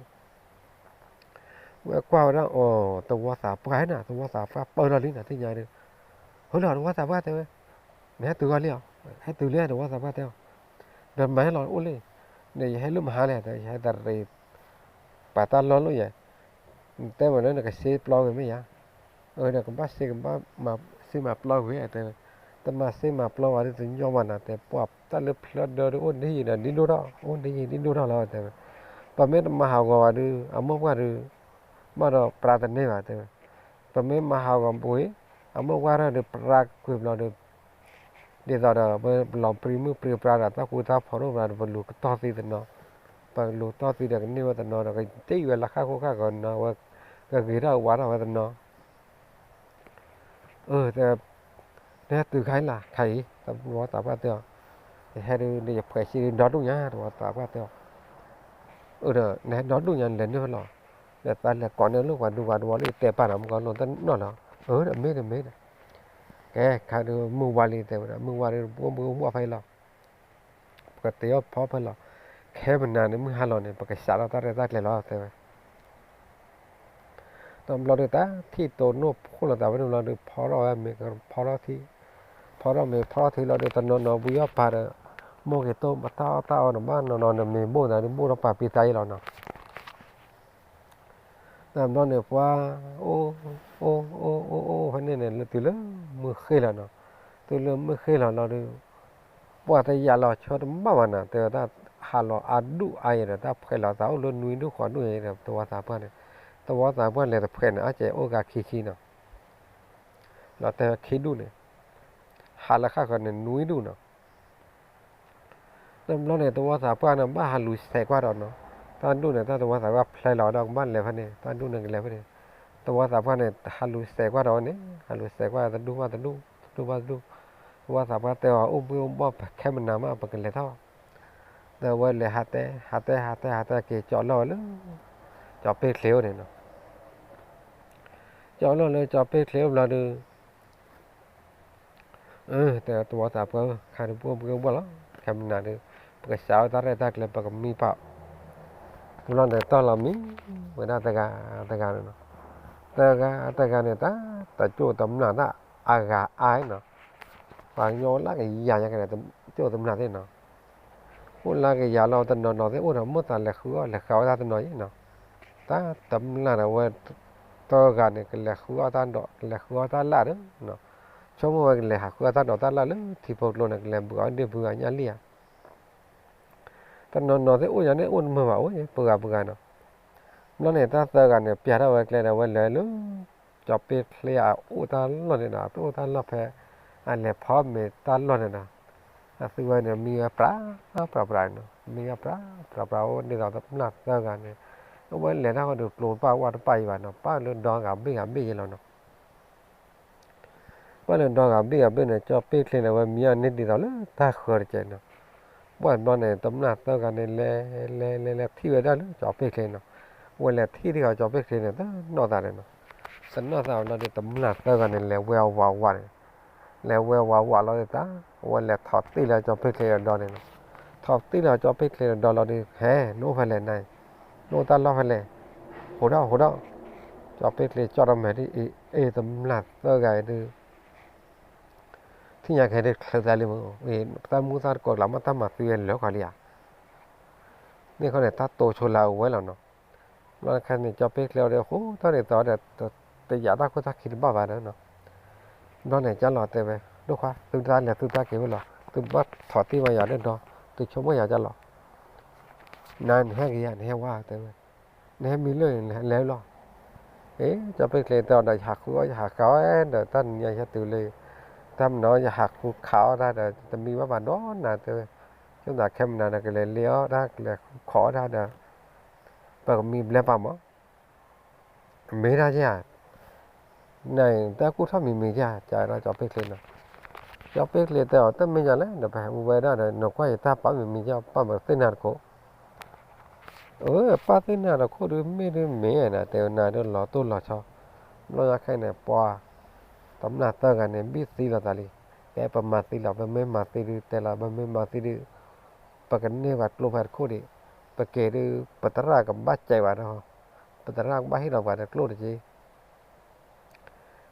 ဝဲကွၢ်ဝဲဒၣ်အီၤ သဝီသးပှၢ်နီၤ, သဝီသးပှၢ်ပၢၢ်လီၤလံနီၤ သ့ၣ်ညါဒီး, ဟဲလီၤသဝီသးပှၢ်တဲဝဲ, နဟဲတုၤဂီၤလံဧါ, ဟဲတုၤလံသဝီသးပှၢ်တဲအီၤ, ဒီးမၤဟဲလီၤအိၣ်လံ, ဒီးယဟဲလၢမဟါလဲၣ် ဒီးယဟဲတရံး ပာ်တၢ်လီၢ်လိာ်ယဲ, နတဲဝဲလၢနကစ့ပျီဝဲမ့ၢ်ဧါ, အၢ ဒီးကဘၣ်စ့ကဘၣ်မၤစ့မၤပျီဝဲ တဲဝဲ, တမၤစ့မၤပျီဝဲဒုးတညီဘၣ်နီၤ တဲ ပှၤတၢ်လၢဖျၢၣ်ဒၢဒုးအိၣ်ဒ်ယံၤဒီးဒ်ဒိၣ်ထီၣ် အိၣ်ဒ်ယံၤဒ်ဒိၣ်ထီၣ်လီၤ တဲဝဲ, ပမ့ၢ်တမၤဟးဂီၤဝဲဒုး အမိၢ်ပှၢ်ဒုး ဘၣ်ဒီးပြါတန့ၢ်ဘၣ် တဲဝဲ, ပမ့ၢ်မၤဟးဂီၤပှ့ၤ အမိၢ်ပှၢ်ထီၣ်ဒုးပြါကွံာ်ဘျီဒုး ဒ်သိးဒီး ပလီၤပြံမုၢ်ပြံပြါဒီး တၢ်ဃူတၢ်ဖိးဒိၣ်ဘျီဒီး ပလူၤကတီၢ်သံတနီၤ, ပလူၤတီၢ်သံဒီးကန့ၢ်ဝဲတနီၤဒီး ကတ့ဝဲလၢဃၣ်ခိၣ်ဃၣ်ကီးနီၤ ဝဲ ကဂ့ၤထီၣ်ဝါထီၣ်ဝဲတနီၤ အၢ တဲ နဟဲတုၤခါအံၤလၢ် ခါအံၤ သဝီသးပှၢ်တဲအီၤ, ယဟဲဒုး ယဖှဲးဆံဒုးဒီဒူၣ်ညါ သဝီသးပှၢ်တဲအီၤ, အၢ ဒီးနဟဲဒီဒူၣ်ညါ နလဲၤနုာ်ဖဲလဲၣ်, ဒီးသးလဲၤကိးန့ၢ်လိာ်ပှၤဒူပှၤတဝီလၢယတဲပာ်နီၤ မုၢ်ကီၤလိာ်တနီၤလီၤ, အၢ ဒီးမ့ၢ်တမ့ၢ်ဒီး, ကဲ ခါဒုးမုၢ်ဝါလံ တဲဝဲဒၣ် မုၢ်ဝါဒုး ပအိၣ်ဘှီၣ်ဖဲအံၤလီၤ ပကတ့အီၣ်ဖီဖဲလီၤ, ခဲမနၤန့ၣ် မုၢ်ဟါလီၤန့ၣ် ပကစးထီၣ်တၢ်ရဲၣ်တၢ်ကျဲၤလီၤ တဲဝဲ, တဘျီဒုး တၢ်ထံၣ်တိၤနိၣ်ဖိလီၤသးဝဲန့ၣ်ဘျီဒုး ဖီထီၣ်ဝဲမ့ၤ ဖီထီၣ်ထံ, ဖီထီၣ်မ့ၤ ဖီထီၣ်ထံလီၤဒုး တနီၤနီၤ ဘှံးအီၣ်ပၤဒီး မိၢ်က့ၤတိၢ်မတၢ်အီၣ်တၢ်အီဒီး ဘၣ်နီၤနီၤန့ၣ် မ့ၤဘိၣ်သးဒုး ဘိၣ်ထီၣ်ပာ်ပံသးအံၤလီၤနီၤ တဘျီန့ၣ် ပှၤ အိၣ် အိၣ် အိၣ် အိၣ် အိၣ်ဖဲန့ၣ်န့ၣ် လၢတုၤလၢမုၢ်ဃ့လီၤနီၤ, တုၤလၢမုၢ်ဃ့လီၤလီၤဒုး ပှၤတယာ်လီၤဆီတဘၣ်ဘၣ်နီၤ တဲဝဲဒၣ်ဟးလီၤအါဒူၣ်အါယဲဒီး တၢ်ဖှဲးလီၤသးအိၣ်လၢနွံဒူၣ်ဃိးဒူၣ်ယဲဒီး သဝီသးပှၢ်န့ၣ်, သဝီသးပှၢ်လဲၤတဖှဲးန့ၣ် အကဲအိၣ်ဂၤခံဆံနီၤ, လီၤတဲဝဲခံဒူၣ်န့ၣ်, ဟးလၢဃၣ်ဃၢၤန့ၣ် နွံဒူၣ်နီၤ တဘျီန့ၣ် သဝီသးပှၢ်န့ၣ် ဘၣ်ဟးလူၤဆဲးကွၢ်ဒီးနီၤ, တၢ်ဒူၣ်န့ၣ် တၢ်သဝီသးပှၢ်ဖျဲလီၤဒီး ကဘၣ်လဲၤဖဲန့ၣ် တၢ်ဒူၣ်န့ၣ်ကလဲၤဖဲန့ၣ်, သဝီသးပှၢ်န့ၣ် ဟးလူၤဆဲးကွၢ်ဒီးဝဲန့ၣ် ဟးလူၤဆဲးကွၢ်တဒူၣ်ဘၣ်တဒူၣ် တဒူၣ်ဘၣ်တဒူၣ်, သဝီသးပှၢ်တဲအီၤ အိၣ်ဘှံးအိၣ်ဘှီၣ်ခဲမနၤမး ပကလဲၤထီၣ်, ဒီးဝဲလဲၤဟးတဲ ဟးတဲ ဟးတဲ ဟးတဲက့ၤ ကၠီလီၢ်ဝဲလၢ ကၠီပ့ၢ်ချ့အိၣ်န့ၣ်နီၤ, ကၠီလီၢ်လၢကၠီပ့ၢ်ချ့အိၣ်ဘျီဒုး တဲသဝီသးပှၢ်ဧၢ ခါဒုးပအိၣ်ဘှံးအိၣ်ဘှီၣ်လီၤ ခဲမနၤဒုး ပကစးအီၣ်တၢ်ရဲၣ်တၢ်ကျဲၤ ပကမံပာ်, တဘျီန့ၣ် တီၢ်လီၤမံ ဝဲဒၣ်တဂၤတဂၤန့ၣ်နီၤ, တဂၤတဂၤန့ၣ် တၢ်တကၠိၣ်တမျၢ်တၢ်အဂၤအါနီၤ, ပှၤကညီအိၣ်လၢကယၤညါက့ၤဒီး တကၠိၣ်တမျၢ်သ့ၣ်နီၤ, အိၣ်လၢကယၤလီၤ တနီၤနီၤသ့ၣ်အိၣ်ဒီး မိၢ်သးလဲၤဃုအီၣ်လဲၤဃုအီၣ်တၢ်တနီၤယဲနီၤ, တၢ်တမျၢ်ဒီးဝဲ တဂၤန့ၣ် ကလဲၤဃုအီၣ်တၢ်ဒီး ကလဲၤဃုအီၣ်တၢ်လၢ်ဒီး ဆိကမိၣ်ဝဲကလဲၤဟးဃုအီၣ်တၢ်ဒီးတၢ်လၢ်လၢထံဖိကျိန့ၣ် ကလဲၤဘုးအီၣ်ဒ့ၣ်ဘုးအညၣ်လံဧါ, တနီၤနီၤသ့ၣ်အိၣ်ယၤန့ၣ် အိၣ်တမုာ်ဘၣ်အိၣ် ပှၤဂၤပှၤဂၤနီၤ, ဘျီန့ၣ် တၢ်သၢဂၤန့ၣ် ပျၢ်ထီၣ်ဝဲကျဲဒီး ဝဲလဲၤလၢ ကၠီၤပ့ၣ်ချ့အအိၣ်တၢ်လီၢ်န့ၣ်ဒီး အတအိၣ်တၢ်လီၢ်ဖဲ အလဲၤဖီမ့ၤတၢ်လီၢ်န့ၣ်ဒီး အသုဝဲန့ၣ် မံဝဲပြးပြးပြးနီၤ, မံဝဲပြးပြးပြး အိၣ်ဒ်သိးတမျၢ်သၢဂၤန့ၣ်, အဝဲလဲၤတၢ်ဃီဒီး ကျိတပၣ်ဝၣ်တပၣ်အံၤဘၣ်နီၤ, ပၣ်လၢဒီဂၤဘ့ၣ်ဂၤဘ့ၣ်ယဲလီၤနီၤ ပှၤလၢဒီဂၤဘ့ၣ်ဂၤဘ့ၣ်န့ၣ် ကၠီၤပ့ၣ်ချ့န့ၣ် ဝဲမံအီၤန့ၢ်ဒ်သိးလၢတၢ်ဃၢၤတကဲးနီၤ, ဘၣ်ဘျီန့ၣ် တမျၢ်သၢဂၤန့ၣ် လဲၤလဲၤလဲၤလဲၤထံၣ်ဝဲဒၣ်လၢကၠီၤပ့ၣ်ချ့နီၤ, ဝဲလဲၤထံၣ်ဒ်သိးကၠီၤပ့ၣ်ချ့န့ၣ် တနီၢ်သးန့ၣ်နီၤ, တနီၢ်သးဘျီဒီး တမျၢ်သၢဂၤန့ၣ် လဲၤဝဲအဝးဝးန့ၣ် လဲၤဝဲဝးဝးလီၤဒ်တၢ်, အဝဲလဲၤထီၣ်တ့ၢ်လၢကၠီၤပ့ၣ်ချ့ဒီးဒီန့ၣ်နီၤ, ထီၣ်တ့ၢ်လၢကၠီၤပ့ၣ်ချ့ဒီးဒီလီၤဒီး ဟဲ နအိၣ်ဖဲလဲၣ်နၤ, နအိၣ်တၢ်လီၢ်ဖဲလဲၣ်, ဟိးထီၣ်ဟိးထီၣ်, ကၠီၤပ့ၣ်ချ့ကၠီၣ်တမဲာ်ဒ်အံၤ, အ့ တမျၢ်သၢဂၤအံၤဒုး ထံၣ်ညါကဟဲဒ်ချၢသးလံမး, တၢ်မူသၣ်တကိးကျးမး တၢ်မၤသံဝဲလၢာ်ခီလံဧါ, မ့ၢ်ခီန့ၣ် တၢ်တိဆိလၢအဝဲလီၤနီၤ, ဘျီခါန့ၣ် ကၠီၤပ့ၣ်ချ့အီၤဒီး ဃိထီၣ်န့ၣ်သီဒီး တယာ်တၢ်ခိၣ်တၢ်ခံတဘၣ်ဘၣ်ဒီးနီၤ, ဘျီန့ၣ် ကၠီလီၤတဲဝဲ ဒိၣ်ခွါ သုတၢ်လဲၤသုတၢ်က့ၤဝဲလီၤ, သုဘၣ်ထီၣ်တ့ၢ်မးယၤဒီးဒီ, သုဆိကမိၣ်ယၤကၠီလီၤ, နၤနဟဲက့ၤယၤ နဟဲဝါတဲဝဲ, နဟဲမံလၢ လဲၤလီၤ, အ့ ကၠီၤပ့ၣ်ချ့တဲအီၤဒီး ယဟးဃုအီၣ် ယဟးဃုအီၣ်ဒီး တၢ်နံၤညါယဟဲတုၤလၢ တၢ်မနုၤ ယဟးဃုခးအီၣ်တၢ်ဒီး တမံဘၣ်ဘၣ်ဒီးနၤတဲဝဲ, ဆိသးခဲမနၤဒီး ကလဲၤလ့အီၣ်တၢ် ကလဲၤဃုခးအီၣ်တၢ်ဒီး ပကမံဘျဲပာ်မး မ့ၢ်တၢ်ယၤ, နတၢ်ကူၣ်ထီၣ်မံၤမံၤယၤ ကဒီးကၠီၤပ့ၣ်ချ့နီၤ, ကၠီၤပ့ၣ်ချ့တဲအီၤ တမ့ၢ်ညါလဲၣ်, ဒီးပဝဲဒၣ်ဒီး နကွၢ်ယတၢ်ပာ်မ့ၢ်မ့ၢ်ယီၤ ပာ်မ့ၢ်သ့ၣ်နၤတခိၣ်, အၢ ပာ်သ့ၣ်နၤတခိၣ်ဒုး မ့ၢ်ဒုးမ့ၢ်နၤ တဲဝဲနၤဒုးလီၤတိၢ်လီၤဆီ, ဘျီညါခဲန့ၣ် ပှၤ တမျၢ်သၢဂၤန့ၣ် ဘံၣ်သံလိာ်သးလံ, ကဲပမၤသံလီၤ ပမ့ၢ်မၤသံဒုး တဲလီၤ ပမ့ၢ်မၤသံဒုး ပကန့ၢ်ဘၣ်ကျိဖးတခိၣ်ဒံး, ပက့ၤဒုး ပသရၣ်ကဘၣ်စဲးဝဲဒီး, ပသရၣ်ကဘၣ်ဟ့ၣ်လီၤပှၤတကျိၣ်တက့ၢ်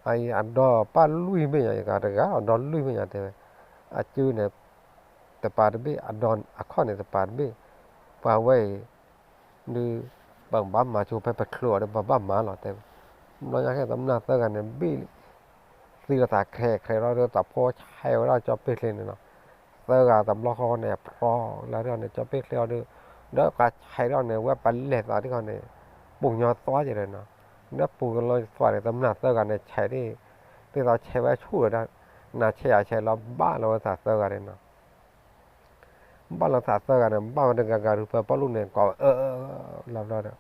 အအံၤအဒီပာ်လွံၢ်မ့ၢ်ညါ ယကၤတဂၤအဒီလွံၢ်မ့ၢ်ညါတဲဝဲ, အစုန့ၣ် တပၤတဘ့ၣ် အဒီအခီၣ်န့ၣ်တပၤတဘ့ၣ်, ပှၤဝဲအံၤ ဒုး ပဘၣ်မၤဆိဖဲပချုးအီၤဒီး ပဘၣ်မၤလီၤတဲဝဲ, ဘျီညါခဲတမျၢ်သၢဂၤန့ၣ် ဘံၣ် သံလီၤသး ခြဲးခြဲးလီၤဒီး တၢ်ဖိဆဲးဝဲဒၣ်ကၠီၤပ့ၣ်ချ့န့ၣ်နီၤ, သၢဂၤတဘျီဃီန့ၣ် ဖျီလၢန့ၣ် ကၠီၤပ့ၣ်ချ့အီၤဒုး, ဒီးကဆဲးထီၣ်န့ၣ် ဝဲပလဲၤသးဒ်ခီန့ၣ် ပူၤညီသွါက့ၤဒီးနီၤ, ဒီးပူၤကလီသွါန့ၣ် တမျၢ်သၢဂၤန့ၣ် ဆဲးဒ် ဒ်သိးဆဲးဝဲဆူၣ်ဒီး နၤဆဲးယၤဆဲးလီၤ ဘၣ်လီၤဝဲသးသၢဂၤန့ၣ်နီၤ ဘၣ်လီၤသးသၢဂၤန့ၣ် ဘၣ်ဝဲတဂၤဂၤဒုး ဖဲပီလူးန့ၣ် ကိးဝဲ အၢ လီၤဘျီဒီး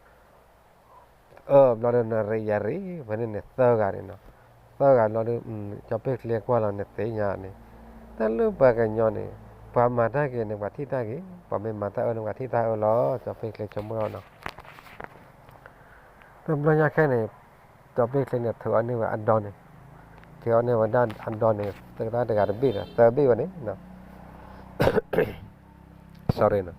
အၢ ဘျီဒီး နရံးယၤရံး ဖဲန့ၣ်န့ၣ် သၢဂၤန့ၣ်နီၤ, သၢဂၤဘျီဒီး ကၠီၤပ့ၣ်ချ့ကွၢ်လီၤန့ၣ်သ့ၣ်ညါန့ၣ်, တၢ်လၢပှၤကညီန့ၣ် ပှၤမၤတၢ်ဂ့ၤန့ၣ် ပှၤထံၣ်တၢ်ဂ့ၤ, ပှၤမ့ၢ်မၤတၢ်အၢန့ၣ် ပှၤထံၣ်တၢ်အၢလီၤ, ကၠီၤပ့ၣ်ချ့ဆိကမိၣ်လီၤနီၤ တဘျီညါခဲန့ၣ် ကၠီၤပ့ၣ်ချ့န့ၣ် ထုးအီၣ်န့ၢ်ဝဲအဒီန့ၣ်, ထုးအီၣ်န့ၢ်ဝဲဒၣ်အဒီန့ၣ် တဂၤတဘ့ၣ်ဒီး သၢဘ့ၣ်ဝဲန့ၣ်, sorry နီၤ,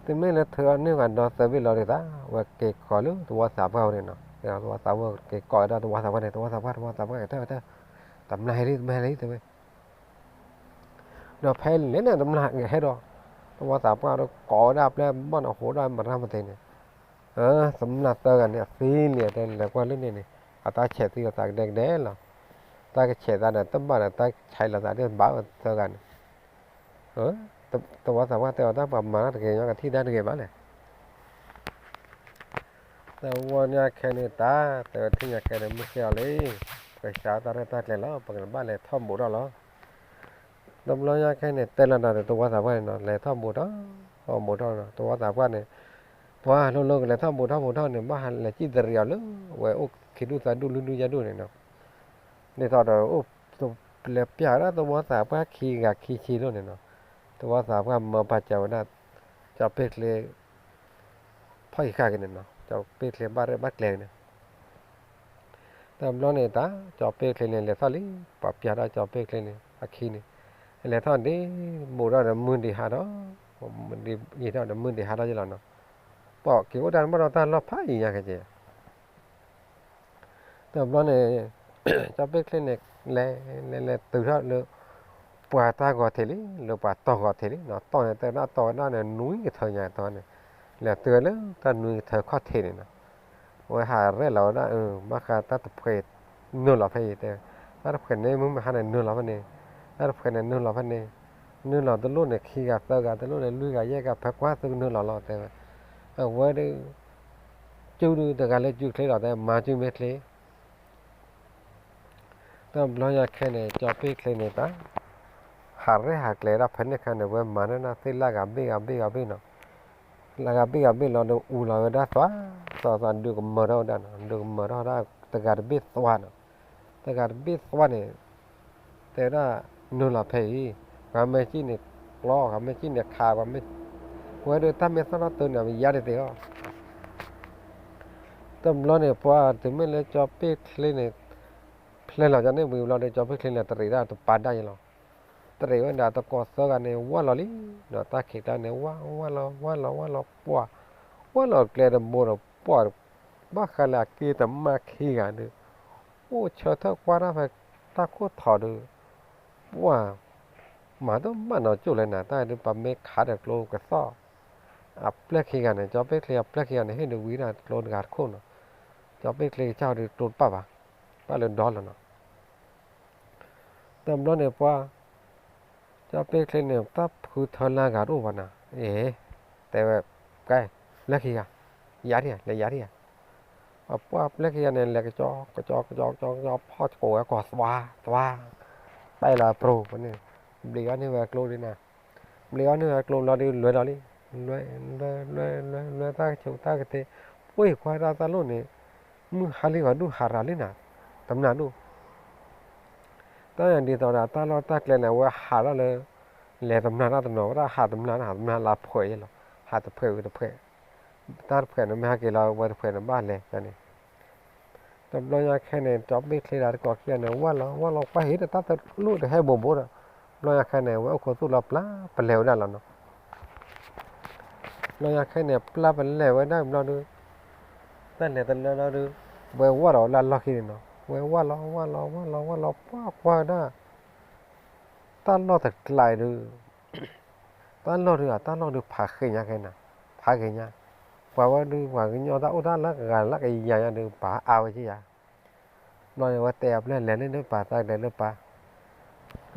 တုၤမ့ၢ်လၢထုးအီၣ်န့ၢ်ဝဲအဒီသၢဘ့ၣ်လီၤဒုးသး ဝဲက့ၤကိးလၢသဝီသးပှၢ်ဝဲန့ၣ်နီၤ, သဝီသးပှၢ်က့ၤကိးဝဲဒၣ်သဝီသးပှၢ်န့ၣ် သဝီသးပှၢ် သဝီသးပှၢ် ကတၢၢ်ကတၢၢ်, တမျၢ်ဟဲလံ တမျၢ်ဟဲလံတဲဝဲ ဒီးဖဲလဲၣ်န့ၣ် တမျၢ်ကဟဲဒီး သဝီသးပှၢ်ဒီးကိးဝဲဒၣ်ပျဲၢ်ဘီၣ်န့ၣ် ဟိးဒၣ်မရၢ်မသ့န့ၣ်, တမျၢ်သၢဂၤန့ၣ် အသံလံတဲလဲၤကွၢ်လၢန့ၣ်န့ၣ် အတၢ်ဆဲးသံလီၤသးကဒဲကဒဲလီၤ, တၢ်ကဆဲးသးန့ၣ် တဘၣ်ဒီး တၢ်ဆဲးလီၤသးဒ်ဘၣ်ဝဲသၢဂၤန့ၣ်, သဝီသးပှၢ်တဲအီၤ တၢ်ပှၤမၤတၢ်တဂ့ၤ ညီကထံၣ်တၢ်တဂ့ၤဘၣ်လဲၣ် တဝီညါခဲန့ၣ်တၢ် တဲဝဲထံၣ်ညါခဲန့ၣ် မုၢ်ဃ့အီၤလံ, ပကစးတၢ်ရဲၣ်တၢ်ကျဲၤလီၤ ပကဘၣ်လဲၤထီၣ်ဘူးထီၣ်လီၤ, တဘျီညါခဲန့ၣ် တဲလီၤတၢ်ဒီးသဝီသးပှၢ်န့ၣ်နီၤ လဲၤထီၣ်ဘူးထီၣ်, ထီၣ်ဘူးထီၣ်နီၤ သဝီသးပှၢ်န့ၣ်, ပှၤလိၤလိၤကလဲၤထီၣ်ဘူးထီၣ်ဘူးထီၣ်န့ၣ် ဘၣ်ဟးလဲၤစံၣ်တရံးအီၤလၢ ဝဲအိၣ်ခံဒူၣ်သၢဒူၣ်လွံၢ်ဒူၣ်ယဲၢ်ဒူၣ်န့ၣ်နီၤ, ဒ်သိးဒီး အိၣ်လဲၤပျၢ်ဝဲဒၣ်သဝီသးပှၢ်ခံဂၤခံဆံလိၤန့ၣ်နီၤ, သဝီသးပှၢ်မၢပာ်စၢၤဝဲဒၣ် ကၠီၤပ့ၣ်ချ့ ဖီၣ်အံၤဃာ်က့ၤန့ၣ်နီၤ ကၠီၤပ့ၣ်ချ့ဘၣ်ရဲၣ်ဘၣ်ကျဲၤန့ၣ်, တဘျီန့ၣ်တၢ် ကၠီၤပ့ၣ်ချ့န့ၣ် လဲၤထီၣ်လံ, ပှၤပျၢ်ထီၣ်ကၠီၤပ့ၣ်ချ့န့ၣ် အခံန့ၣ်, လဲၤထီၣ်ဒ် ဘူးထီၣ်ဒီးမုၢ်ဒံးဟါထီၣ်, ယံာ်ထီၣ်ဒီးမုၢ်ဒံးဟါထီၣ်ယလီၤနီၤ, ပှၤက့ၤအိၣ်တၢ်မ့ၢ်ဒီးတၢ်လီၢ်ဖးယံာ်ညါကဲကဲ တဘျီန့ၣ် ကၠီၤပ့ၣ်ချ့န့ၣ် လဲၤလဲၤလဲၤတုၤထီၣ်လၢ ပှၤတၢ်ဂီၤထံးလံ လၢပှၤတီၢ်ဂီၤထံးလံနီၤ, တီၢ်န့ၣ် တဲဝဲဒၣ်တီၢ်ဝဲဒၣ်န့ၣ် နွံကထၢညါတီၢ်န့ၣ်, လဲၤတုၤလၢတၢ်နွံကထၢခီၣ်ထံးန့ၣ်နီၤ, အဝဲဟးရဲၣ်လီၤဝဲဒၣ် ဘၣ်ဃးတၢ်တဖှဲးနုာ်လီၤဖဲအံၤတဲ, တၢ်တဖှဲးန့ၣ် မုၢ်မဟါန့ၣ်နုာ်လီၤဖဲန့ၣ်, တၢ်တဖှဲးန့ၣ်နုာ်လီၤဖဲန့ၣ်, နုာ်လီၤတလိၣ်န့ၣ် ခံဂၤသၢဂၤ တလိၣ်န့ၣ် လွံၢ်ဂၤယဲၢ်ဂၤ ဖဲကွၢ်သုကနုာ်လီၤလီၤတဲဝဲ, အဝဲဒၣ် စုဒုးတဂၤလၢစုချ့လီၤတဲ မၤစုမ့ၢ်ချ့ တဘျီညါခဲန့ၣ် ကၠီၤပ့ၣ်ချ့န့ၣ်တၢ် ဟးရဲၣ်ဟးကျဲၤဒၣ်ဖဲန့ၣ်ခါန့ၣ် ဝဲမၤန့ၢ်ဒၣ်သ့ၣ်လၢဂၤဘ့ၣ်ဂၤဘ့ၣ်ဂၤဘ့ၣ်နီၤ, လၢဂၤဘ့ၣ်ဂၤဘ့ၣ်လီၤဒီးအူလီၤဝဲဒၣ်သွါ, သွါသွါဒုးကမၢထီၣ်ဝဲဒၣ်နီၤ, ဒုးကမၢထီၣ်ဝဲဒၣ်တဂၤတဘ့ၣ်သွါနီၤ, တဂၤတဘ့ၣ်သွါန့ၣ် တဲဝဲဒၣ် နုာ်လီၤဖဲအံၤ, ပှၤမ့ၢ်စံၣ်န့ၣ်ကျီ, ပှၤမ့ၢ်စံၣ်န့ၣ်ခး, ပှၤမ့ၢ်, ဝဲဒၣ်တၢ်မ့ၢ်သီၣ်ထီၣ်တၢ်န့ၣ် အမ့ၢ်ယါတသ့အီၤ တဘျီန့ၣ် ပှၤတုၤမ့ၢ်လၢကၠီၤပ့ၣ်ချ့န့ၣ် ဖျဲလီၤကန့ၢ်ဝံၤဘျီဒီး ကၠီၤပ့ၣ်ချ့န့ၣ် တရံးဒၣ်တပၤဒၣ်ယလီၤ. တရံးဝဲဒၣ်တကိးသၢဂၤန့ၣ် ဝၢ်လီၤလံ, ဒီးတၢ်ခံးကျါန့ၣ် ဝၢ်ဝၢ်လီၤ ဝၢ်လီၤ ဝၢ်လီၤ ပှၢ်, ဝၢ်လီၤကျဲတဘိဒီး ပှၢ်, ဘၣ်ဃးလၢအက့တမၣ်ခံဂၤဒီး အိၣ်ဆၢထၢၣ်ကွၢ်တၢ်ဖဲတၢ်ခိၣ်ထီးဒီး ပှၢ် မၤတမၣ်နီၤကၠိၣ်လဲၣ်နၤ, တၢ်ဒုးပမ့ၢ်ခးဒီးကျိကသီၣ်, အပျဲၢ်ခံဂၤန့ၣ် ကၠီၤပ့ၣ်ချ့အပျဲၢ်ခံဂၤန့ၣ် ဟ့ၣ်ဒုးဝံၤဒၣ်ကျိတဂၤတခိၣ်နီၤ, ကၠီၤပ့ၣ်ချ့ကစၢ်ဒုးကျိတပၣ်ဘၣ်, ပၣ်လၢဒီလီၤနီၤ. တဘျီန့ၣ် ပှၢ် ကၠီၤပ့ၣ်ချ့န့ၣ် တၢ်ဖုထၢလၢဂၤတအိၣ်ဘၣ်နၤ, အ့ တဲဝဲ, ကဲ, ပျဲၢ်ခံဂၤ, ယၤထံၣ်ဧါ, လဲၤယၤထံၣ်ဧါ. ပှၢ်ပျဲၢ်ခံဂၤန့ၣ် လဲၤကကၠီ ကကၠီ ကကၠီ ကကၠီ ဖီၣ်ကိးဝဲကီၢ်သွါ သွါ, ပၢ်လၢအပြိၤန့ၣ်, ဘျံးအီၣ်န့ၢ်ဝဲကျိဒ်နၤ, ဘျံးအီၣ်န့ၢ်ဝဲကျိလီၤဒုး လဲၤလီၤလံ, လဲၤ လဲၤ လဲၤ လဲၤ လဲၤတၢ်ကဆိးတၢ်ကတ့ၤ, ပှၢ်ကွၢ်တၢ်တၢ်လိၣ်န့ၣ်, မုၢ်ဟါလံဂီၤဒူၣ်ဟးရၤလံနၤ, တမျၢ်ဒူၣ် တၢ်ဒ်သိးဒီးတၢ်လီၢ်တၢ်ကျဲန့ၣ် အဝဲဟးထီၣ်လၢ လဲၤတမျၢ်တၢ်တနီၤ ဝဲဒၣ်ဟးတမျၢ်န့ၣ် ဟးတမျၢ်လၢအဖှဲးယဲလီၤ. ဟးတဖှဲးဝံၤတဖှဲး, တၢ်တဖှဲးန့ၣ်မ့ၢ်ဟဲက့ၤလီၤ ဝဲတဖှဲးန့ၣ်ဘၣ်လဲၤန့ၣ်, တဘျီညါခဲန့ၣ် ကၠီၤပ့ၣ်ချ့ဒီးတကိးခံဂၤန့ၣ် ဝၢ်လီၤဝၢ်လီၤ ကွၢ်ဟံးဒီးတၢ်သလူးတဟဲဘိးဘိဒီး, တဘျီညါခဲန့ၣ် ဝဲအိၣ်ခိးသူၣ်လီၤပျၢ် ပလဲၤဝဲဒၣ်လီၤနီၤ. တဘျီညါခဲန့ၣ် ပျၢ်ပလဲၤဝဲဒၣ်ဘျီဒုး, တၢ်လဲၤတလၢလီၤဒုး, ဝဲဝၢ်လီၤဝဲလၢအလီၢ်ခံန့ၣ်နီၤ ဝဲဝၢ်လီၤဝၢ်လီၤဝၢ်လီၤဝၢ်လီၤ ပှၢ်ကွၢ်ဝဲဒၣ် တၢ်လီၢ်တကျါအံၤဒုး, တၢ်လီၢ်ဒုး အတၢ်လီၢ်ဒုးဖးဃ့ညါခဲန့ၣ်, ဖးဃ့ညါ, ပှၤဝဲဒုး ပှၤကညီတၢ်အိၣ်တၢ်လၢအဂၤလၢကယၤညါဒုး ပှၤအါဝဲကယၤ, ဘျီန့ၣ် ဝဲတဲအပျဲၢ်လဲၤလၢန့ၣ်ပာ်သးလဲၤလၢပာ်,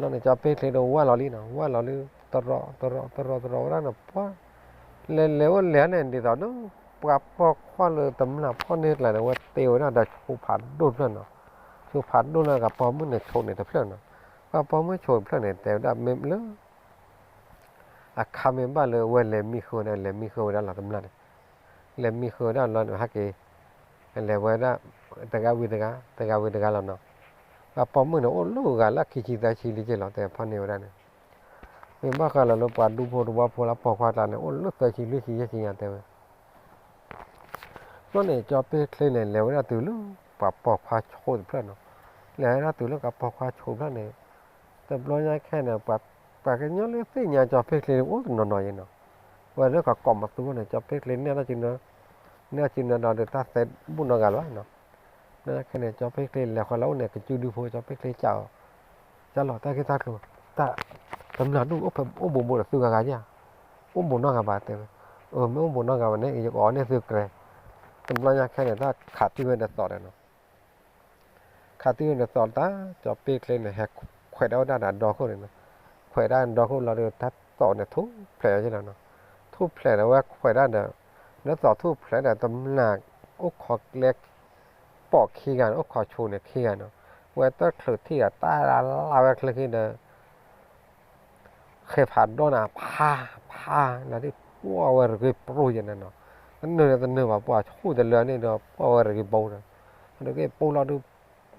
ဘျီန့ၣ် ကၠီၤပ့ၣ်ချ့ဒီးဝၢ်လီၤလံနီၤ ဝၢ်လီၤလံ, တရီး တရီး တရီး တရီးဝဲဒၣ်န့ၣ် ပှၢ်, လဲၤလဲၤအိၣ်လဲၤန့ၣ် ဒ်သိးဒီး ပှၤပိာ်ခွါလၢတမျၢ်ဖီၣ်န့ၢ်ကျါန့ၣ် ဝဲတ့ဝဲဒၣ်ဒီးဆိဖးဒိၣ်တဖျၢၣ်နီၤ, ဆိဖးဒိၣ်လၢကပိာ်မုၣ်န့ၣ် ဆိန့ၣ်တဖျၢၣ်နီၤ, ပှၤပိာ်မုၣ်ဆိတဖျၢၣ်န့ၣ် တဲဝဲဒၣ်မ့ၢ်လၢ အခါမ့ၢ်ဘၣ်လၢဝဲလဲၤမံဃုာ်ဝဲဒၣ် လဲၤမံဃုာ်ဝဲဒၣ်လီၤတမျၢ်န့ၣ်, လဲၤမံဃုာ်ဝဲဒၣ်လီၤန့ၣ် ဟဲက့ၤ, လဲၤဝဲဒၣ်, တဂၤဝံၤတဂၤ တဂၤဝံၤတဂၤလီၤနီၤ, ပှၤပိာ်မုၣ်န့ၣ် အိၣ်လၢဂၤလၢခံဆံသၢဆံလံက့လီၤ တဲဖီၣ်န့ၢ်ဝဲဒၣ်န့ၣ်, မ့ၢ်ဘၣ်ဃးလၢပှၤဒူဖိတဝီဖိလၢပိာ်ခွါကျါန့ၣ် အိၣ်လၢသၢဆံလွံၢ်ဆံယဲၢ်ဆံညါတဲဝဲ ဘျီန့ၣ် ကၠီၤပ့ၣ်ချ့န့ၣ် လဲၤဝဲဒၣ်တုၤလၢပှၤပိာ်ခွါဆိတဖျၢၣ်နီၤ, လဲၤဝဲဒၣ်တုၤလၢကပိာ်ခွါဆိတဖျၢၣ်န့ၣ်, တဘျီညါခဲန့ၣ် ပှၤကညီလၢသ့ၣ်ညါကၠီၤပ့ၣ်ချ့အိၣ်တနီၤနီၤယဲနီၤ, ဝဲလၢကကိးမသူန့ၣ် ကၠီၤပ့ၣ်ချ့န့ၣ် န့ၢ်အီၤစုနၢဒီးတၢ်သဲဘူၣ်နီတဂၤလီၤ, ဘျီညါခဲန့ၣ် ကၠီၤပ့ၣ်ချ့လဲၤဃီလၢအအိၣ်န့ၣ် ကစုဒုဖိ ကၠီၤပ့ၣ်ချ့ကးအီၤ, ကၠီလီၤ တၢ်ဂ့ၢ်တၢ်ကျိၤ, တၢ်, တမျၢ်ဒူၣ်အိၣ်ဖဲအိၣ်ဘူးဘူးဒီးသုဂၤဂၤယါ, အိၣ်ဘူးနီတဂၤဘၣ်တဲဝဲ, အၢ မ့ၢ်အိၣ်ဘူးနီတဂၤဘၣ်န့ၣ် ယကအီၣ်န့ၢ်သုကြဲး, တဘျီညါခဲန့ၣ် တၢ်ခးတံၢ်ဝဲဒီးသီးဒီးနီၤ ခးတံၢ်ဝဲဒီးသီးတၢ် ကၠီၤပ့ၣ်ချ့န့ၣ် ဟဲခွဲးဒၣ်ဝဲဒၣ်ဒီးဒီခိၣ်န့ၣ်နီၤ, ခွဲးဒၣ်ဒီခိၣ်လီၤဒီး တၢ်သီးန့ၣ်ထူၣ်ဖျဲးဝဲက့လီၤနီၤ, ထူၣ်ဖျဲးဒီးဝဲခွဲးဒၣ်ဒီး, လၢသီးထူၣ်ဖျဲးဒီး တမျၢ်အိၣ်ခိးကျဲ ပိာ်ခံဂၤန့ၣ် အိၣ်ခိးဆိန့ၣ်ခံဂၤနီၤ, ဝဲတချုးထံၣ်ဒီးတၢ်လၢ်ဝဲချ့ခံဒီး ဃဲၤဖးဒိၣ်န့ၣ် ဖး, ဖး, လီၤဒုး ပှၢ်ဝဲရဂ့ၤပရူၢ်ယဲန့ၣ်နီၤ, တနုာ်န့ၣ်တနုာ်ဘၣ် ပှၤဆူၣ်တလၢန့ၣ်ဒီး ပှၢ်ဝဲရဂ့ၤပူၤဒီး, ရဂ့ၤပူၤလီၤဒုး,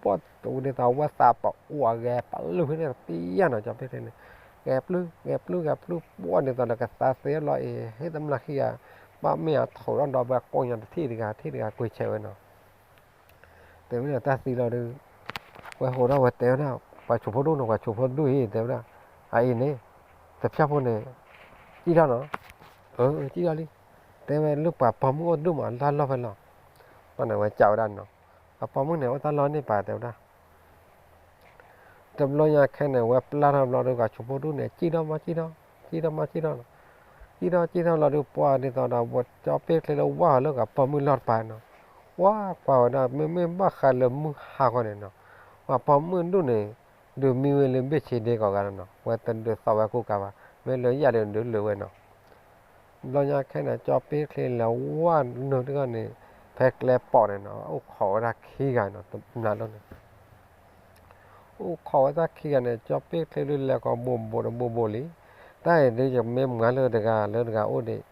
ပှၢ်တဝံၤဒ်သိးဝဲသးပအူၤအဂဲၤ ပလုၢ်ဖဲန့ၣ်တပျံၤယါနီၤ ကၠီၤပ့ၣ်ချ့န့ၣ်, ဂဲၤပျုၢ် ဂဲၤပျုၢ် ဂဲၤပျုၢ် ပှၢ်ဒ်သိးဒီးကသးသ့လီၤအံၤ ဟ့ၣ်တမျၢ်ခံဂၤ, ဘၣ်မ့ၢ်အထိးထီၣ်ဒီးဝဲကိးညါတထံၣ်တဂၤ ထံၣ်တဂၤကွံာ်ဆဲးဝဲနီၤ တဲဝဲဒၣ်တၢ်သံလီၤဒုး, ဝဲဟိးထီၣ်ဝဲတဲဝဲဒၣ်, ပှၤဆိဖိဒူၣ်နီၤ ပှၤဆိဖိဒူၣ်အံၤ တဲဝဲဒၣ်, အအံၤန့ၣ်, တဖျၢၣ်ဖိန့ၣ်, စံၣ်ထီၣ်နီၤ, အၢ စံၣ်ထီၣ်လံ, တဲဝဲလၢပှၤပိာ်မုၣ်အိၣ်တဒူၣ်မး တၢ်လီၢ်ဖဲလီၤ, ဘၣ်န့ၣ်ဝဲကးဝဲဒၣ်နီၤ, ပှၤပိာ်မုၣ်န့ၣ် အိၣ်တၢ်လီၢ်န့ၣ်ပာ်တဲဝဲဒၣ် တဘျီညါခဲန့ၣ် ဝဲပျၢ်ထီၣ်ဘျီဒီး ပှၤဆိဖိဒူၣ်န့ၣ် စံၣ်ထီၣ်မးစံၣ်ထီၣ်, စံၣ်ထီၣ်မးစံၣ်ထီၣ်နီၤ, စံၣ်ထီၣ်စံၣ်ထီၣ်လီၤဒုး ပှၢ်ဒ်သိးဒီး ကၠီၤပ့ၣ်ချ့လၢဝၢ်လၢပှၤပိာ်မုၣ်လီၢ်တပၤနီၤ, ဝၢ်ကွၢ်ဝဲဒၣ် မ့မ့ၢ်ဘၣ်ဃးလၢမုၢ်ဟါခီန့ၣ်နီၤ, ပှၤပိာ်မုၣ်ဒူၣ်န့ၣ်, ဒုးမံဝဲလၢဘ့ၣ်ဆ့ဒ့ကိးဂၤနီၤ, ဝဲတဒုးသီၣ်ဝဲကိးဂၤဘၣ်, မ့ၢ်လၢယၣ်ဒီးဒုးလၢာ်ဝဲနီၤ တဘျီညါခဲန့ၣ် ကၠီၤပ့ၣ်ချ့လဲၤဝၢ်နုာ်တဂၤန့ၣ်, ဖဲကျဲပိာ်န့ၣ်နီၤ အိၣ်ခိးဝဲဒၣ်ခံဂၤနီၤ တမျၢ်ဒိၣ်န့ၣ်, အိၣ်ခိးဝဲဒၣ်ခံဂၤန့ၣ် ကၠီၤပ့ၣ်ချ့ဒုးလဲၤကိးဘူးဘူးဒီးဘူးဘူးလံ, တၢ်အံၤဒုးယမ့ၢ်မၤလၢတဂၤလၢတဂၤအိၣ်ဒံး,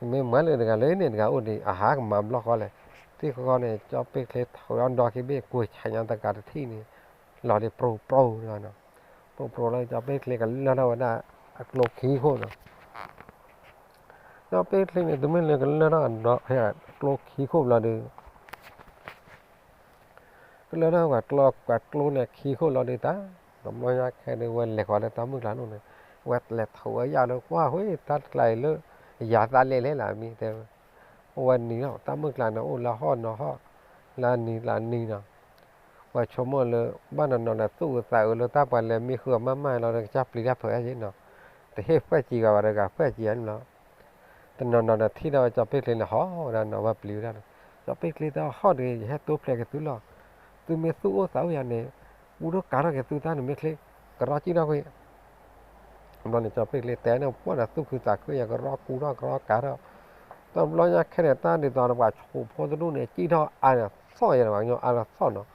ယမ့ၢ်မၤလၢတဂၤလၢန့ၣ်တဂၤအိၣ်ဒံး အဟးကမၤဘျီဃီလဲၣ်, သ့ၣ်ဃီဃီန့ၣ် ကၠီၤပ့ၣ်ချ့ထိးဒီးဒီခံဘ့ၣ်ကွံာ်ဆးညါတကးတထံၣ်န့ၣ်, လီၤဒ်ပြိပြိတဂၤနီၤ, ပြိပြိလီၤ ကၠီၤပ့ၣ်ချ့ကလၢထီၣ်ဝဲဒၣ်, အကျိခံခိၣ်နီၤ ကၠီၤပ့ၣ်ချ့န့ၣ် တမ့ၢ်လၢကလၢထီၣ်ဒီး, ကျိခံခိၣ်ဘျီဒီး, ကလၢထီၣ်ဝဲကျိန့ၣ်ခံခိၣ်လီၤဒီးတၢ်, တဘျီညါခဲဒုးဝဲလဲၤဃီၤလၢတၢ်မုၢ်ကျါဒိၣ်န့ၣ်, ဝဲလဲၤထိးဝဲယၣ်လၢကွၢ်ဝဲတၢ်ကျါအံၤလၢ, ယၤသးလဲလဲလၢအမံၤတဲဝဲ, အဝဲနံၤလီၤ တၢ်မုၢ်ကျါန့ၣ် အိၣ်လၢဟီၣ်နီၤဟီၣ်, လၢနံၤလၢနံၤနီၤ ပှၤဆိကမိၣ်လၢ, ဘၣ်နီၤနီၤဒီးသူၣ်အုးသးအုးလၢတၢ်ပှၤလဲၤမံဃုာ်အီၤမးမးလီၤဒီးကစၢ်ပျံၤတၢ်ဖုးအါယံၤနီၤ, တဟ့ၣ်ဖှဲၣ်စံးဂၤဘၣ်ဒီးဂၤဖှဲၣ်စံးယါန့ၣ်လီၤ, တနီၤနီၤဒီးထံၣ်ဒီးဝဲကၠီၤပ့ၣ်ချ့န့ၣ်ဟီၣ်ဝဲဒၣ်နီၤ ဝဲပျံၤဝဲဒၣ်န့ၣ်, ကၠီၤပ့ၣ်ချ့တဲဟီၣ်တဂ့ၤ ယဟဲတိဖျဲးက့ၤသုလီၤ, သုမ့ၢ်သူၣ်အိၣ်သးအိၣ်ယၤန့ၣ်, ပူၤထီၣ်ကၤထီၣ်က့ၤသုတၢ်န့ၣ်မ့ၢ်ချ့, ကရီကံၣ်ထီၣ်ကွံာ် ဘျီန့ၣ် ကၠီၤပ့ၣ်ချ့တဲန့ၣ် ပှၢ်ဒီးသူၣ်ခုသးခုယၤ ကရီကူထီၣ်ကရီကၤထီၣ်, တဘျီညါခဲန့ၣ် တၢ်ဒ်သိးဒီးပှၤဆိဖိတဒူၣ်န့ၣ် ကံၣ်ထီၣ်အါန့ၣ်သီၣ်ယၤန့ၣ် ပှၤကညီအါလီၤသီၣ်နီၤ,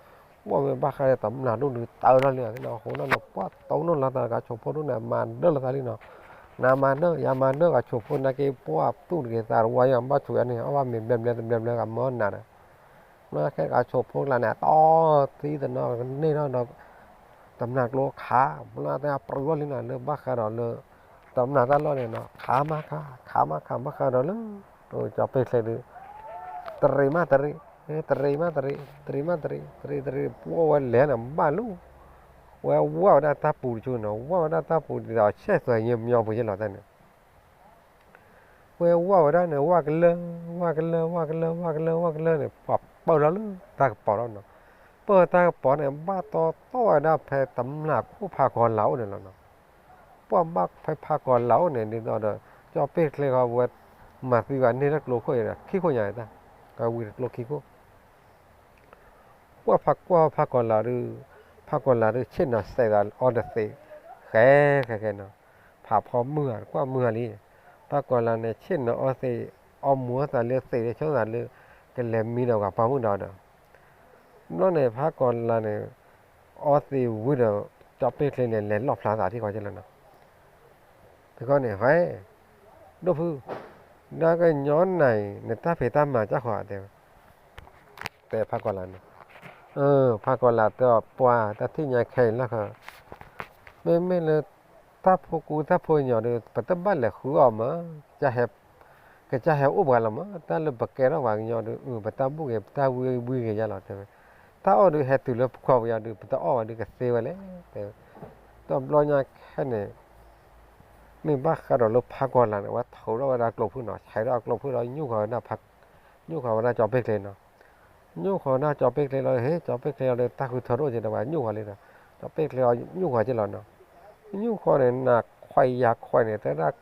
ပှၢ်မ့ၢ်ဘၣ်ဃးဒီးတမျၢ်ဒိၣ်ဒုးတၢ်လီၤလံအဃိနီၤ ပှၢ်တိၢ်နီၣ်လီၤသး ကၠီၤဖိဒူၣ်န့ၣ် မၤဒၢလီၤသးလံနီၤ, နမၤဒၢ ယမၤဒၢ ကၠီၤဖိနာ်က့ ပှၢ်သူၣ်တဂ့ၤသးတဝါယၤ ဘၣ်ဆိၣ်ယၤန့ၣ် အီၣ်ဘၣ်မ့ၤဘျဲဘျဲတဘျဲဘျဲ ကမၢနၤဒီး ဘျီခဲကၠီၤဖိကျါန့ၣ် အတီၢ်သံတနီၤန့ၢ်ထီၣ်ဒီး တမျၢ်ကျိခး, မျၢ်တဲအပြူးလီၤလံန့ၣ် လၢဘၣ်ဃးဒီးလၢ တမျၢ်တၢ်လီၢ်န့ၣ်နီၤ ခးမးခး ခးမးခး ဘၣ်ဃးဒီးလၢ ကၠီၤပ့ၢ်ချ့ဒီး တရံးမးတရံး, တရံးမးတရံး, တရံးမးတရံး, တရံးတရံး ပှၢ်ဝဲလဲၤန့ၣ် ဘၣ်လူၤ, ဝဲဝၢ်ဝဲဒၣ်တၢ်ပူၤတဆူန့ၣ် ဝၢ်ဝဲဒၣ်တၢ်ပူၤဒ်သိးဆဲၣ်သွဲးညီပူၤယ့ၢ်လီၤတၢ်န့ၣ် ဝဲဝၢ်ဝဲဒၣ်န့ၣ် ဝၢ်ကလၢာ်, ဝၢ်ကလၢာ်, ဝၢ်ကလၢာ်, ဝၢ်ကလၢာ်, ဝၢ်ကလၢာ်န့ၣ် ပှၤပၢၢ်လီၤလၢတၢ်ကပီၤလီၤနီၤ, ပၢၢ်တၢ်ကပီၤန့ၣ် ဘၣ်တီတီဝဲဒၣ်ဖဲတမျၢ်ခိၣ်ဖးကီၤလၤအိၣ်န့ၣ်လီၤနီၤ, ပှၢ်ဘၣ်ဖဲဖးကီၤလၤအိၣ်န့ၣ် ဒ်သိးဒီး ကၠီၤပ့ၢ်ချ့ဃီဝဲ မၤသံဝဲန့ၢ်လၢကျိခိၣ်အံၤဒီး ခံခိၣ်ညါတၢ်, ကဝံၤတကျိခံခိၣ် ပှၢ်ဖးကွၢ်ဖးကီၤလၤဒုး, ဖးကီၤလၤဒုး ဆ့ၣ်နီၤစဲးသးအီတသ့း, ဃဲဃဲဃဲနီၤ, ဖးဖီမုၢ်ဧါ ကွၢ်မုၢ်ဧါလံ, ဖးကီၤလၤန့ၣ် ဆ့ၣ်နီၤအီသ့း, အီမူၤအသးလၢသ့းလၢဆိသးလၢ ကလဲၤမံဒီးပှၤပိာ်မုၣ်ဒီးဒီး, ဘျီန့ၣ် ဖးကီၤလၤန့ၣ် အီသ့းဝံၤဒီး ကၠီၤပ့ၢ်ချ့န့ၣ် လဲၤလီၣ်ဖျါသးထံၣ်ဃီကလၢာ်နီၤ တခီန့ၣ် ဟဲ, ဒိၣ်ဖု, နကညီနၤအံၤ နတၢ်ဖံးတၢ်မၤကၢ်ဃီတဲဝဲ, တဲဖးကီၤလၤန့ၣ်, ဖးကီၤလၤတဲအီၤ ပှၢ် တၢ်ထံၣ်ညါခဲအံၤလီၤဃီ, မ့မ့ၢ်လၢ တၢ်ဖိကူတၢ်ဖိညီဒီး ပတဘၣ်လဲၤဃုအီၣ်မး, ကစၢ်ဟဲအိၣ်ပှၤလီၤမး, တၢ်လၢပကဲထီၣ်ပှၤကညီဒီး ပတၢ်ဘူၣ်ဂ့ၤ ပတၢ်ဝံဂ့ၤယါလီၤတဲဝဲ, တၢ်အီၣ်ဒုးဟဲတုၤလၢပခီပယီၤဒုး ပတအီၣ်ဝဲဒုးကသ့ဝဲလဲၣ်တဲဝဲ, တဘျီညါခဲန့ၣ် မ့ၢ်ဘၣ်ဃးဒီးလၢဖးကီၤလၤန့ၣ် အဝဲထုးထီၣ်ဝဲဒၣ်ကျိဖုနီၤ, ဆဲးထီၣ်အကျိဖုဒီး ညူၣ်ဃီၤဝဲဒၣ်ကၠီၤပ့ၢ်ချ့နီၤ, ညူၣ်ဃီၤဝဲဒၣ်ကၠီၤပ့ၢ်ချ့လီၤ, ဟ့ ကၠီၤပ့ၢ်ချ့အီၤဒီး တၢ်ဃုထၢတအိၣ်က့ၤဒီး ပှၤညူၣ်ဃီၤလံဒီး ကၠီၤပ့ၢ်ချ့အီၤညူၣ်ဃီၤက့ၤလီၤနီၤ, ညူၣ်ဃီၤန့ၣ် နၤခွဲးယၤခွဲးန့ၣ် တဲဒၣ်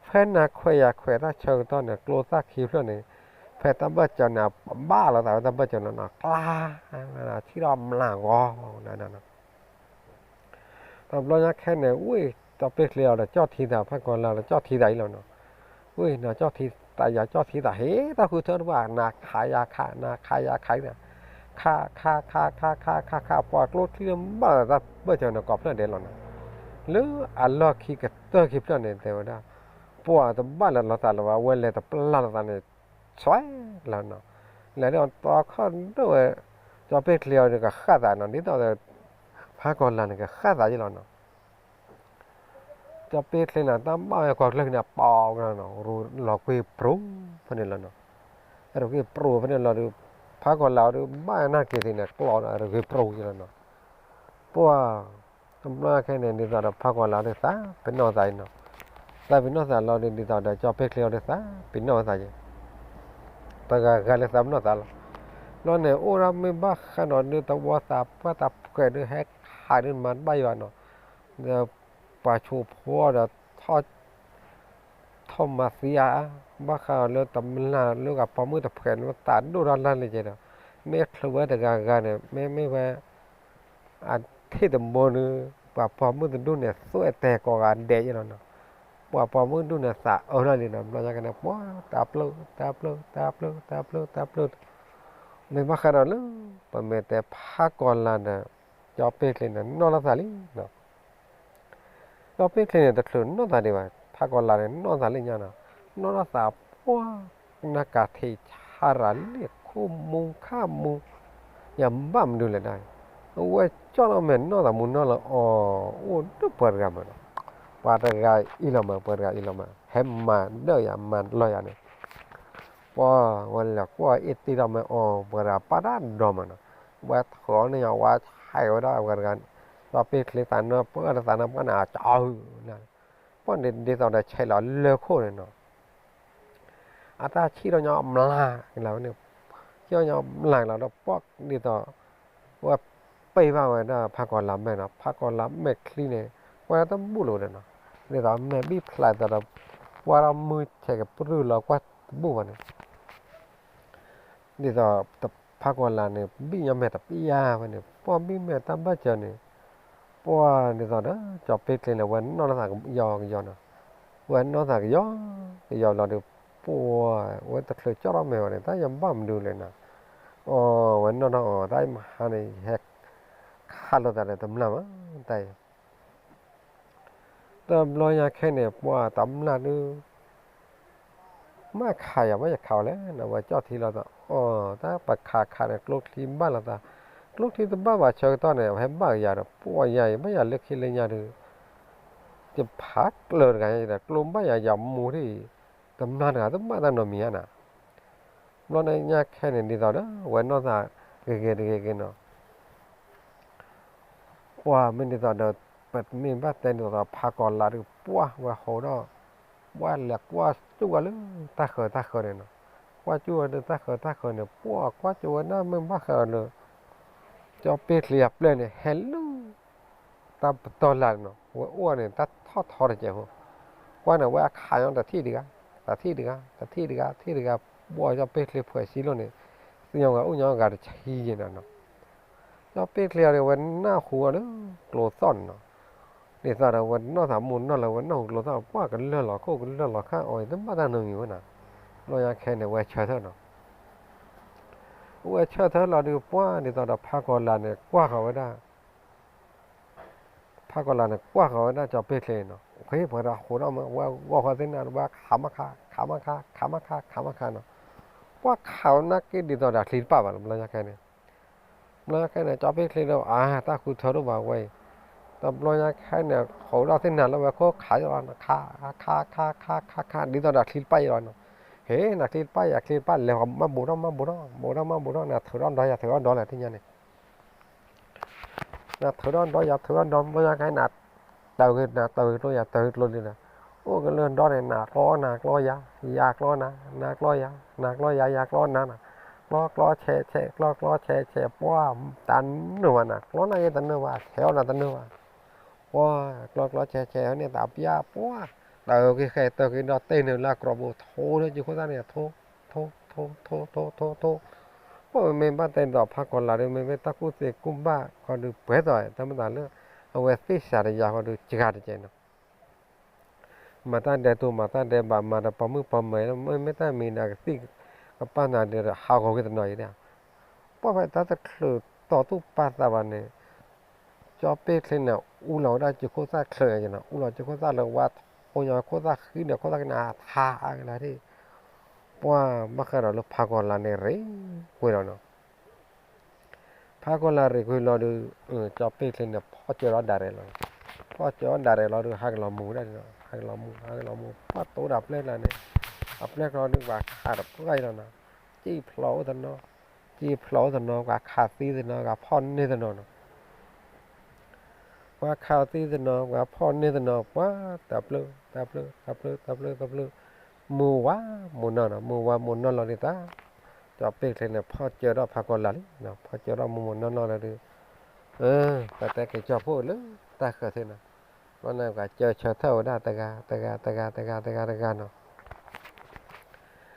ဖဲနၤခွဲးယၤခွဲးတၢ်ဆၢကတီၢ်န့ၣ် ကျိသၣ်ခံဖျၢၣ်န့ၣ် ဖဲတၢ်ဘၢၣ်စၢၤန့ၣ် ဘၣ်လိာ်သးဝဲတၢ်ဘၢၣ်စၢၤလီၤနီၤ, ကျါ ထံၣ်ထီၣ်မျၢ်ဂီၤ တဘျီညါခဲန့ၣ် ဝံၣ် ကၠီၤပ့ၢ်ချ့အီၤဒီး ကၠီၣ်ထံသး ဖးကီၤလၤဒီး ကၠီၣ်ထံသးအံၤလီၤနီၤ, ဝံၣ်နီၤ ကၠီၣ်ထံသးယၤ ကၠီၣ်ထံသး ဟ့ တၢ်ဃုထၢတဘၣ် နၤခးယၤခး နၤခးယၤခးအံၤ, ခးခးခးခးခးခးခး ပှၤကျိချံဘၣ်လိာ်သးတၢ်ဘၢၣ်စၢၤန့ၣ် ကိးဖျၢၣ်ဒဲးလီၤနီၤ, လၢအလီၢ်ခံကတၢၢ်ခံဖျၢၣ်န့ၣ် တဲဝဲဒၣ် ပှၤတဘၣ်လၢၤလိာ်သးလၢၤဘၣ် အဝဲလဲၤတပျၢ်လိာ်သးန့ၣ် ဆွဲလီၤနီၤ, လဲၤဒ်တီခီၣ်ဒိၣ်ဝဲ, ကၠီၤပ့ၢ်ချ့အီၤဒီးကဃၣ်သးနီၤ ဒ်သိးဒီး ဖးကီၤလၤန့ၣ် ကဃၣ်သးယ့ၢ်လီၤနီၤ, ကၠီၤပ့ၢ်ချ့န့ၣ် တၢ်ဘၣ်ဝဲကွၢ်ကျၢၢ်ကန့ၣ် ပီကလီၤနီၤ ရူၤလီၤကွံာ်ပြူၤဖဲန့ၣ်လီၤနီၤ, ရူၤကွံာ်ပြူၤဖဲန့ၣ်လီၤဒီး ဖးကီၤလၤအီၤဒီး ဘၣ်နၢ်က့ၤသ့ၣ်န့ၣ် ကျီဒီးရူၤကွံာ်ပြူၤယ့ၢ်လီၤနီၤ, ပှၤ တဘျီခဲန့ၣ် ဒ်သိးဒီးဖးကီၤလၤဒီးသးပ့ၤနီၣ်သးအံၤနီၤ, သးပ့ၤနီၣ်သးလီၤဒီး ဒ်သိးဒီးကၠီၤပ့ၢ်ချ့အီၤဒီးသးပ့ၤနီၣ်ဝဲသးယ့ၢ်, တဂၤဂၤလၢသးပ့ၤနီၣ်သးလီၤ, ဘျီန့ၣ် အိၣ်ဒၣ်မ့ၢ်ဘၣ်ဃးဒီးဒုးတဝီသးပှၢ်တၢ်ဖှဲးဒုး ဟဲခးဒုးမၤတဘၣ်ယွၤနီၤ, ဒီးပှၤဆိးဖိဒီး ထီၣ်မၤသံဧါ, ဘၣ်ဃးဒီးလၢတမျၢ်လၢဂၤပိာ်မုၣ်တဖှဲးန့ၣ် သးဒိၣ်ထီၣ်လၢ်လၢကဲဒီး မ့ၢ်ချုးဝဲတဂၤဂၤန့ၣ် မ့မ့ၢ်ဝဲ အထံၣ်တဘိန့ၣ် ပှၤပိာ်မုၣ်တဒူၣ်န့ၣ် သွဲၣ်တဲာ်ကိးဂၤဒဲးယ့ၢ်လီၤနီၤ, ပှၤပိာ်မုၣ်တဒူၣ်န့ၣ် သးအၢလီၤလံနီၤ, ဘျီညါကန့ၣ် ပှၤတၢ်ပျုၢ် တၢ်ပျုၢ် တၢ်ပျုၢ် တၢ်ပျုၢ် တၢ်ပျုၢ်, မ့ၢ်ဘၣ်ဃးဒီးလၢ ပမ့ၢ်တဲဖးကီၤလၤဒီး ကၠီၤပ့ၢ်ချ့န့ၣ် နီၢ်လီၤသးလံနီၤ ကၠီၤပ့ၢ်ချ့န့ၣ် တချုးနီၢ်သးဒံးဘၣ်, ဖးကီၤလၤန့ၣ် နီၢ်သးလၢညါနီၤ, နီၢ်လီၤသးပှၢ် နကးထံးဆါရၤလံ ခိၣ်မူခါမူ, ယဘၣ်မနုၤလဲၣ်ဒၣ်, အဝဲကၠီၣ်ထီၣ်မဲာ်နီၢ်သးမူနီၢ်လီၤအီၤ, အိၣ်ဒိၣ်ပှၤတဂၤမးနီၤ, ပှၤတဂၤအံၤလီၤမး ပှၤတဂၤအံၤလီၤမး ဟဲမၤဒၢၣ်ယၤမၤလီၤယၤန့ၣ် ပှၤဝဲလဲၤကွၢ်အ့ၣ်တ့ၢ်ထီၣ်မ့ၢ်အီၤ ပှၤတဂၤပာ်တၢ်ဒီးမးနီၤ, ဝဲထီၣ်န့ၢ်ယၤဝဲဆဲးဝဲဒၣ်ပှၤတဂၤ, ကၠီၤပ့ၢ်ချ့သးနၢပၢၢ်ဒီးသးနၢပၢၢ်န့ၣ် အကၠီၤ, ပှၤန့ၣ်ဒ်သိးဒီးဆဲးလီၤလၢခိၣ်န့ၣ်နီၤ, အတၢ်ဆံၣ်ထီၣ်ညီမျးကလၤဝဲန့ၣ်, ဆံၣ်ထီၣ်ညီမျးကလၤဒီးပှၤဒ်သိး ဝဲပ့ၢ်ဘၣ်ဝဲဒၣ်ဖးကီၤလၤမဲာ်နီၤ, ဖးကီၤလၤမဲာ်ချံန့ၣ် ပှၤတဘူၣ်လိာ်ဒီးနီၤ, ဒ်သိးမဲာ်ဘံၣ်ဖျါသးဒီး ပှၤဒီးမုၢ်ဆဲးကပြုၢ်လီၤကွၢ်တဘူၣ်ဘၣ်န့ၣ် ဒ်သိးဖးကီၤလၤန့ၣ် ဘံၣ်ညီမဲာ်တပျၢ်ဝဲန့ၣ် ပှၤဘံၣ်မဲာ်တၢ်ဘၣ်စၢၤန့ၣ်, ပှၤဒ်သိးဒီး ကၠီၤပ့ၢ်ချ့န့ၣ် ဝဲနီၢ်လီၤသးကယီကယီနီၤ, ဝဲနီၢ်သးကယီကယီလီၤဒီး ပှၤဝဲတချုးကၠီၣ်ထီၣ်မဲာ်ဝဲန့ၣ် တၢ်ယဘၣ်မနုၤလဲၣ်နီၤ, အီ ဝဲနီၢ်ထီၣ်အီၤ တၢ်အံၤမဟါန့ၣ် ယဟဲခးလိာ်သးဒီးတမျၢ်မး တၢ်အံၤ တဘျီညါခဲန့ၣ် ပှၤတမျၢ်ဒုး မ့ၢ်ခးယၤ မ့ၢ်ယခးအီၤလဲၣ်န့ၣ် ဝဲကၠီၣ်ထံလီၤသးအီၤ တၢ်ပခးခးန့ၣ် ကျိချံဘၣ်လိာ်သး, တ ကျိချံတဘၣ်ဘၣ်ဆၢကတီၢ်န့ၣ် အဝဲဟဲဘၣ်ကယၤဒီး ပှၢ်ယၤအံၤ ဘၣ်ယၤလၢခံလၢညါဒီး ယဖးကျၢၤတဂၤညါဒီး ကျိဘၣ်ယၤယၤမူထံၣ်အံၤ တမျၢ်တဂၤတဘၣ်တၢ်နီတမံၤဧါနၤ. ဘျီန့ၣ်ညါခဲန့ၣ် ဒ်သိးဒီး ဝဲနီၢ်သးဂ့ၤဂ့ၤတဂ့ၤဂ့ၤနီၤ ပှၢ်မ့ၢ်ဒ်သိးဒီး ပမ့ၢ်ဘၣ်တဲဒ်သိးဒီး ဖးကီၤလၤဒီး ပှၢ်ဝဲဟိးဒီး ပှၢ်လဲၤကွၢ်ကၠူၣ်ဝဲလၢတၢ်ဃၢၤတၢ်ဃၢၤန့ၣ်နီၤ, ကွၢ်ကၠူၣ်ဝဲလၢတၢ်ဃၢၤတၢ်ဃၢၤန့ၣ် ပှၢ်ကွၢ်ကၠူၣ်ဝဲဒၣ်မ့ၢ်ဘၣ်ဃးလၢ ကၠီပ့ၢ်ချ့အပျဲၢ်န့ၣ် ဟဲလၢ တၢ်ပတီၢ်လၢ်န့ၣ်နီၤ, ဝဲအိၣ်န့ၣ် တၢ်ထီၣ်ထီတကဲးဖိ, ကွၢ်န့ၣ် ဝဲအခးညီတထံၣ်တဂၤ, တထံၣ်တဂၤ, တထံၣ်တဂၤ, ထံၣ်တဂၤ, ပှၢ်ကၠီပ့ၢ်ချ့ဖှဲးစံလိၣ်န့ၣ် သ့ၣ်ညါဝဲအိၣ်ညီဂၤတဆံယဲၢ်နီၤနီၤ, ကၠီပ့ၢ်ချ့အီၤဒီး ဝဲနၢ်ဟူအီၤလၢကျိသီၣ်န့ၣ်နီၤ, ဒ်သိးဒီးဝဲနီၢ်သးမူနီၢ်လၢဝဲနၢ်ဟူကျိသီၣ် ပှၢ်ကလၢၢ်လီၤခိၣ်ကလၢၢ်လီၤခါအီၤ တဘၣ်တၢ်နီတမံၤဝဲနီၤ, ဘျီညါခဲန့ၣ် ဝဲဆၢထၢၣ်နီၤ ဝဲဆၢထၢၣ်လီၤဒုး ပှၢ်ဒ်သိးဒီးဖးကီၤလၤန့ၣ် ကွၢ်ဃီၤဝဲဒၣ် ဖးကီၤလၤန့ၣ် ကွၢ်ဃီၤဝဲဒၣ်ကၠီပ့ၢ်ချ့နီၤ, ဃ့ပှၤဒီးဟးထီၣ်မး ဝဲဂီၢ်ဃီသ့ၣ်နၤ ဝဲခးမးခး ခးမးခး ခးမးခး ခးမးခးနီၤ, ပှၢ်ခးဝဲနာ်က့ဒ်သိးဒီးချံတပၣ်ဘၣ်နီၤ ဘျီညါခဲန့ၣ် ဘျီညါခဲန့ၣ် ကၠီပ့ၢ်ချ့ဒီး အါ တၢ်ဃုထၢတအိၣ်ဘၣ်ဝဲအံၤ, တဘျီညါခဲန့ၣ် ဟးထီၣ်သ့ၣ်နၤလၢဝဲခိၣ်ခးလီၤ ခး ခး ခး ခး ခး ဒ်သိးဒီးချံတပၣ်အံၤလီၤနီၤ, ဟ့ နၤချံတပၣ်ယၤချံတပၣ် လဲၤမၤဘူးထီၣ်မၤဘူးထီၣ် ဘူးထီၣ်မၤဘူးထီၣ် နၤထုးထီၣ်ဒီးယၤထုးထီၣ်ဒီးလဲၣ် ထံၣ်ညါန့ၣ် နၤထုးထီၣ်ဒီးယၤထုးထီၣ်ဒီး ဘျီညါခဲနၤ တၢ်ဂ့ၤနၤတၢ်ဂ့ၤကျိယၤတၢ်ဂ့ၤကျိလံနၤ, အိၣ်ကလၢၢ်ဒီန့ၣ် နၤကျီနၤကျီယၤ ယၤကျီနၤ နၤကျီယၤ နၤကျီယၤ ယၤကျီနၤနၤ, ကျီကျီဆဲးဆဲး ကျီကျီဆဲးဆဲး ပှၢ်တၢ်နုာ်ဘၣ်နၤ ကျီနၤက့တၢ်နုာ်ဘၣ် ဆဲးအီၣ်နၤတၢ်နုာ်ဘၣ်, ပှၢ်ကျီကျီဆဲးဆဲးန့ၣ် တၢ်ပျၢ်ပှၢ် တၢ်ဂ့ၤဃဲတၢ်ဂ့ၤဒီးတဲနုာ်လၢကျီဘိထိလၢကံခိၣ်သၣ်န့ၣ် ထိ ထိ ထိ ထိ ထိ ထိ ထိ ပှၢ်မ့မ့ၢ်ဘၣ်တဲဒ်သိးဖးကီၤလၤဒီး မ့မ့ၢ်တၢ်ကူၣ်သ့ကူၣ်ဘၣ်ဃီဒီး ပှဲၤသိးတၢ်မ့ၢ်တၢ်လၢ အဝဲသ့ၣ်စးတယၤဃီဒီး စှၤတကဲးနီၤ, မၤတၢ်ဒဲးတူာ် မၤတၢ်ဒဲးဘး မၤဒီးပိာ်မုၣ်ပိာ်မၢၤ မ့မ့ၢ်တၢ်မံၤန့ၣ် အကသံၣ်ကပၢ်နၤဒီး ဟးဂီၤက့ၤတနီၤအံၤဒၣ်, ပှၢ်ဖဲတၢ်တချုးတီၤသူၣ်ပာ်သးဘၣ်န့ၣ် ကၠီပ့ၢ်ချ့န့ၣ် အူလီၤဝဲဒၣ်ကံခိၣ်သၣ်ချၢအံၤနီၤ, အူလီၤကံခိၣ်သၣ်လၢဝါထိညါခိၣ်သၣ်ဃံဒီးခိၣ်သၣ်ကနၣ်ထါအါကလါထံၣ်, ပှၢ်ဘၣ်ဃးဒီးလၢဖးကီၤလၤန့ၣ် ရ့ကွံာ်လီၤနီၤ ဖးကီၤလၤရ့ကွံာ်လီၤဒီး ကၠီပ့ၢ်ချ့န့ၣ် ဖီၣ်စၢၤဒီးဒၣ်ရဲၣ်လီၤ, ဖီၣ်စၢၤဒီးဒၣ်ရဲၣ်လီၤဒီး ဟးကလီၤမူဝဲဒၣ်န့ၣ်နီၤ, ဟးကလီၤမူ ဟးကလီၤမူ ပှၢ်တိၤဒၣ်ပျဲၢ်ကျါန့ၣ်, အပျဲၢ်ကျါဒီး ပှၤခးတပှၢ်အံၤလီၤနီၤ, စံၣ်ဖျိးအိၣ်တနီၤ, စံၣ်ဖျိးအိၣ်တနီၤ ပှၤခးသံတနီၤ ပှၤဖီၣ်န့ၢ်တနီၤနီၤ ပှၤခးသံတနီၤ ပှၤဖီၣ်န့ၢ်တနီၤ ပှၤတၢ်ပျုာ် တၢ်ပျုာ် တၢ်ပျုာ် တၢ်ပျုာ် တၢ်ပျုာ်, မုၢ်ဝါမုၢ်နီၢ်နီၤ မုၢ်ဝါမုၢ်နီၢ်လီၤဒ်သိး ကၠီပ့ၢ်ချ့န့ၣ် ဖီၣ်စၢၤဒီးဖးကီၤလၤလံ, ဖီၣ်စၢၤဒီးမုၢ်မုၢ်နီၢ်နီၢ်လီၤဒီး ပတဲက့ၤကၠီဖိလၢတၢ်ဃၢၤသ့ၣ်နီၤ, ဘျီန့ၣ် ပှၤစၢၤဆၢထၢၣ်ဝဲဒၣ်တဂၤ တဂၤ တဂၤ တဂၤ တဂၤ တဂၤနီၤ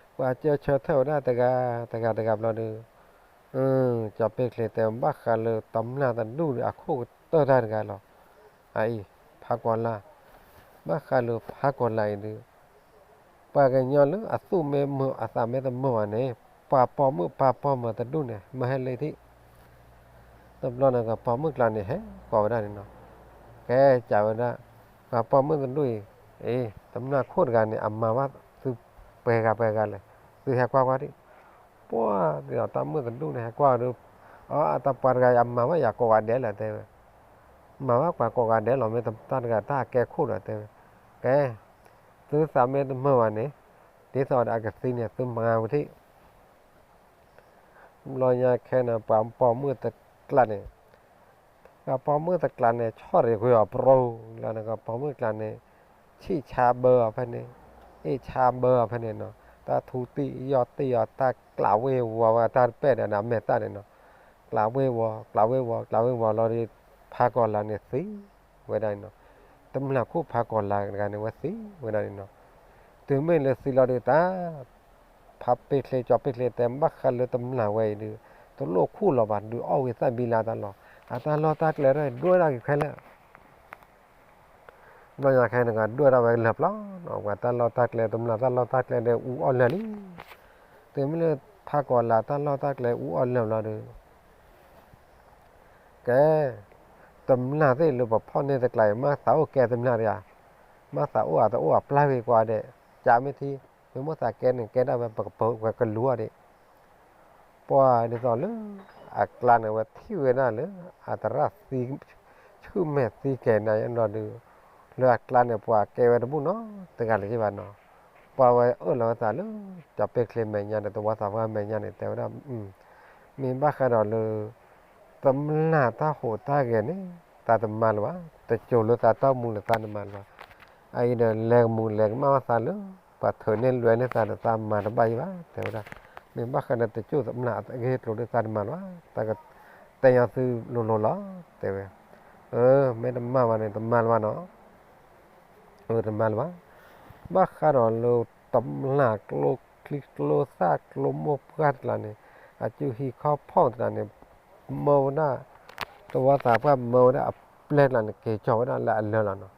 ပှၤစၢၤဆၢထၢၣ်ဝဲဒၣ်တဂၤ တဂၤ တဂၤဘျီဒီး ကၠီပ့ၢ်ချ့တဲဘၣ်ဃးလၢတမျၢ်တဒူၣ်ဒီးအခိၣ်ကတၢၢ်တၢ်တဂၤလီၤ, အအံၤ ဖးကီၤလၤ, ဘၣ်ဃးလၢဖးကီၤလၤအံၤဒီး ပှၤကညီလၢအသူၣ်မ့ၢ်မုာ်အသးမ့ၢ်တမုာ်ဘၣ်န့ၣ် ပှၤပိာ်မုၣ်ပှၤပိာ်မၢၤတဒူၣ်န့ၣ် မၢဟဲလၢထံၣ် တဘျီန့ၣ် ပှၤပိာ်မုၣ်ကျါန့ၣ် ဟဲကိးဝဲဒၣ်န့ၣ်နီၤ, ကဲစံးဝဲဒၣ် ပှၤပိာ်မုၣ်တဒူၣ်အံၤ, အ့ တမျၢ်ခိၣ်တဂၤန့ၣ် အမၤဘၣ်သုပှဲၤဂၤပှဲၤဂၤလဲၣ်, သုဟဲကွၢ်ကွၢ်ဒံး, ပှၢ်ဒ်သိးတၢ်မုၣ်တဒူၣ်န့ၣ် ဟဲကွၢ်ဒီး အတၢ်ပှၤတဂၤအံၤ အမၤဘၣ်ယၤကိးဂၤဒဲးလီၤတဲဝဲ, မၤဘၣ်ပှၤကိးဂၤဒဲးလီၤ မ့ၢ်တၢ်တဂၤတၢ်အကဲခိၣ်ဒီးတဲဝဲ, ကဲ သုသးမ့ၢ်တမုာ်ဘၣ်န့ၣ် ဒ်သိးဒီးအကသံန့ၣ် သုမၤဝဲထံၣ် ဘျီညါခဲန့ၣ် ပှၤပိာ်မုၣ်တကျါန့ၣ်, ပှၤပိာ်မုၣ်တကျါန့ၣ် ဆီၣ်ရ့ၤကွံာ်အီၤပြိလၢန့ၣ် ပှၤပိာ်မုၣ်တကျါန့ၣ် ဆံၣ်ဆါဘၢအီၤဖဲန့ၣ်, အ့ၣ်ဆါဘၢအီၤဖဲန့ၣ်နီၤ, တၢ်ထူတံၢ်ယီၢ်တံၢ်အီၤ တၢ်ကျးဝ့ၤဝီၤဝဲ တၢ်တပဲာ်ဒီးနမဲာ်သၣ်န့ၣ်နီၤ, ကျးဝ့ၤဝီၤ ကျးဝ့ၤဝီၤ ကျးဝ့ၤဝီၤလီၤဒီး ဖးကီၤလၤန့ၣ်သံဝဲဒၣ်န့ၣ်နီၤ, တမျၢ်ခိၣ်ဖးကီၤလၤတဂၤန့ၣ် ဝဲသံဝဲဒၣ်န့ၣ်နီၤ, တုၤမ့ၢ်လၢသံလီၤဒီးတၢ် ဖးပ့ၢ်ချ့ ကၠီပ့ၢ်ချ့တဲဘၣ်ဃးလၢတမျၢ်ဝဲအံၤဒီး တလိၣ်ခူၣ်လီၤဘၣ် ဒုးအီၣ်ဝံၤသၣ်ဘံလၢတၢ်လီၢ်, အတၢ်လီၢ်တၢ်ကျဲဒၣ်ဒွဲၣ်ဒၣ်က့ၤခဲလၢာ်, ဘျီညါခဲန့ၣ် ဒွဲၣ်ဒၣ်ဝဲလၢာ်ပျီနီၤ, ပှၤတၢ်လီၢ်တၢ်ကျဲ တမျၢ်တၢ်လီၢ်တၢ်ကျဲဒီးအူအီၣ်လၢာ်လံ, တုၤမ့ၢ်လၢဖးကီၤလၤတၢ်လီၢ်တၢ်ကျဲအူအီၣ်လၢာ်လီၤဒီး ကဲ တမျၢ်သ့ၣ်လၢပဖီၣ်န့ၢ်တကျါအံၤ မ့ၢ်သးအိၣ်ကဲတမျၢ်တဂၤ, မ့ၢ်သးအိၣ်အတအိၣ်အပျၢ်ဂ့ၤကွၢ်ဒဲး, ကးမ့ၢ်ထံ, မ့ၢ်မိၣ်သးကဲန့ၣ် ကဲဒၣ်ဝဲပကပၢၤဝဲကလူၤအီၤဒံး, ပှၤဒ်သိးလၢ အကျါန့ၣ် ဝဲထံၣ်ဝဲဒၣ်လၢ အသရၣ်သံ ဆူၣ်မဲာ်သံကဲၤနၤယဲနီၤဒုး လၢအကျါန့ၣ် ပှၤကဲဝဲတဘူၣ်နီတဂၤလၢၤဘၣ်နီၤ. ပှၤဝဲအၢၣ်လီၤဝဲသးလၢ ကၠီၤပ့ၣ်ချ့မဲာ်ညါဒီး သဝီသးပှၢ်မဲာ်ညါန့ၣ် တဲဝဲဒၣ် မ့ၢ်ဘၣ်ဃးဒီးလၢ တမျၢ်တၢ်ဟူးတၢ်ဂဲၤန့ၣ် သးတမၤလၢၤဘၣ်, တစိၤလၢသးတၢ်အိၣ်မူလၢသးတမၤလၢၤဘၣ်. အအံၤဒီး လဲၤကမူးလဲၤကမၣ်ဘၣ်သးလၢ ပှၤထုးန့ၢ်လွဲန့ၢ်သးဒီး သးမၤတဘၣ်အံၤဘၣ် တဲဝဲဒၣ်. မ့ၢ်ဘၣ်ဃးဒီး တစိၤတမျၢ်အဂ့ၢ်အကျိၤဒီး သးတမၤလၢၤဘၣ်, တၢ်ကတဲညီသုလိၤလိၤလီၤ တဲဝဲ. အၢ မ့ၢ်တမၤဘၣ်န့ၣ် တမၤလၢၤဘၣ်နီၤ. အၢ တမၤလၢၤဘၣ်. ဘၣ်ဃးဒီးလၢ တမျၢ်ကျိချံကျိသၣ်ကျိမိၢ်ပှၢ်တကျါန့ၣ် အစုဟံးခီၣ်ဖီၣ်တကျါန့ၣ် မၢဝဲဒၣ် သဝီသးပှၢ်မၢဝဲဒၣ်အပျဲၢ်တကျါန့ၣ် က့ၤကၠီၤဝဲဒၣ်လၢအလၢလီၤနီၤ.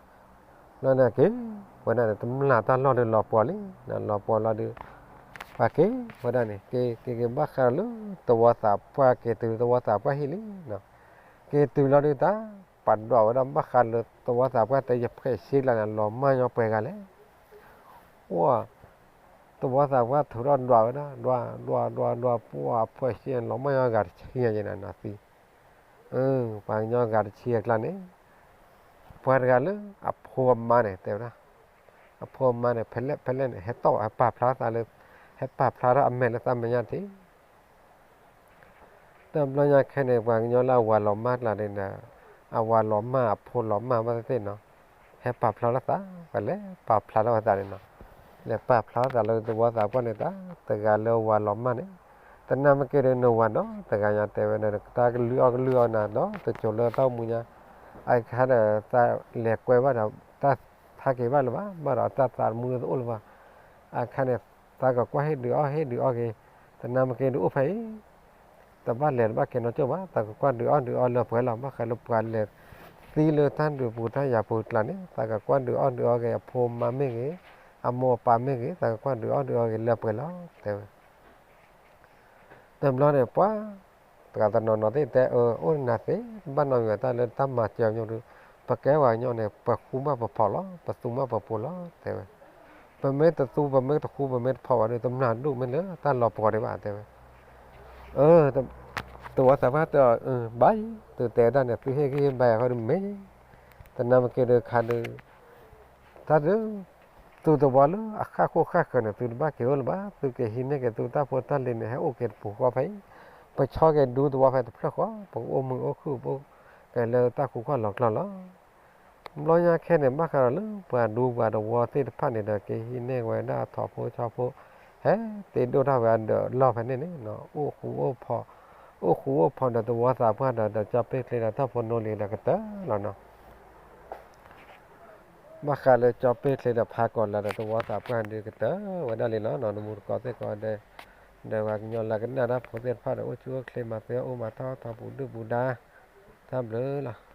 လီၤန့ၣ်က့ၤဝဲဒၣ်န့ၣ် တမျၢ်တၢ်လီၢ်ဒီးလီၤပှီၤလံ, လီၤပှီၤလီၤဒီး ပှၤက့ၤဝဲဒၣ်န့ၣ် က့ၤက့ၤက့ၤ ဘၣ်ဃးဒီးလၢသဝီသးပှၢ်က့ၤတုၤလၢသဝီသးပှၢ်ဟံၣ်လံနီၤ. က့ၤတုၤလီၤဒုးတၢ် ပာ်ဒွးဝဲဒၣ် ဘၣ်ဃးလၢသဝီသးပှၢ်တယဖှဲးဆံကျါန့ၣ် လီၤမၢ်ညီပှဲၤဂၤလဲၣ်. အိၣ် သဝီသးပှၢ်ထုးထီၣ်ဒွးဝဲဒၣ် ဒွး ဒွး ဒွး ဒွး ပှၤဖှဲးဆံန့ၣ် လီၤမၢ်ညီဂၤတဆံညါယဲနီၤသံ. ပှၤကညီဂၤတဆံအကျါန့ၣ် ပှၤတဂၤလၢအဖိအမါန့ၣ် တဲဝဲဒၣ် အဖိအမါန့ၣ် ဖဲလဲၣ်ဖဲလဲၣ်န့ၣ် ဟဲတီၣ် ဟဲပာ်ဖျါသးလၢ ဟဲပာ်ဖျါထီၣ်အမဲာ်လၢသးမဲာ်ညါတ့ၢ် တဘျီညါခဲန့ၣ် ပှၤကညီလၢအဝၤလီၤမၢ်ကျါန့ၣ်ဒီး အဝၤလီၤမၢ်အဖိလီၤမၢ်ဘၣ်သ့ၣ်သ့ၣ်နီၤ ဟဲပာ်ဖျါထီၣ်သး ပှၤလဲၤပာ်ဖျါထီၣ်ဝဲသးန့ၣ်နီၤ လဲၤပာ်ဖျါထီၣ်သးလၢသဝီသးပှၢ်န့ၣ် တၢ်တဂၤလၢဝၤလီၤမၢ်န့ၣ် တနၢ်မ့ၢ်က့ၤဒီးနဝၤဒီးတဂၤညါ တဲဝဲဒီး တၢ်ကလုၢ်အီၣ်ကလုၢ်အီနၤဒီး တစိၤလၢတၢ်အိၣ်မူညါ အခါဒီးသးလဲၤကွဲဘၣ်ဒီး တၢ်ဖးက့ၤဘၣ်လၢၤဘၣ် ဘၣ်ဒီးတၢ်သးသမူလၢတအိၣ်လၢၤဘၣ် အခါန့ၣ် သးကကွၢ်ဟ့ၣ်ဒုးအီၣ်ဟ့ၣ်ဒုးအီၣ်က့ၤ တနၢ်မ့ၢ်က့ၤဒုးအိၣ်ဖဲအံၤ တဘၣ်လဲၤတဘၣ်က့ၤနီတစိၢ်ဘၣ် သးကကွၢ်ဒုးအီၣ်ဒုးအီလၢပှဲၤလီၤ ဘၣ်ဃးလၢပှၤလဲၤသံလၢတၢ်ဒုးပူၤတၢ်ယၤပူၤကျါန့ၣ် သးကကွၢ်ဒုးအီၣ်ဒုးအီက့ၤ အဖိအမါမ့ၢ်ဂ့ၤ အမိၢ်အပၢ်မ့ၢ်ဂ့ၤ သးကကွၢ်ဒုးအီၣ်ဒုးအီက့ၤလၢပှဲၤလီၤ တဲဝဲ တဘျီန့ၣ် ပှၤ တဂၤတနီၤနီၤသ့ၣ်တဲအၢ အိၣ်နၤသ့ ဘၣ်နီတမံၤဘၣ်တၢ်လၢတၢ်မၤစၢၤညီဒုး ပကဲဝဲညီန့ၣ် ပဃူမးပဖိးလီၤ ပသူမးပဖိးလီၤ တဲဝဲ ပမ့ၢ်တသူ ပမ့ၢ်တဃူ ပမ့ၢ်တဖိးဘၣ်ဒီး တမျၢ်ဒိၣ်မ့ၢ်လၢတၢ်လီၤပှီၤဒံးဘၣ် တဲဝဲ အၢ သဝီသးပှၢ်တဲအီၤ ဘၣ်ယံၤ သုတဲတၢ်န့ၣ် သုဟ့ၣ်ဂံၢ်ဟ့ၣ်ဘါယၤဃီဒီးမ့ၢ် တနၢ်မ့ၢ်က့ၤဒီးခါဒီး တၢ်ဒုး သုသဝီလၢအဃၣ်ဃိၣ်ဃၣ်ဃၢၤန့ၣ် သုတဘၣ်က့ၤအိၣ်လၢၤဘၣ် သုကဟံးန့ၢ်က့ၤသုတၢ်ဖိတၢ်လံၤန့ၣ် ဟဲအိၣ်က့ၤတပူၤဃီဖဲအံၤ ပဆီက့ၤဒူသဝီဖဲတဖျၢၣ်ဃီ ပကအိၣ်မုာ်အိၣ်ခုၣ် ပအိၣ်က့ၤလၢတၢ်ဃူခီၣ်လီၤကျီလီၤ ဘျီညါခဲန့ၣ် ဘၣ်ဃးဒီးလၢပှၤဒူပှၤသဝီသ့ၣ်တဖၣ်န့ၣ်ဒီး ကဟံးန့ၢ်ဝဲဒၣ်ထိးဖိဆီဖိ ဟဲတ့ဒိၣ်ထီၣ်ဝဲအဒၢးလီၢ်ဖဲန့ၣ်န့ၣ် အိၣ်ဃူအိၣ်ဖိး အိၣ်ဃူအိၣ်ဖိးဒီးသဝီသးပှၢ်ဒီး ဒီးကၠီၤပ့ၢ်ချ့ဒီးတၢ်ဖိနီၣ်လံၤဒီးကတၢၢ်လီၤနီၤ ဘၣ်ဃးလၢကၠီၤပ့ၢ်ချ့ဒီးဖးကီးလၢဒီးသဝီသးပှၢ်ဒုး ကတၢၢ်ဝဲဒၣ်လံလီၤနီၤ တမူတကိးသ့ၣ်ကိးဂၤဒဲး ဒီးပှၤကညီလၢကနၣ်တၢ်ဖိသ့ၣ်တဖၣ်ဒီး အိၣ်ဆူၣ်အိၣ်ချ့ မၤသ့အိၣ်မၤထီၣ်ထီပူၤဒုၣ်ပူၤဒါ တၢ်ဘျုးလီၤ.